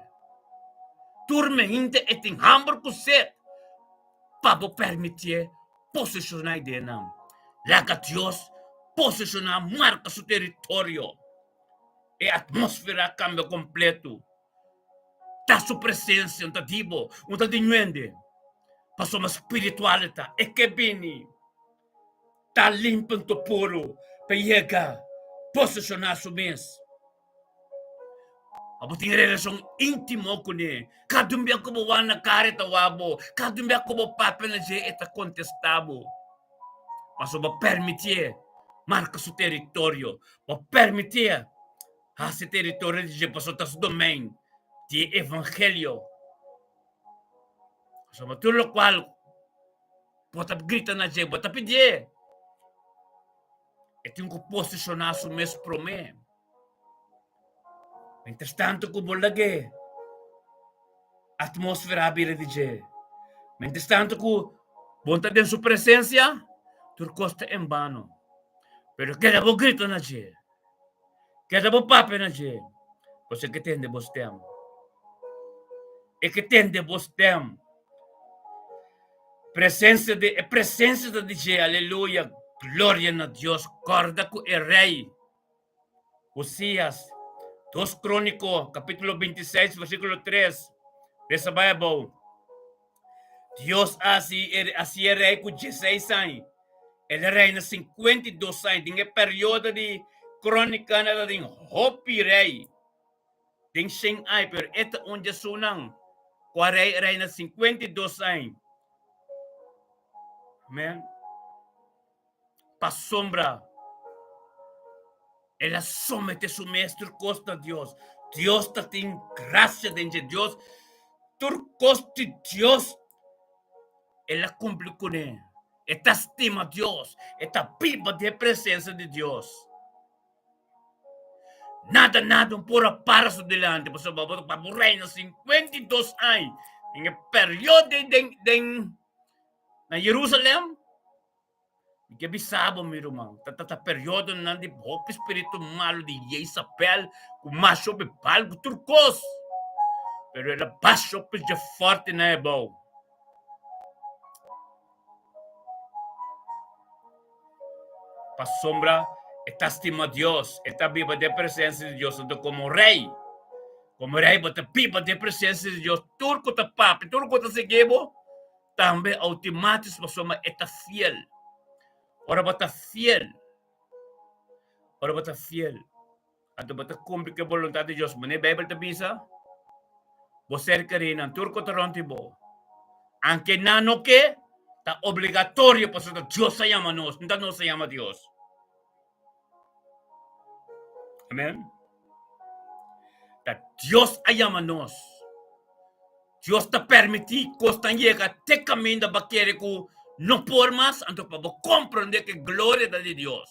Tur mehinte e tin hamber ku set pa bo permitié poseshoná ideanan. Laga Dios poseshoná, marka su teritorio. E atmósfera a kambia kompleto. Ta su presencia, no ta di bo, no ta di nuende. Pasobra spiritual e ta, e ke bini ta limpi anto puru pa yega poseshoná su mes. Abo tin relashon íntimo kuné. Kada un bia ku bo wak na kara e ta wak bo, kada un bia ku bo papia na dje e ta kontestá bo. Pasobra bo permitié marka su teritorio, bo permitié hasi teritorio di dje pasobra ta su domein di e evangelio. Pasobra tur lokual bo ta grita na dje, bo ta pidié, e tin ku posishoná su mes promé. Mientrastantu ku bo lag'é atmósfera a bira di dje, mientrastantu ku bo ta den su presensia, tur kos ta en bano. Pero keda bo grita na dje, keda bo papia na dje, pasobra e ke tende bo stèm. E ke tende bo stèm. Presensia di, e presensia ta di dje, aleluya, gloria na Dios. Kòrda ku e rei Osias, Dos Króniko, kapítulo 26, versíkulo 3, resa bai abou. Dios a hasi e, hasi e rei ku dieseis aña. El a reina 52 aña. Den e periodo di Krónikanan ta tin hopi rei den shen aña, pero e ta un di esunnan ku a rei reina 52 aña. Amèn. Pasobra el a somete su mes tur kos na Dios. Dios ta tin gracia den dje. Dios, tur kos di Dios el a kumpli kuné. E ta stima Dios. E ta biba den e presensia di Dios. Nada, nada no por a para su dilanti, pasobra bo pa bo reina 52 aña den e periodo den den na Jerusalem. Mi ke bisa bo, mi ruman, ta ta periodonan di hopi spiritu malu di Jezabel ku masha hopi bal ku tur kos. Pero el a basha hopi dje forte na e bou. Pasobra e ta stima Dios, e ta biba den presensia di Dios. Anto komo rei, komo rei bo ta biba den presensia di Dios. Tur ku ta papia, tur ku ta sigui bo, Tambe automatis pasobra e ta fiel. Ora bo ta fiel, ora bo ta fiel, anto bo ta kumpli ku e boluntat di Dios. Manera Beibel ta bisa, bo ser kerinan tur ku ta rònt di bo, anke nan no ke, ta obligatorio pasobra Dios a yama nos, no ta nos a yama Dios. Amen. Ta Dios a yama nos. Dios ta permití kosnan yega te kaminda bo kere ku no por mas, anto pa bo komprondé ku e gloria ta di Dios.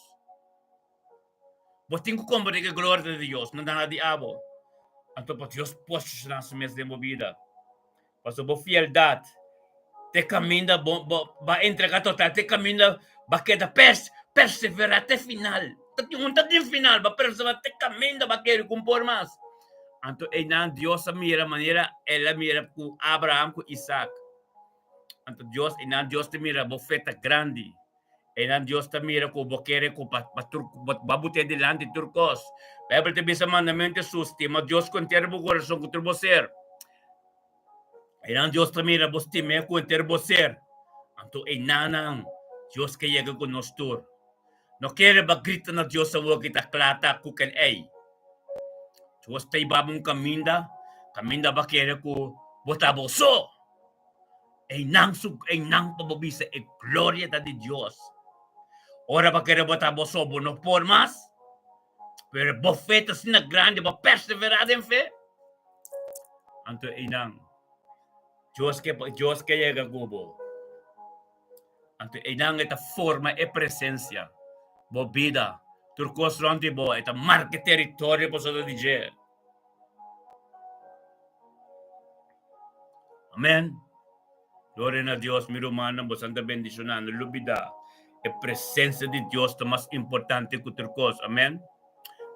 Bo tin ku komprondé ku e gloria ta di Dios, no ta nada di abo. Anto pa Dios posishoná su mes den bo bida. Pasobra bo fieldat te kaminda bo bo ba entrega total, te kaminda ba keda pers perseverá te final. Ta tin un ta tin final, ba perseverá te kaminda ba kere ku un por mas. Anto einan Dios a mira manera el a mira ku Abraham ku Isaac. Anto Dios einan Dios ta mira bo fe ta grandi. Einan Dios ta mira ku bo kere ku pa pa tur ba but'é dilanti tur kos. Bijbel ta bisa mandamentu Hesus, stima Dios ku henter bo kurason ku tur bo ser. Einan Dios ta mira bo stim'é ku henter bo ser. Anto einanan Dios ke yega ku nos tur. No kere ba grita na Dios awor ki ta kla ta ku kel ei. Dios ta hiba bo un kaminda, kaminda ba kere ku bo ta bo so. Einan su einan pa bo bisa e gloria ta di Dios. Ora ba kere bo ta bo so bo no por mas, pero bo fe ta asina grandi, bo persevera den fe. Anto einan Dios ke Dios ke yega ku bo. Anto einan e ta forma e presencia, bo bida, tur cos rond di bo, e ta marca e territorio pasobra di dje. Amen. Gloria na Dios, mi rumannan, bosan ta bendiciona, no lubida, e presencia di Dios ta mas importante cu tur cos. Amen.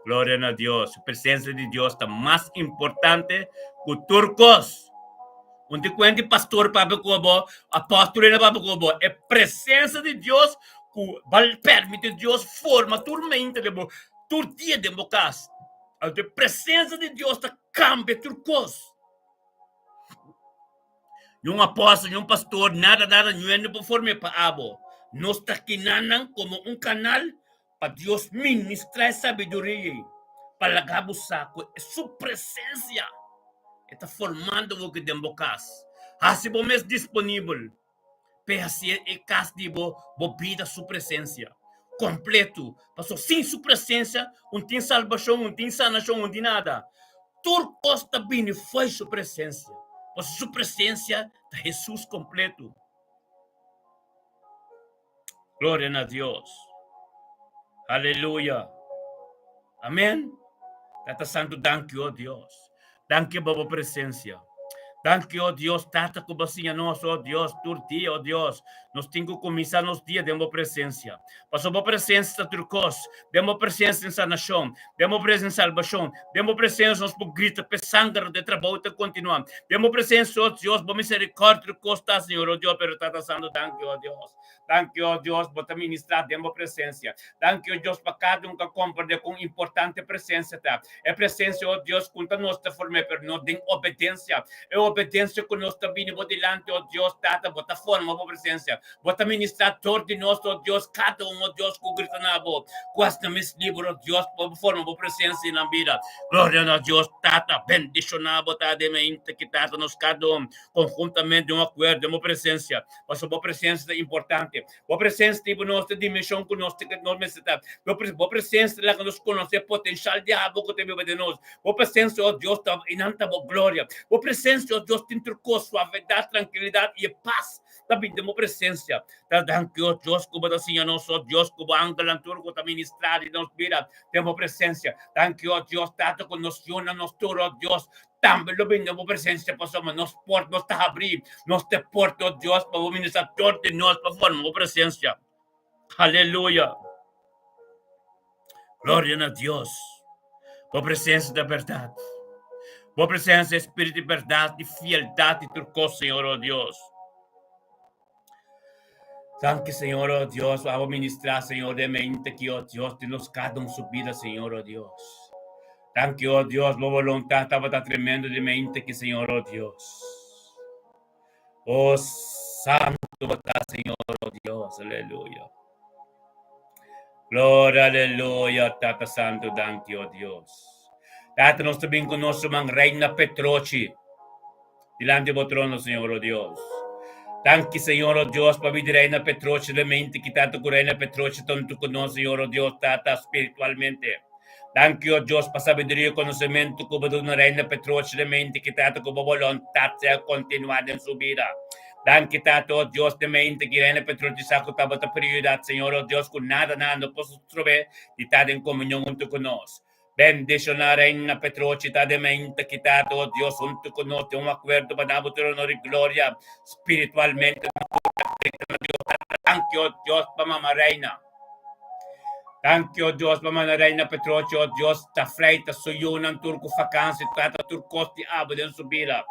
Gloria na Dios. E presencia di Dios ta mas importante cu tur cos. Un te cuenti pastor papia cu bo, apóstol papia cu bo. E presencia di Dios cu bal permite Dios forma tur mente de bo, tur dia den bo cas. E presencia di Dios ta cambia tur cos. Niun apòstel, niun pastor, nada, nada, niun hende por form'é pa abo. Nos ta kinanan komo un kanal pa Dios ministrá e sabiduria ei pa laga bo sa ku e su presensia e ta formando bo aki den bo kas. Hasi bo mes disponibel pa e hasi e kas di bo, bo bida su presensia kompleto. Pasobra sin su presensia un tin salbashon, un tin sanashon, un tin nada. Tur kos ta bini fo'i su presensia, pasobra su presensia ta Hesus kompleto. Gloria na Dios. Aleluya. Amen. Tata Santu, danki, oh Dios. Danki pa bo presensia. Danki, oh Dios, Tata, ku bo siña nos, oh Dios, tur dia, oh Dios. Nos tin ku kuminsá nos dia den bo presensia. Pasobra bo presensia ta tur kos. Den bo presensia tin sanashon. Den bo presensia tin salbashon. Den bo presensia nos por grita p'e sanger di e trabou ta kontinuá. Den bo presensia, oh Dios, bo miserikòrdia tur kos ta, Señor, oh Dios. Pero Tata Santu, danki, oh Dios. Danki, oh Dios, bo ta ministrá den bo presensia. Danki, oh Dios, pa kada un ku a komprendé kon importante presensia ta. E presensia, oh Dios, ku ta nos ta form'é, pero no den obedensia. E obedensia ku nos ta bini bo dilanti, oh Dios, Tata, bo ta forma bo presensia. Bo ta ministrá tur di nos, oh Dios, kada un, oh Dios, ku grita na bo, ku hasi nan mes liber, oh Dios, pa bo forma bo presensia den nan bida. Gloria na Dios, Tata, bendishoná bo ta den mainta ki, Tata, nos kada un konhuntamente den un akuerdo den bo presensia. Pasobra bo presensia ta importante. Bo presensia ta hiba nos te dimenshon ku nos nos mester ta. Bo presensia ta laga nos konosé e potenshal di abo ku ta biba den nos. Bo presensia, o Dios, ta einan ta bo gloria. Bo presensia, o Dios, tin tur kos, suavedat, trankilidat i e pas ta bin den bo presensia. Ta danki, o Dios, ku bo ta siña nos, o Dios, ku bo angelnan tur ku ta ministrá den nos bida den bo presensia. Danki, o Dios, Tata, ku nos yunan, nos tur, o Dios, Tambe lo bini den bo presencia pasobra nos port nos ta habrí, nos ta e porta, oh Dios, pa bo ministra tur di nos pa forma bo presencia. Aleluya! Gloria na Dios! Bo presencia ta berdad. Bo presencia e spiritu di berdad, di fieldad di tur cos, Señor, oh Dios. Danki, Señor, oh Dios, pa bo ministra, Señor, den mente aki, oh Dios, di nos kada un su bida, Señor, oh Dios. Danki, oh Dios, bo voluntad tabata tremendo den mente aki, Señor, oh Dios. Oh, santo bo ta, Señor, oh Dios, aleluya. Gloria, aleluya, Tata Santo, danki, oh Dios. Tata, nos ta bin ku nos ruman Reina Petrochi. Dilanti bo trono, Señor, oh Dios. Danki, Señor, oh Dios, pa bida Reina Petrochi den mente ki tantu ku Reina Petrochi ta huntu ku nos, Señor, oh Dios, Tata, spiritualmente. Danki, oh Dios, pa sabiduria i konosementu ku bo duna Reina Petrochi den mente ki tantu ku bo bolontat sea kontinuá den su bida. Danki, Tata, oh Dios, den mente ki Reina Petrochi sa ku tabata prioridat, Señor, oh Dios, ku nada, nada no por strobe di ta den komunion huntu ku nos. Bendiciona Reina Petrochi ta den mente ki Tata o Dios hunto cu nos den un acuerdo pa na bo tur honor y gloria spiritualmente nos tur ta grita na Dios Tata danki o Dios pa mama Reina danki o Dios pa mama Reina Petrochi o Dios ta freita su yunan tur cu vakansi Tata tur cos di abo den su bida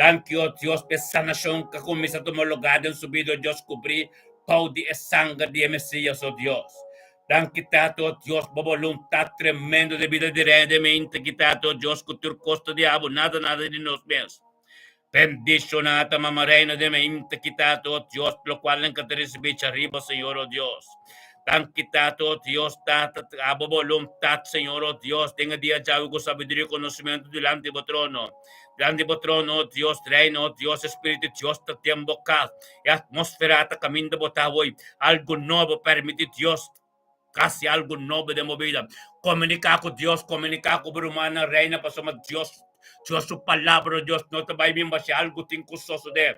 danki o Dios pa e sanacion cu a cuminsa tuma lugar den su bida o Dios cubri bou di e sanger di e Mesias o Dios Danki Tata, oh Dios, bo boluntad tremendo den bida di Rey den mente ki Tata, oh Dios, ku tur kos ta di abo, nada nada di nos mes. Bendiciona ta Mama Reina den mente ki Tata, oh Dios, locual nan ka ta ricibi chariba, Señor, oh Dios. Danki Tata, oh Dios, Tata, abo boluntad, Señor, oh Dios, den e dia djawe ku sabiduria y conocimento dilanti bo trono. Dilanti bo trono, oh Dios, Reina, oh Dios, Espíritu di Dios ta den bo kas. E atmósfera ta kaminda bo ta awor. Algu nobo, permití Dios hasi algu nobo den bo bida. Komuniká ku Dios, komuniká ku bo rumannan, Reina, pasobra Dios, Dios su palabra, Dios no ta bai bin bashí, algu tin ku sosodé.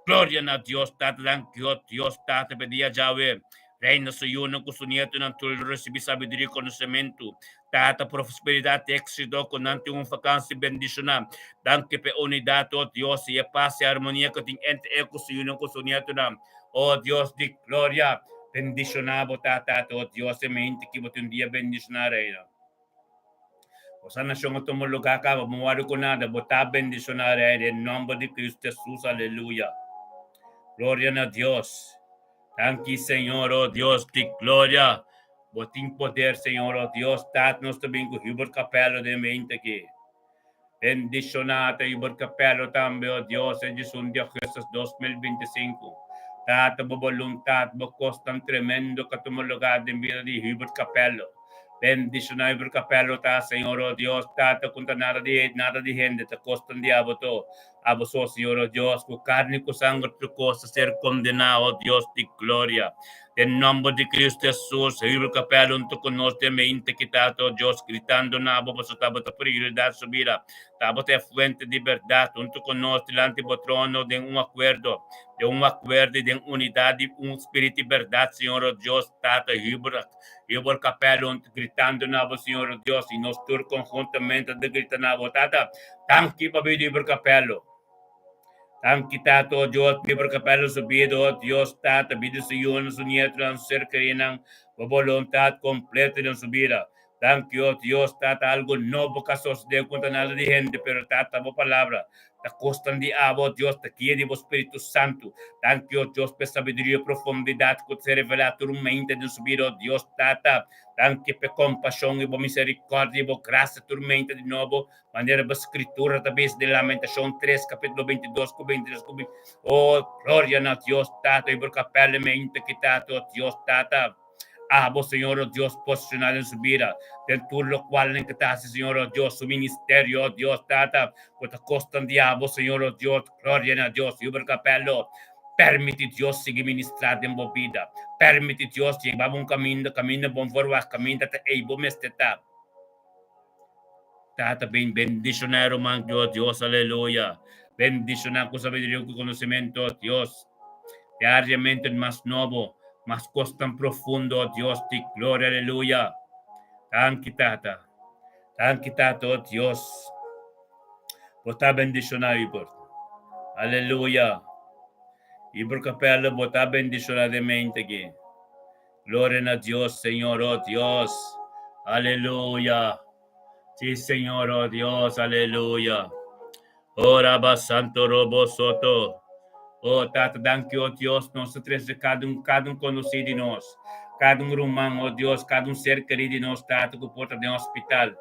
Gloria na Dios Tata, danki oh Dios Tata pa e dia djawe. Reina su yunan ku su nietonan tur lo risibí sabiduria i konosementu. Tata, prosperidat i éksito ku nan tin un vakansi bendishoná. Danki pa e unidat, o Dios, i e pas i armonia ku tin entre e ku su yunan ku su nietonan. O Dios di gloria, bendishoná bo ta, Tata, o Dios, e mente ki bo tin un dia bendishoná, Reina. Bo sanashon a tuma lugá kaba, bo wòrdu ku nada, bo ta bendishoná, Reina, den nòmber di Kristu Hesus. Aleluya. Gloria na Dios. Danki Señor, oh Dios di gloria. Bo tin poder, Señor, oh Dios. Tata, nos ta bin ku Hubert Capello den mente aki. Bendishoná ta Hubert Capello tambe, o Dios, e 11 di augustus 2025. Tata, bo boluntat, bo kosnan tremendo ku a tuma lugá den bida di Hubert Capello. Bendishoná Hubert Capello ta, Señor, o Dios, Tata, ku ta nada di nada di hende ta kosnan di abo to. Abo so, Señor, o Dios, ku karni ku sanger tur kos ta ser kondená, o Dios di gloria. Den nòmber di Kristu Hesus, Hubert Capello huntu ku nos den meinta ki Tata, o Dios, gritando na abo pasobra tabata prioridad su bida. Tabata e fuente di bèrdat huntu ku nos dilanti bo trono den un akuerdo, den un akuerdo i den unidat di un spiritu di bèrdat, Señor, o Dios, Tata, Hubert, Hubert Capello huntu gritando na bo, Señor, o Dios, i nos tur konhuntamente ta grita na bo, Tata, danki pa bida Hubert Capello. Danki, Tata, o Dios, pa Hubert Capello su bida, o Dios, Tata, bida su yunan, su nietonan, su ser kerinan, bo boluntat kompleto den su bida. Danki, o Dios, Tata, algu nobo ka sosodé ku ta nada di hende, pero Tata, bo palabra ta kosnan di abo, o Dios, ta guia di bo Spiritu Santu. Danki, o Dios, pa e sabiduria i profundidat ku ta ser revelá tur mente den su bida, o Dios, Tata. Danki pa e kompashon i bo miserikòrdia i bo grasia tur mente di nobo, manera bo Skritura ta bisa den Lamentashon 3, kapítulo 22 ku 23 ku 20. O, gloria na Dios, Tata, i bo kapèl mente ki Tata, o Dios, Tata. Abo, Señor, o Dios, posishoná den su bida, den tur lokual nan ke ta hasi, Señor, o Dios, su ministerio, o Dios, Tata, ku ta kostan di abo, Señor, o Dios, gloria na Dios. Hubert Capello, permiti Dios sigui ministrá den bo bida. Permiti Dios yega bo un kaminda, kaminda bon verwagt, kaminda ta ei bo mester ta. Tata, ben bendishoná e ruman ki, o Dios, aleluya. Bendishoná ku sabiduria ku konosementu, o Dios. Diariamente mas nobo, mas kosnan profundo, o Dios di gloria, aleluya. Danki, Tata. Danki, Tata, o Dios. Bo ta bendishoná, Hubert. Aleluya. Hubert Capello, bo ta bendishoná den mente aki. Gloria na Dios, Señor, oh Dios. Aleluya. Sí, Señor, oh Dios, aleluya. Oh, Rabba Santo Robo Soto. Oh, Tata, danki, oh Dios, nos ta trese kada un konosí di nos, kada un ruman, oh Dios, kada un ser kerí di nos, Tata, ku por ta den hospital,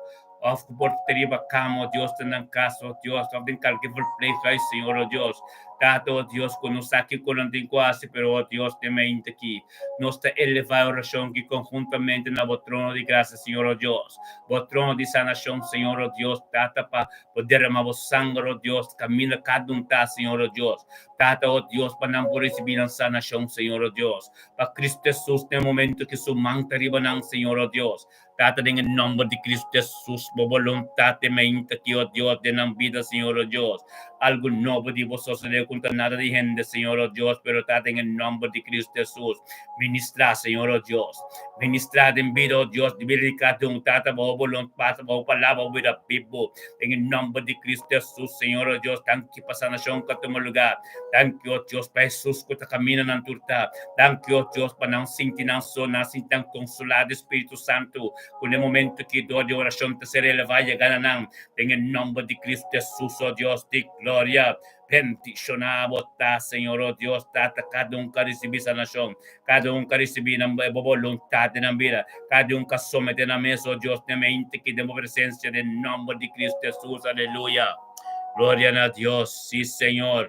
òf ku por ta riba kama, oh Dios, ta nan kas, oh Dios, òf den kalke verpleeghuis, Señor, oh Dios. Tata, oh Dios, ku nos sa kiko nan tin ku hasi, pero, oh Dios, den mente aki, nos ta elevá e orashon aki konhuntamente na bo trono di grasia, Señor, oh Dios, bo trono di sanashon, Señor, oh Dios, Tata, pa bo derramá bo sanger, oh Dios, kaminda kada un ta, Señor, oh Dios. Tata, oh Dios, pa nan por risibí nan sanashon, Señor, oh Dios. Pa Cristo Hesus, den e momento ki su man ta riba nan, Señor, oh Dios. Tata, den e nòmber di Cristo Hesus, bo boluntat e mainta aki, oh Dios, den nan bida, Señor, oh Dios. Algu nobo di bo sosodé ku ta nada di hende, Señor, oh Dios, pero Tata, den e nòmber di Cristo Hesus, ministrá, Señor, oh Dios. Ministrá den bida, oh Dios, di bida di kada un, Tata, bo boluntat, bo palabra, bo bira bibu, den e nòmber di Cristo Hesus, Señor, oh Dios. Danki pa sanashon ku a tuma lugá. Danki, oh Dios, pa Hesus ku ta kamina nan tur ta. Danki, oh Dios, pa nan sinti nan so, nan sinti nan konsolá di Spiritu Santu, ku na e momentu ki dor di orashon ta ser elevá yega na nan, den e nòmber di Kristu Hesus, oh Dios di gloria. Bendishoná bo ta, Señor, oh Dios, Tata, kada un ku a risibí sanashon, kada un ku a risibí nan bo boluntat den nan bida, kada un ku a someté nan mes, oh Dios, den mente ki den bo presensia, den nòmber di Kristu Hesus. Aleluya. Gloria na Dios. Sí, Señor.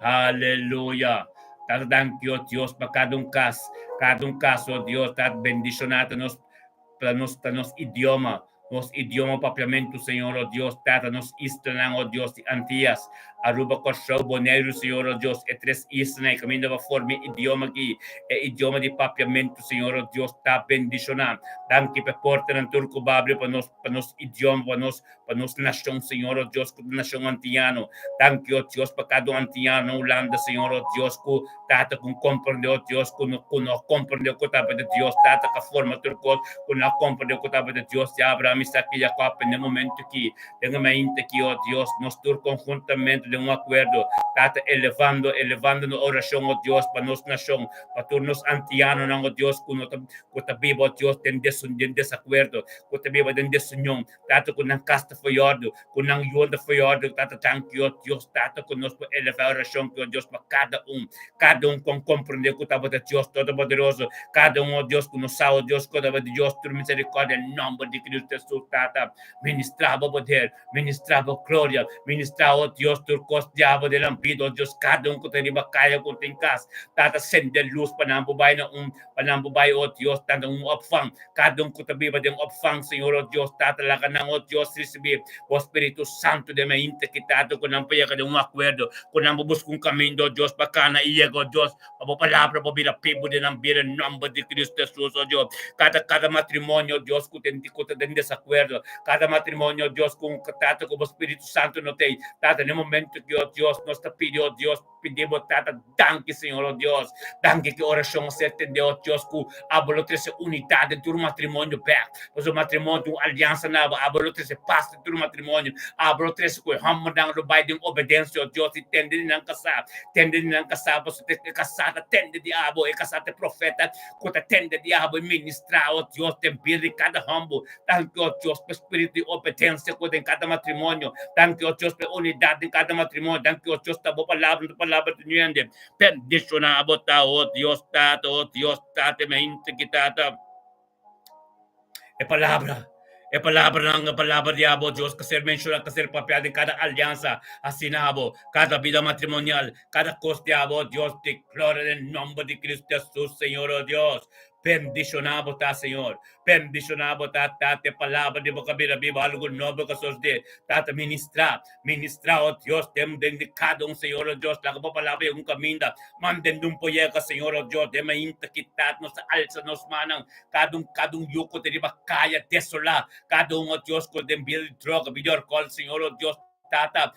Aleluya. Tata, danki, oh Dios, pa kada un kas, kada un kas, oh Dios, Tata, bendishoná ta nos, pa nos, ta nos idioma, nos idioma papiamentu, Señor, oh Dios, Tata, nos islanan, oh Dios, di Antias, Aruba, Kòrsou, Boneiru, Señor, oh Dios, e tres islanan ei kaminda pa forma e idioma aki, e idioma di papiamentu, Señor, oh Dios, ta bendishoná. Danki pa e portanan tur ku bo abri pa nos, pa nos idioma, pa nos pa nos nashon, Señor, oh Dios, ku ta nashon antiano. Danki, oh Dios, pa kada un antiano na Hulanda, Señor, oh Dios, ku Tata ku komprende, oh Dios, ku no ku no komprende ku tabata Dios, Tata ku a forma tur kos, ku no a komprende ku tabata Dios di Abraham, Isaac i Jacob, na e momento aki, den e mainta aki, oh Dios, nos tur konhuntamente den un akuerdo, Tata, elevando, elevando nos orashon, oh Dios, pa nos nashon, pa tur nos antianonan, oh Dios, ku no ta ku ta biba, oh Dios, den den desakuerdo, ku ta biba den desunion, Tata, ku nan kas ta foyòrdu, ku nan yunan ta foyòrdu, Tata, danki, o Dios, Tata, ku nos por elevá orashon ki, o Dios, pa kada un, kada un ku a komprendé ku tabata Dios Todopoderoso, kada un, o Dios, ku no sa, o Dios, ku tabata Dios tur miserikòrdia, den nòmber di Kristu Hesus. Hesus, Tata. Ministrá bo poder, ministrá bo gloria, ministrá, o Dios, tur kos diabel den nan bida, o Dios, kada un ku ta riba kaya ku ta den kas, Tata, sende lus pa nan por bai na un, pa nan por bai, o Dios, tanta un opvang, kada un ku ta biba den opvang, Señor, o Dios, Tata, laga nan, o Dios, risibí bo Spiritu Santu den mainta ki, Tata, ku nan por yega den un akuerdo, ku nan por buska un kaminda, o Dios, pa kana i yega, o Dios, Pa bo palabra por bira pibu den nan bida en nomber di Cristo Jesus, oh Dios. Kada kada matrimonio, Dios, ku ten ku ta den desakuerdo, kada matrimonio, Dios, ku un tata ku bo Spiritu Santu no tei, Tata, den momento ki, oh Dios, nos ta pidi, oh Dios, pidi bo, Tata, danki, Señor, oh Dios, danki ki orashon a ser tende, oh Dios, ku abo lo trese unidat den tur matrimonio bek, pasobra matrimonio ta un aliansa na abo, abo lo trese pas den tur matrimonio, abo lo trese ku e hòmbernan lo bai den obedensia, oh Dios, i tende di nan kasá. Tende di nan kasá, pasobra e kasá ta tende di abo, e kasá ta e profeta ku ta tende di abo i ministrá, o Dios, den bida di kada hòmber. Danki, o Dios, pa e spiritu di obedensia ku den kada matrimonio. Danki, o Dios, pa e unidat den kada matrimonio. Danki, o Dios, ta bo palabra, no ta palabra di niun hende. Bendishoná abo ta, o Dios Tata, o Dios Tata, e mainta ki Tata. E palabra, e palabranan, e palabra di abo, Dios, ka ser menshoná, ka ser papiá den kada aliansa asina abo, kada bida matrimonial, kada kos di abo, Dios di gloria, den nomber di Cristo Jesus, Señor, o Dios. Bendishoná bo ta, Señor. Bendishoná bo ta, Tata, e palabra di bo ka bira biba, algu nobo ka sosdé. Tata, ministrá, ministrá, o Dios, den den di kada un, Señor, o Dios, laga bo palabra yega un kaminda. Manden di un por yega, Señor, o Dios, den mainta ki Tata nos ta alsa nos mannan. Kada un, kada un yu ku ta riba kaya desolá, kada un, o Dios, ku den bida di droga, bida di alkohòl, Señor, o Dios, Tata,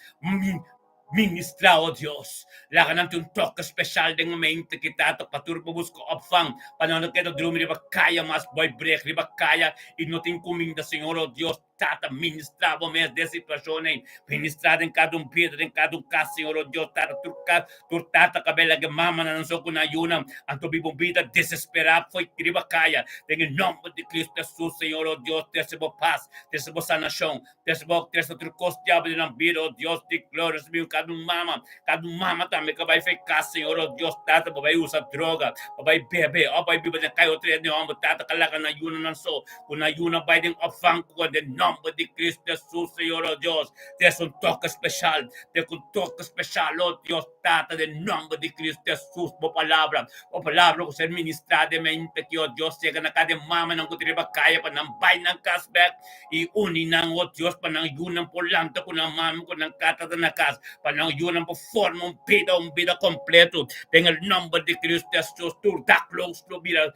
ministrá, o Dios. Laga nan tin un toke speshal den momento ki Tata pa tur por buska opvang, pa nan no keda drumi riba kaya mas boi brek riba kaya i no tin kuminda, Señor, o Dios. Tata, ministrá bo mes den situashon ei. Ministrá den kada un bida, den kada un kas, Señor, o Dios, Tata, tur kas, tur tata ka bela ke mamanan nan so ku nan yunan, anto biba un bida desesperá fo'i riba kaya. Den e nòmber di Kristu Hesus, Señor, o Dios, trese bo pas, trese bo sanashon, trese bo, trese tur kos diabel den nan bida, o Dios di gloria, Señor, kada un mama, kada un mama tambe ka bai fo'i kas, Señor, o Dios, Tata, bo bai usa droga, bo bai bebe, o bai biba den kaya otro hende hòmber, Tata, ka laga nan yunan nan so. Ku nan yuna bai den opvang ku den nòmber di Kristu Hesus, Señor, o Dios, des un toke speshal, des un toke speshal, o Dios Tata, den nòmber di Kristu Hesus, bo palabra, bo palabra ku ser ministrá den mente aki, o Dios, yega na kada e mamanan ku ta riba kaya pa nan bai nan kas bèk i uni nan, o Dios, pa nan yunan por lanta ku nan mama ku nan tata ta na kas, pa nan yunan por forma un bida, un bida kompleto, den el nòmber di Kristu Hesus, tur dakloos lo bira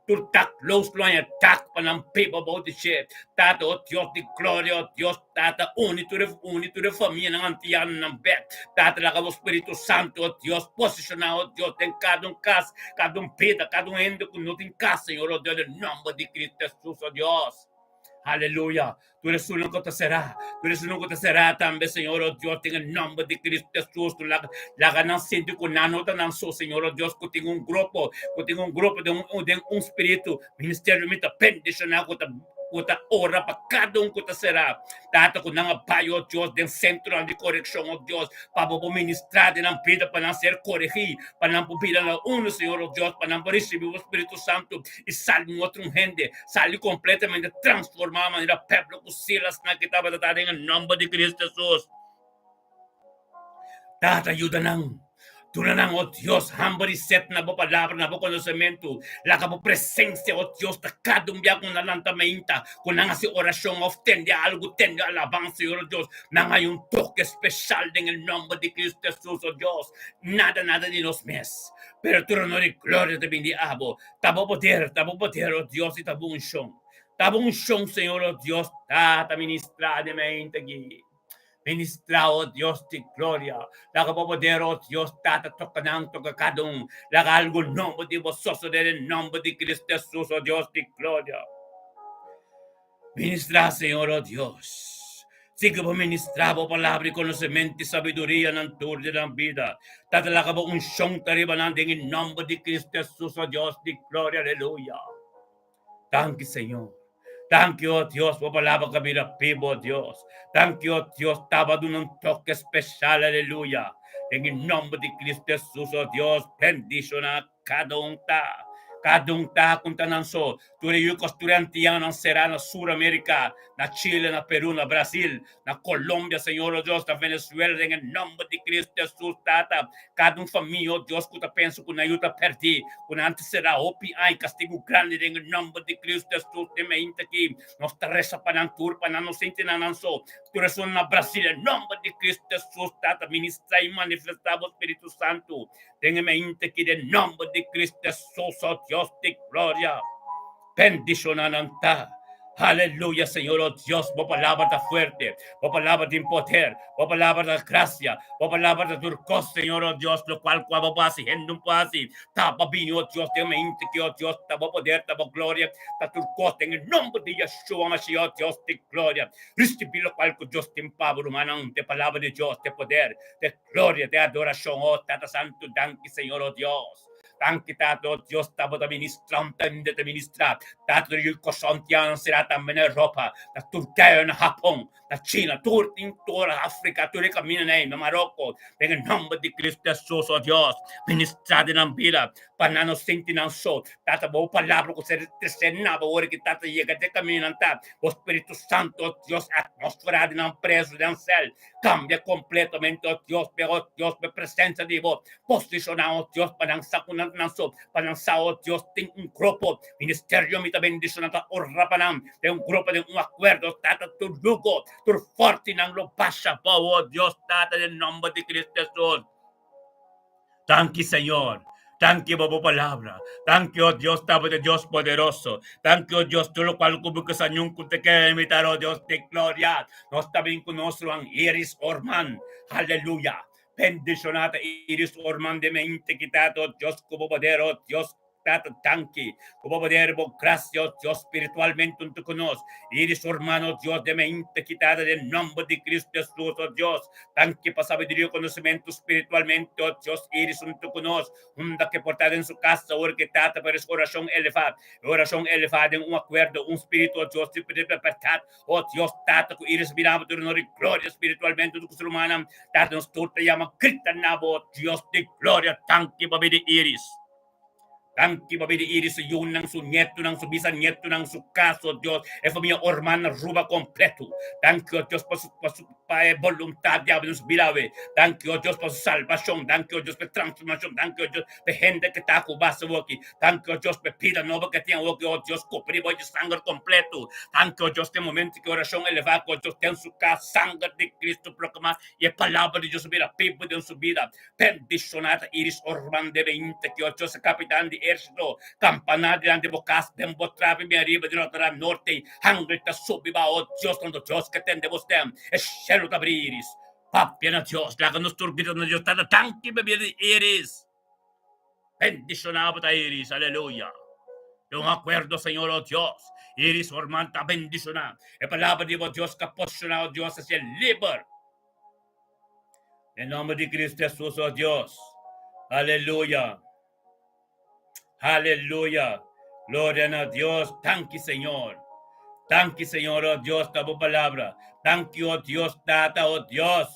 Tur dak lous lo haña dak pa nan biba bou di dje. Tata, o Dios di gloria, o Dios Tata, uni tur e uni tur e famianan antianonan bek. Tata, laga bo Spiritu Santu, o Dios, posishoná, o Dios, den kada un kas, kada un bida, kada un hende ku no tin kas, Señor, o Dios, den nomber di Cristo Jesus, o Dios. Aleluya. Tur esunnan ku ta será, tur esunnan ku ta será tambe, Señor, oh Dios, den e nòmber di Cristo Jesús, ku laga, laga nan sinti ku nan no ta nan so, Señor, oh Dios, ku tin un grupo, ku tin un grupo den un, den un spiritu, ministerio mi ta bendishoná ku ta, ku ta ora pa kada un ku ta será. Tata, ku nan a bai, oh Dios, den sentronan di korekshon, oh Dios, pa bo por ministrá den nan bida, pa nan ser koregí, pa nan por bira na uno, Señor, oh Dios, pa nan por risibí bo Spiritu Santu i sali un otro hende. Sali kompletamente transformá manera Pablo ku Silas nan ki tabata ta den e nòmber di Cristo Hesus. Tata, yuda nan. Duna nan, o Dios, hamber i set na bo palabra, na bo konosementu. Laga bo presensia, o Dios, ta kada un bia ku nan lanta mainta, ku nan hasi orashon òf tende algu, tende alabansa, Señor, o Dios. Nan haña un toke speshal den e nòmber di Cristo Hesus, o Dios. Nada, nada di nos mes, pero tur honor i gloria ta bini di abo. Ta bo poder, ta bo poder, o Dios, i ta bo unshon. Ta bo unshon, Señor, o Dios, Tata, ministrá den mente aki. Ministrá, o Dios di gloria. Laga bo poder, o Dios, Tata, toka nan, toka kada un. Laga algu nobo di bo sosodé den nomber di Cristo Jesus, o Dios di gloria. Ministrá, Señor, o Dios. Sigui bo ministrá bo palabra i konosementu i sabiduria nan tur di nan bida. Tata, laga bo unshon ta riba nan den e nòmber di Cristo Hesus, o Dios di gloria. Aleluya. Danki, Señor. Danki, o Dios, bo palabra ka bira bibu, o Dios. Danki, o Dios, taba duna un toke speshal. Aleluya. Den e nòmber di Cristo Hesus, o Dios, bendishoná kada un ta. Kada un ta ku ta nan so. Tur e yu kos tur e antianonan será na Sur Amerika, na Chile, na Peru, na Brasil, na Colombia, Señor, oh Dios, na Venezuela, den e nomber di Cristo Jesus, Tata. Kada un famia, oh Dios, ku ta pensa ku nan yu ta pèrdí, ku nan ta será hopi aña, kastigu grandi den e nomber di Cristo Jesus, den mainta aki. Nos ta resa pa nan tur, pa nan no sinti nan nan so. Tur esun na Brasil, e nomber di Cristo Jesus, Tata, ministra i manifestá bo Spiritu Santu den e mainta aki, den nomber di Cristo Jesus, oh Dios di gloria. Bendiciona nan ta. Aleluya, Señor, oh Dios, bo palabra ta fuerte, bo palabra tin poder, bo palabra ta gracia, bo palabra ta tur cos, Señor, oh Dios, locual cu abo por haci, hende no por haci. Ta bo bini, oh Dios, den mente ki, oh Dios, ta bo poder, ta bo gloria, ta tur cos, den e nomber di Yeshua Mashiach, oh Dios di gloria. Ricibi locual cu Dios tin pa bo, rumannan, te palabra di Dios, te poder, te gloria, te adoracion, oh Tata Santo, danki, Señor, oh Dios. Danki Tata, oh Dios, ta bo ta ministra, un tende ta ministra. Tata di Kòrsou antiano será tambe na Europa, na Turkea, na Hapon, na China, tur tin tur Afrika, tur e kamindanan ei, na Maroko. Den e nòmber di Kristu Hesus, oh Dios, ministra den nan bida, pa nan no sinti nan so. Tata, bo palabra ku ser tresé na bo ora ki Tata yega den kamindanan ta bo Spiritu Santu, oh Dios, atmósfera di nan prezu den sèl kambia kompletamente, oh Dios, oh Dios, pa e presensia di bo. Posishoná, oh Dios, pa nan sa ku nan ta nan so, pa nan sa, oh Dios, tin un grupo, ministerio mi ta bendishoná, ta ora pa nan, den un grupo, den un akuerdo, Tata, tur yugo, tur forti nan lo basha abou, oh Dios, Tata, den nomber di Cristo Jesus. Danki, Señor. Danki pa bo palabra. Danki, oh Dios, Tata de Dios poderoso. Danki, oh Dios, tur lokual ku bo ke sa ñun ku te kere imitar, oh Dios di gloria. Nos ta bin ku nos ruman Iris Orman. Aleluya. Bendishoná ta Iris Orman den mente ki Tata, oh Dios, ku bo poder, oh Dios, Tata, danki ku bo poder, bo grasia, oh Dios, spiritualmente huntu ku nos. Iris Orman, oh Dios, den mente ki Tata, den nomber di Cristo Jesus, oh Dios, danki pa sabiduria i konosementu spiritualmente, oh Dios, Iris huntu ku nos, unda ke por ta den su kas awor ki Tata, pero es orashon elevá, e orashon elevá den un akuerdo, un spiritu, oh Dios, di libertat, Oh Dios, Tata, ku iris miraba tur honor i gloria spiritualmente huntu ku su rumannan. Tata, nos tur ta yama grita na bo, Dios di gloria, danki pa bida Iris. Danki pa bida Iris, su yunan, su nietunan, su bisanietunan, su kas, oh Dios, e famia Orman Aruba kompleto. Danki, oh Dios, pa su, pa su, pa e boluntat di abo den su bida awe. Danki, oh Dios, pa su salbashon. Danki, oh Dios, pa e transformashon. Danki, oh Dios, pa e hende ku ta ku base awoki. Danki, oh Dios, pa e bida nobo ke tin awoki, oh Dios, kubri bo di sanger kompleto. Danki, oh Dios, den momento ki orashon elevá ku oh Dios den su kas, sanger di Kristu proklamá i e palabra di Dios a bira bibu den su bida. Bendishoná ta Iris Orman de Beinta ki oh Dios e kapitan di ehérsito, kampaná dilanti bo kas den bo trapi bin ariba di Rotterdam Norte, hangel ta subi ba, oh Dios, tantu Dios ke tende bo stem, e shelu ta abri Iris. Papia na Dios, laga nos tur grita na Dios, Tata, danki pa bida di Iris. Bendishoná bo ta Iris, aleluya. Den un akuerdo, Señor, oh Dios, Iris Orman ta bendishoná. E palabra di bo Dios ka posishoná, oh Dios, hasié liber. Den nomber di Cristo Jesus, oh Dios. Aleluya. Aleluya. Gloria na Dios. Danki, Señor. Danki, Señor, oh Dios, ta bo palabra. Danki, oh Dios, Tata, oh Dios.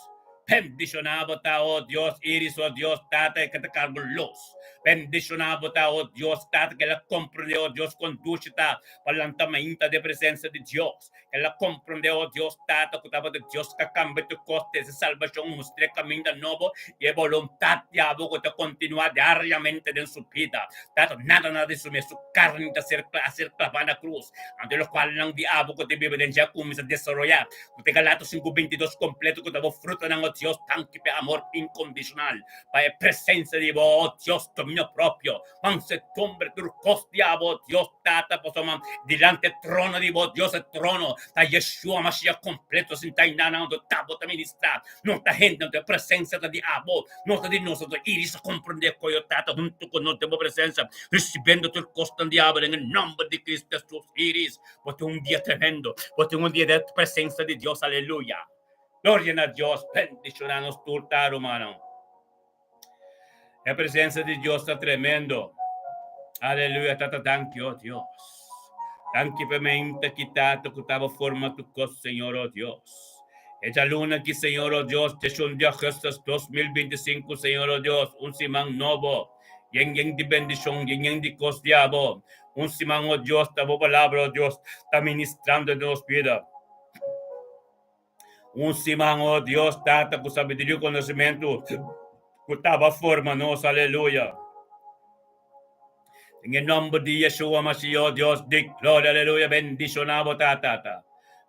Bendishoná bo ta, oh Dios, Iris, oh Dios, Tata, e ke ta karga lus. Bendishoná bo ta, oh Dios, Tata, ke el a komprendé, oh Dios, kondushi ta pa lanta mainta den presensia di Dios. El a komprendé, oh Dios, Tata, ku tabata Dios ka kambia tur kos desde salbashon, mustr'é kaminda nobo i e boluntat di abo ku ta kontinuá diariamente den su bida. Tata, nada nada di su mes, su karni ta ser a ser klavá na krus. Anto lokualnan di abo ku ta biba den dje a kuminsá desaroyá. Ku ta Galatas 5:22 kompleto ku ta bo frutanan, o Dios, danki pa e amor inkondishonal, pa e presensia di bo, o Dios, dominio propio, mansedumbre, tur kos di abo, o Dios Tata, pasobra dilanti e trono di bo, Dios, e trono ta Yeshua Mashiach kompleto sintá einan, anto ta bo ta ministrá, no ta hende, anto e presensia ta di abo, no ta di nos, anto Iris a komprendé koe, o Tata, huntu ku nos den bo presensia, risibiendo tur kosnan di abo den e nòmber di Cristo Hesus, Iris. Bo tin un dia tremendo. Bo tin un dia den presencia di Dios. Aleluya. Gloria na Dios. Bendiciona nos tur ta, rumannan. E presencia di Dios ta tremendo. Aleluya. Tata, danki, oh Dios. Danki pa mente ki tata ku taba forma tu kos, Señor, oh Dios. E djaluna ki, Señor, oh Dios, 11 di augustus 2025, Señor, oh Dios, un siman nobo. Yen yen di bendishon, yen yen di kos di abo. Un siman, o Dios, ta bo palabra, o Dios, ta ministrando den nos bida. Un siman, o Dios, Tata, ku sabiduria i konosementu ku taba forma nos, aleluya. Den e nòmber di Yeshua Mashiach, o Dios di gloria, aleluya, bendishoná bo ta, Tata.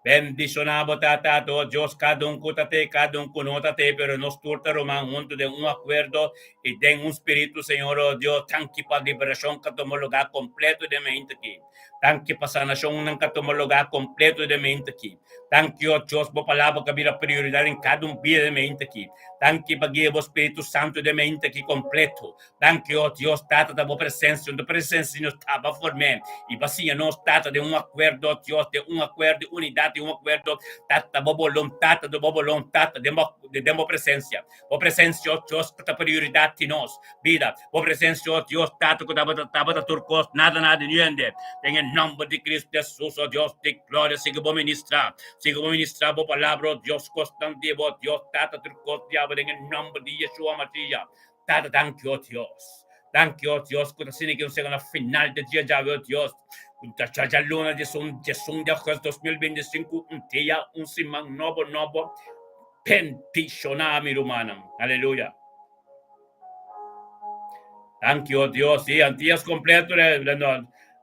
Bendishoná bo ta, Tata, o Dios, kada un ku ta te, kada un ku no ta te, pero nos tur ta ruman huntu den un akuerdo i den un spiritu, Señor, o Dios, danki pa liberashon ku a tuma lugá kompleto den mente aki. Danki pa sanashonnan ku a tuma lugá kompleto den mente aki. Danki, o Dios, bo palabra ku a bira prioridat den kada un bida den mente aki. Danki pa guia bo Spiritu Santu den mente aki kompleto. Danki, o Dios, Tata, ta bo presensia, un ta presensia di nos taba formé i pa siña nos, Tata, den un akuerdo, o Dios, den un akuerdo di unidat, den un akuerdo, Tata, ta bo boluntat, ta bo boluntat den bo den bo presensia. Bo presensia, o Dios, ku ta prioridat di nos bida. Bo presensia, o Dios, Tata, ku tabata tabata tur kos, nada nada ni hende. Den e nòmber di Cristo Jesus, o Dios di gloria, sigui bo ministrá, sigui bo ministrá bo palabra, o Dios, kosnan di bo, Dios, Tata, tur kos di abo den e nòmber di Yeshua Mashiach. Tata, danki, o Dios. Danki, o Dios, ku ta asina ki nos yega na final di dia djawe, o Dios. Ku ta djaluna 11, 11 di agosto 2025, un dia, un siman nobo, nobo. Bendishoná mi rumannan. Aleluya. Danki, o Dios. Sí, Antillas kompleto,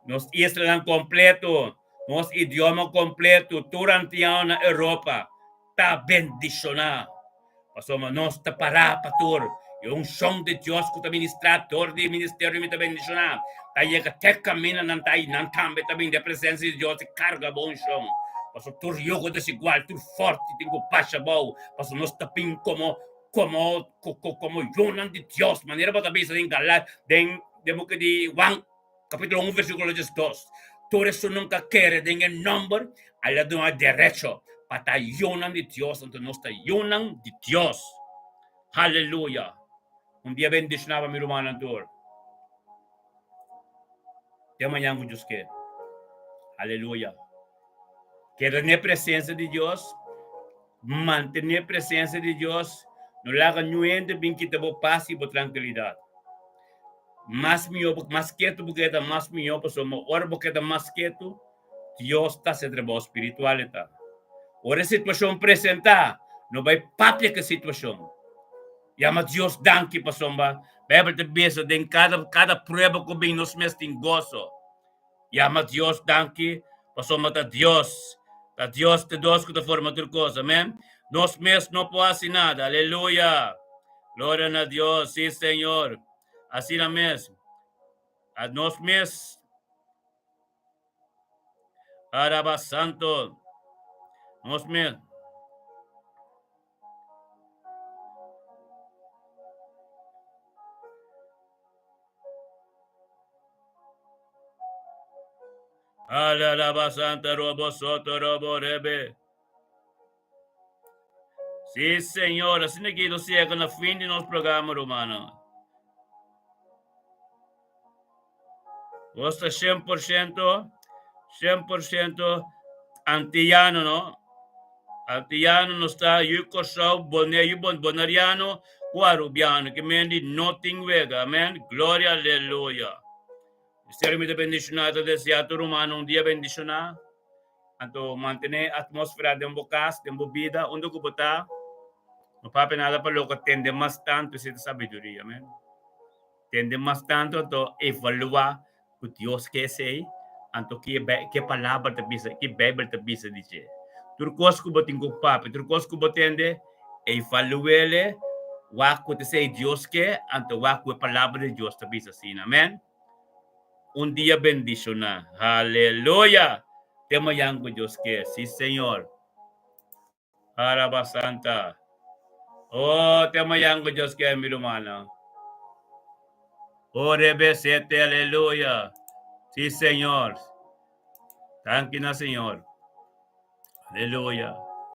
nos islanan kompleto, nos idioma kompleto, tur antiano na Europa ta bendishoná. Pasobra nos ta pará pa tur e unshon di Dios ku ta ministrá dor di e ministerio mi ta bendishoná ta yega te kaminda nan ta i nan tambe ta bin den presensia di Dios i karga bo unshon. Pasobra tur yugo desigual, tur forti tin ku basha abou, pasobra nos ta bin komo komo komo yunan di Dios, manera bo ta bisa den Gala den den buki di Juan kapitulo un versíkulo 12, Tur esun ku a kere den e nòmber, a la duna derecho pa ta yunan di Dios, anto nos ta yunan di Dios. Haleluya! Un dia bendishoná pa mi rumannan tur. Te mañan ku Dios ke. Aleluya. Keda den e presensia di Dios, mantené e presensia di Dios, no laga niun hende bin kita bo pas i bo trankilidat. Mas mihó, mas ketu bo keda, mas mihó, pasobra ora bo keda mas ketu, Dios ta hasi trabou spiritual e ta. Ora e situashon presentá, no bai papia ku e situashon. Yama Dios danki pasobra Beibel ta bisa den kada kada prueba ku bin nos mes tin goso. Yama Dios danki pasobra ta Dios, ta Dios ta Dios ku ta forma tur kos. Amen. Nos mes no por hasi nada. Aleluya. Gloria na Dios. Sí, Señor. Asina mes. A nos mes. Araba Santo. Nos mes. Alaraba Santa Robo Soto Robo Rebe. Sí, Señor, asina que nos llega na fin di nos programa, hermano. Vos ta 100%, 100% antillano, no? Antillano nos ta yu Kòrsou, Bonaire, yu Bonaireano ku Arubiano. Ke men di no tin wega. Amen. Gloria, aleluya. Misterio mi ta bendishoná, ta deseá tur humano un dia bendishoná. Anto mantené atmósfera den bo kas, den bo bida, unda ku bo ta. No papia nada pa loko, tende mas tantu, esei ta sabiduria. Amen. Tende mas tantu anto evaluá ku Dios ke esei, anto ke ke palabra ta bisa, ke Beibel ta bisa di dje. Tur kos ku bo tin ku papia, tur kos ku bo tende, evalu'ele, wak ku ta esei Dios ke, anto wak ku e palabra di Dios ta bisa asina. Amen. Un dia bendishoná. Haleluya! Te mañan ku Dios ke. Sí, Señor. Araba Santa. Oh, te mañan ku Dios ke, mi rumannan. Oh, rebesete, aleluya. Sí, Señor. Danki na Señor. Aleluya.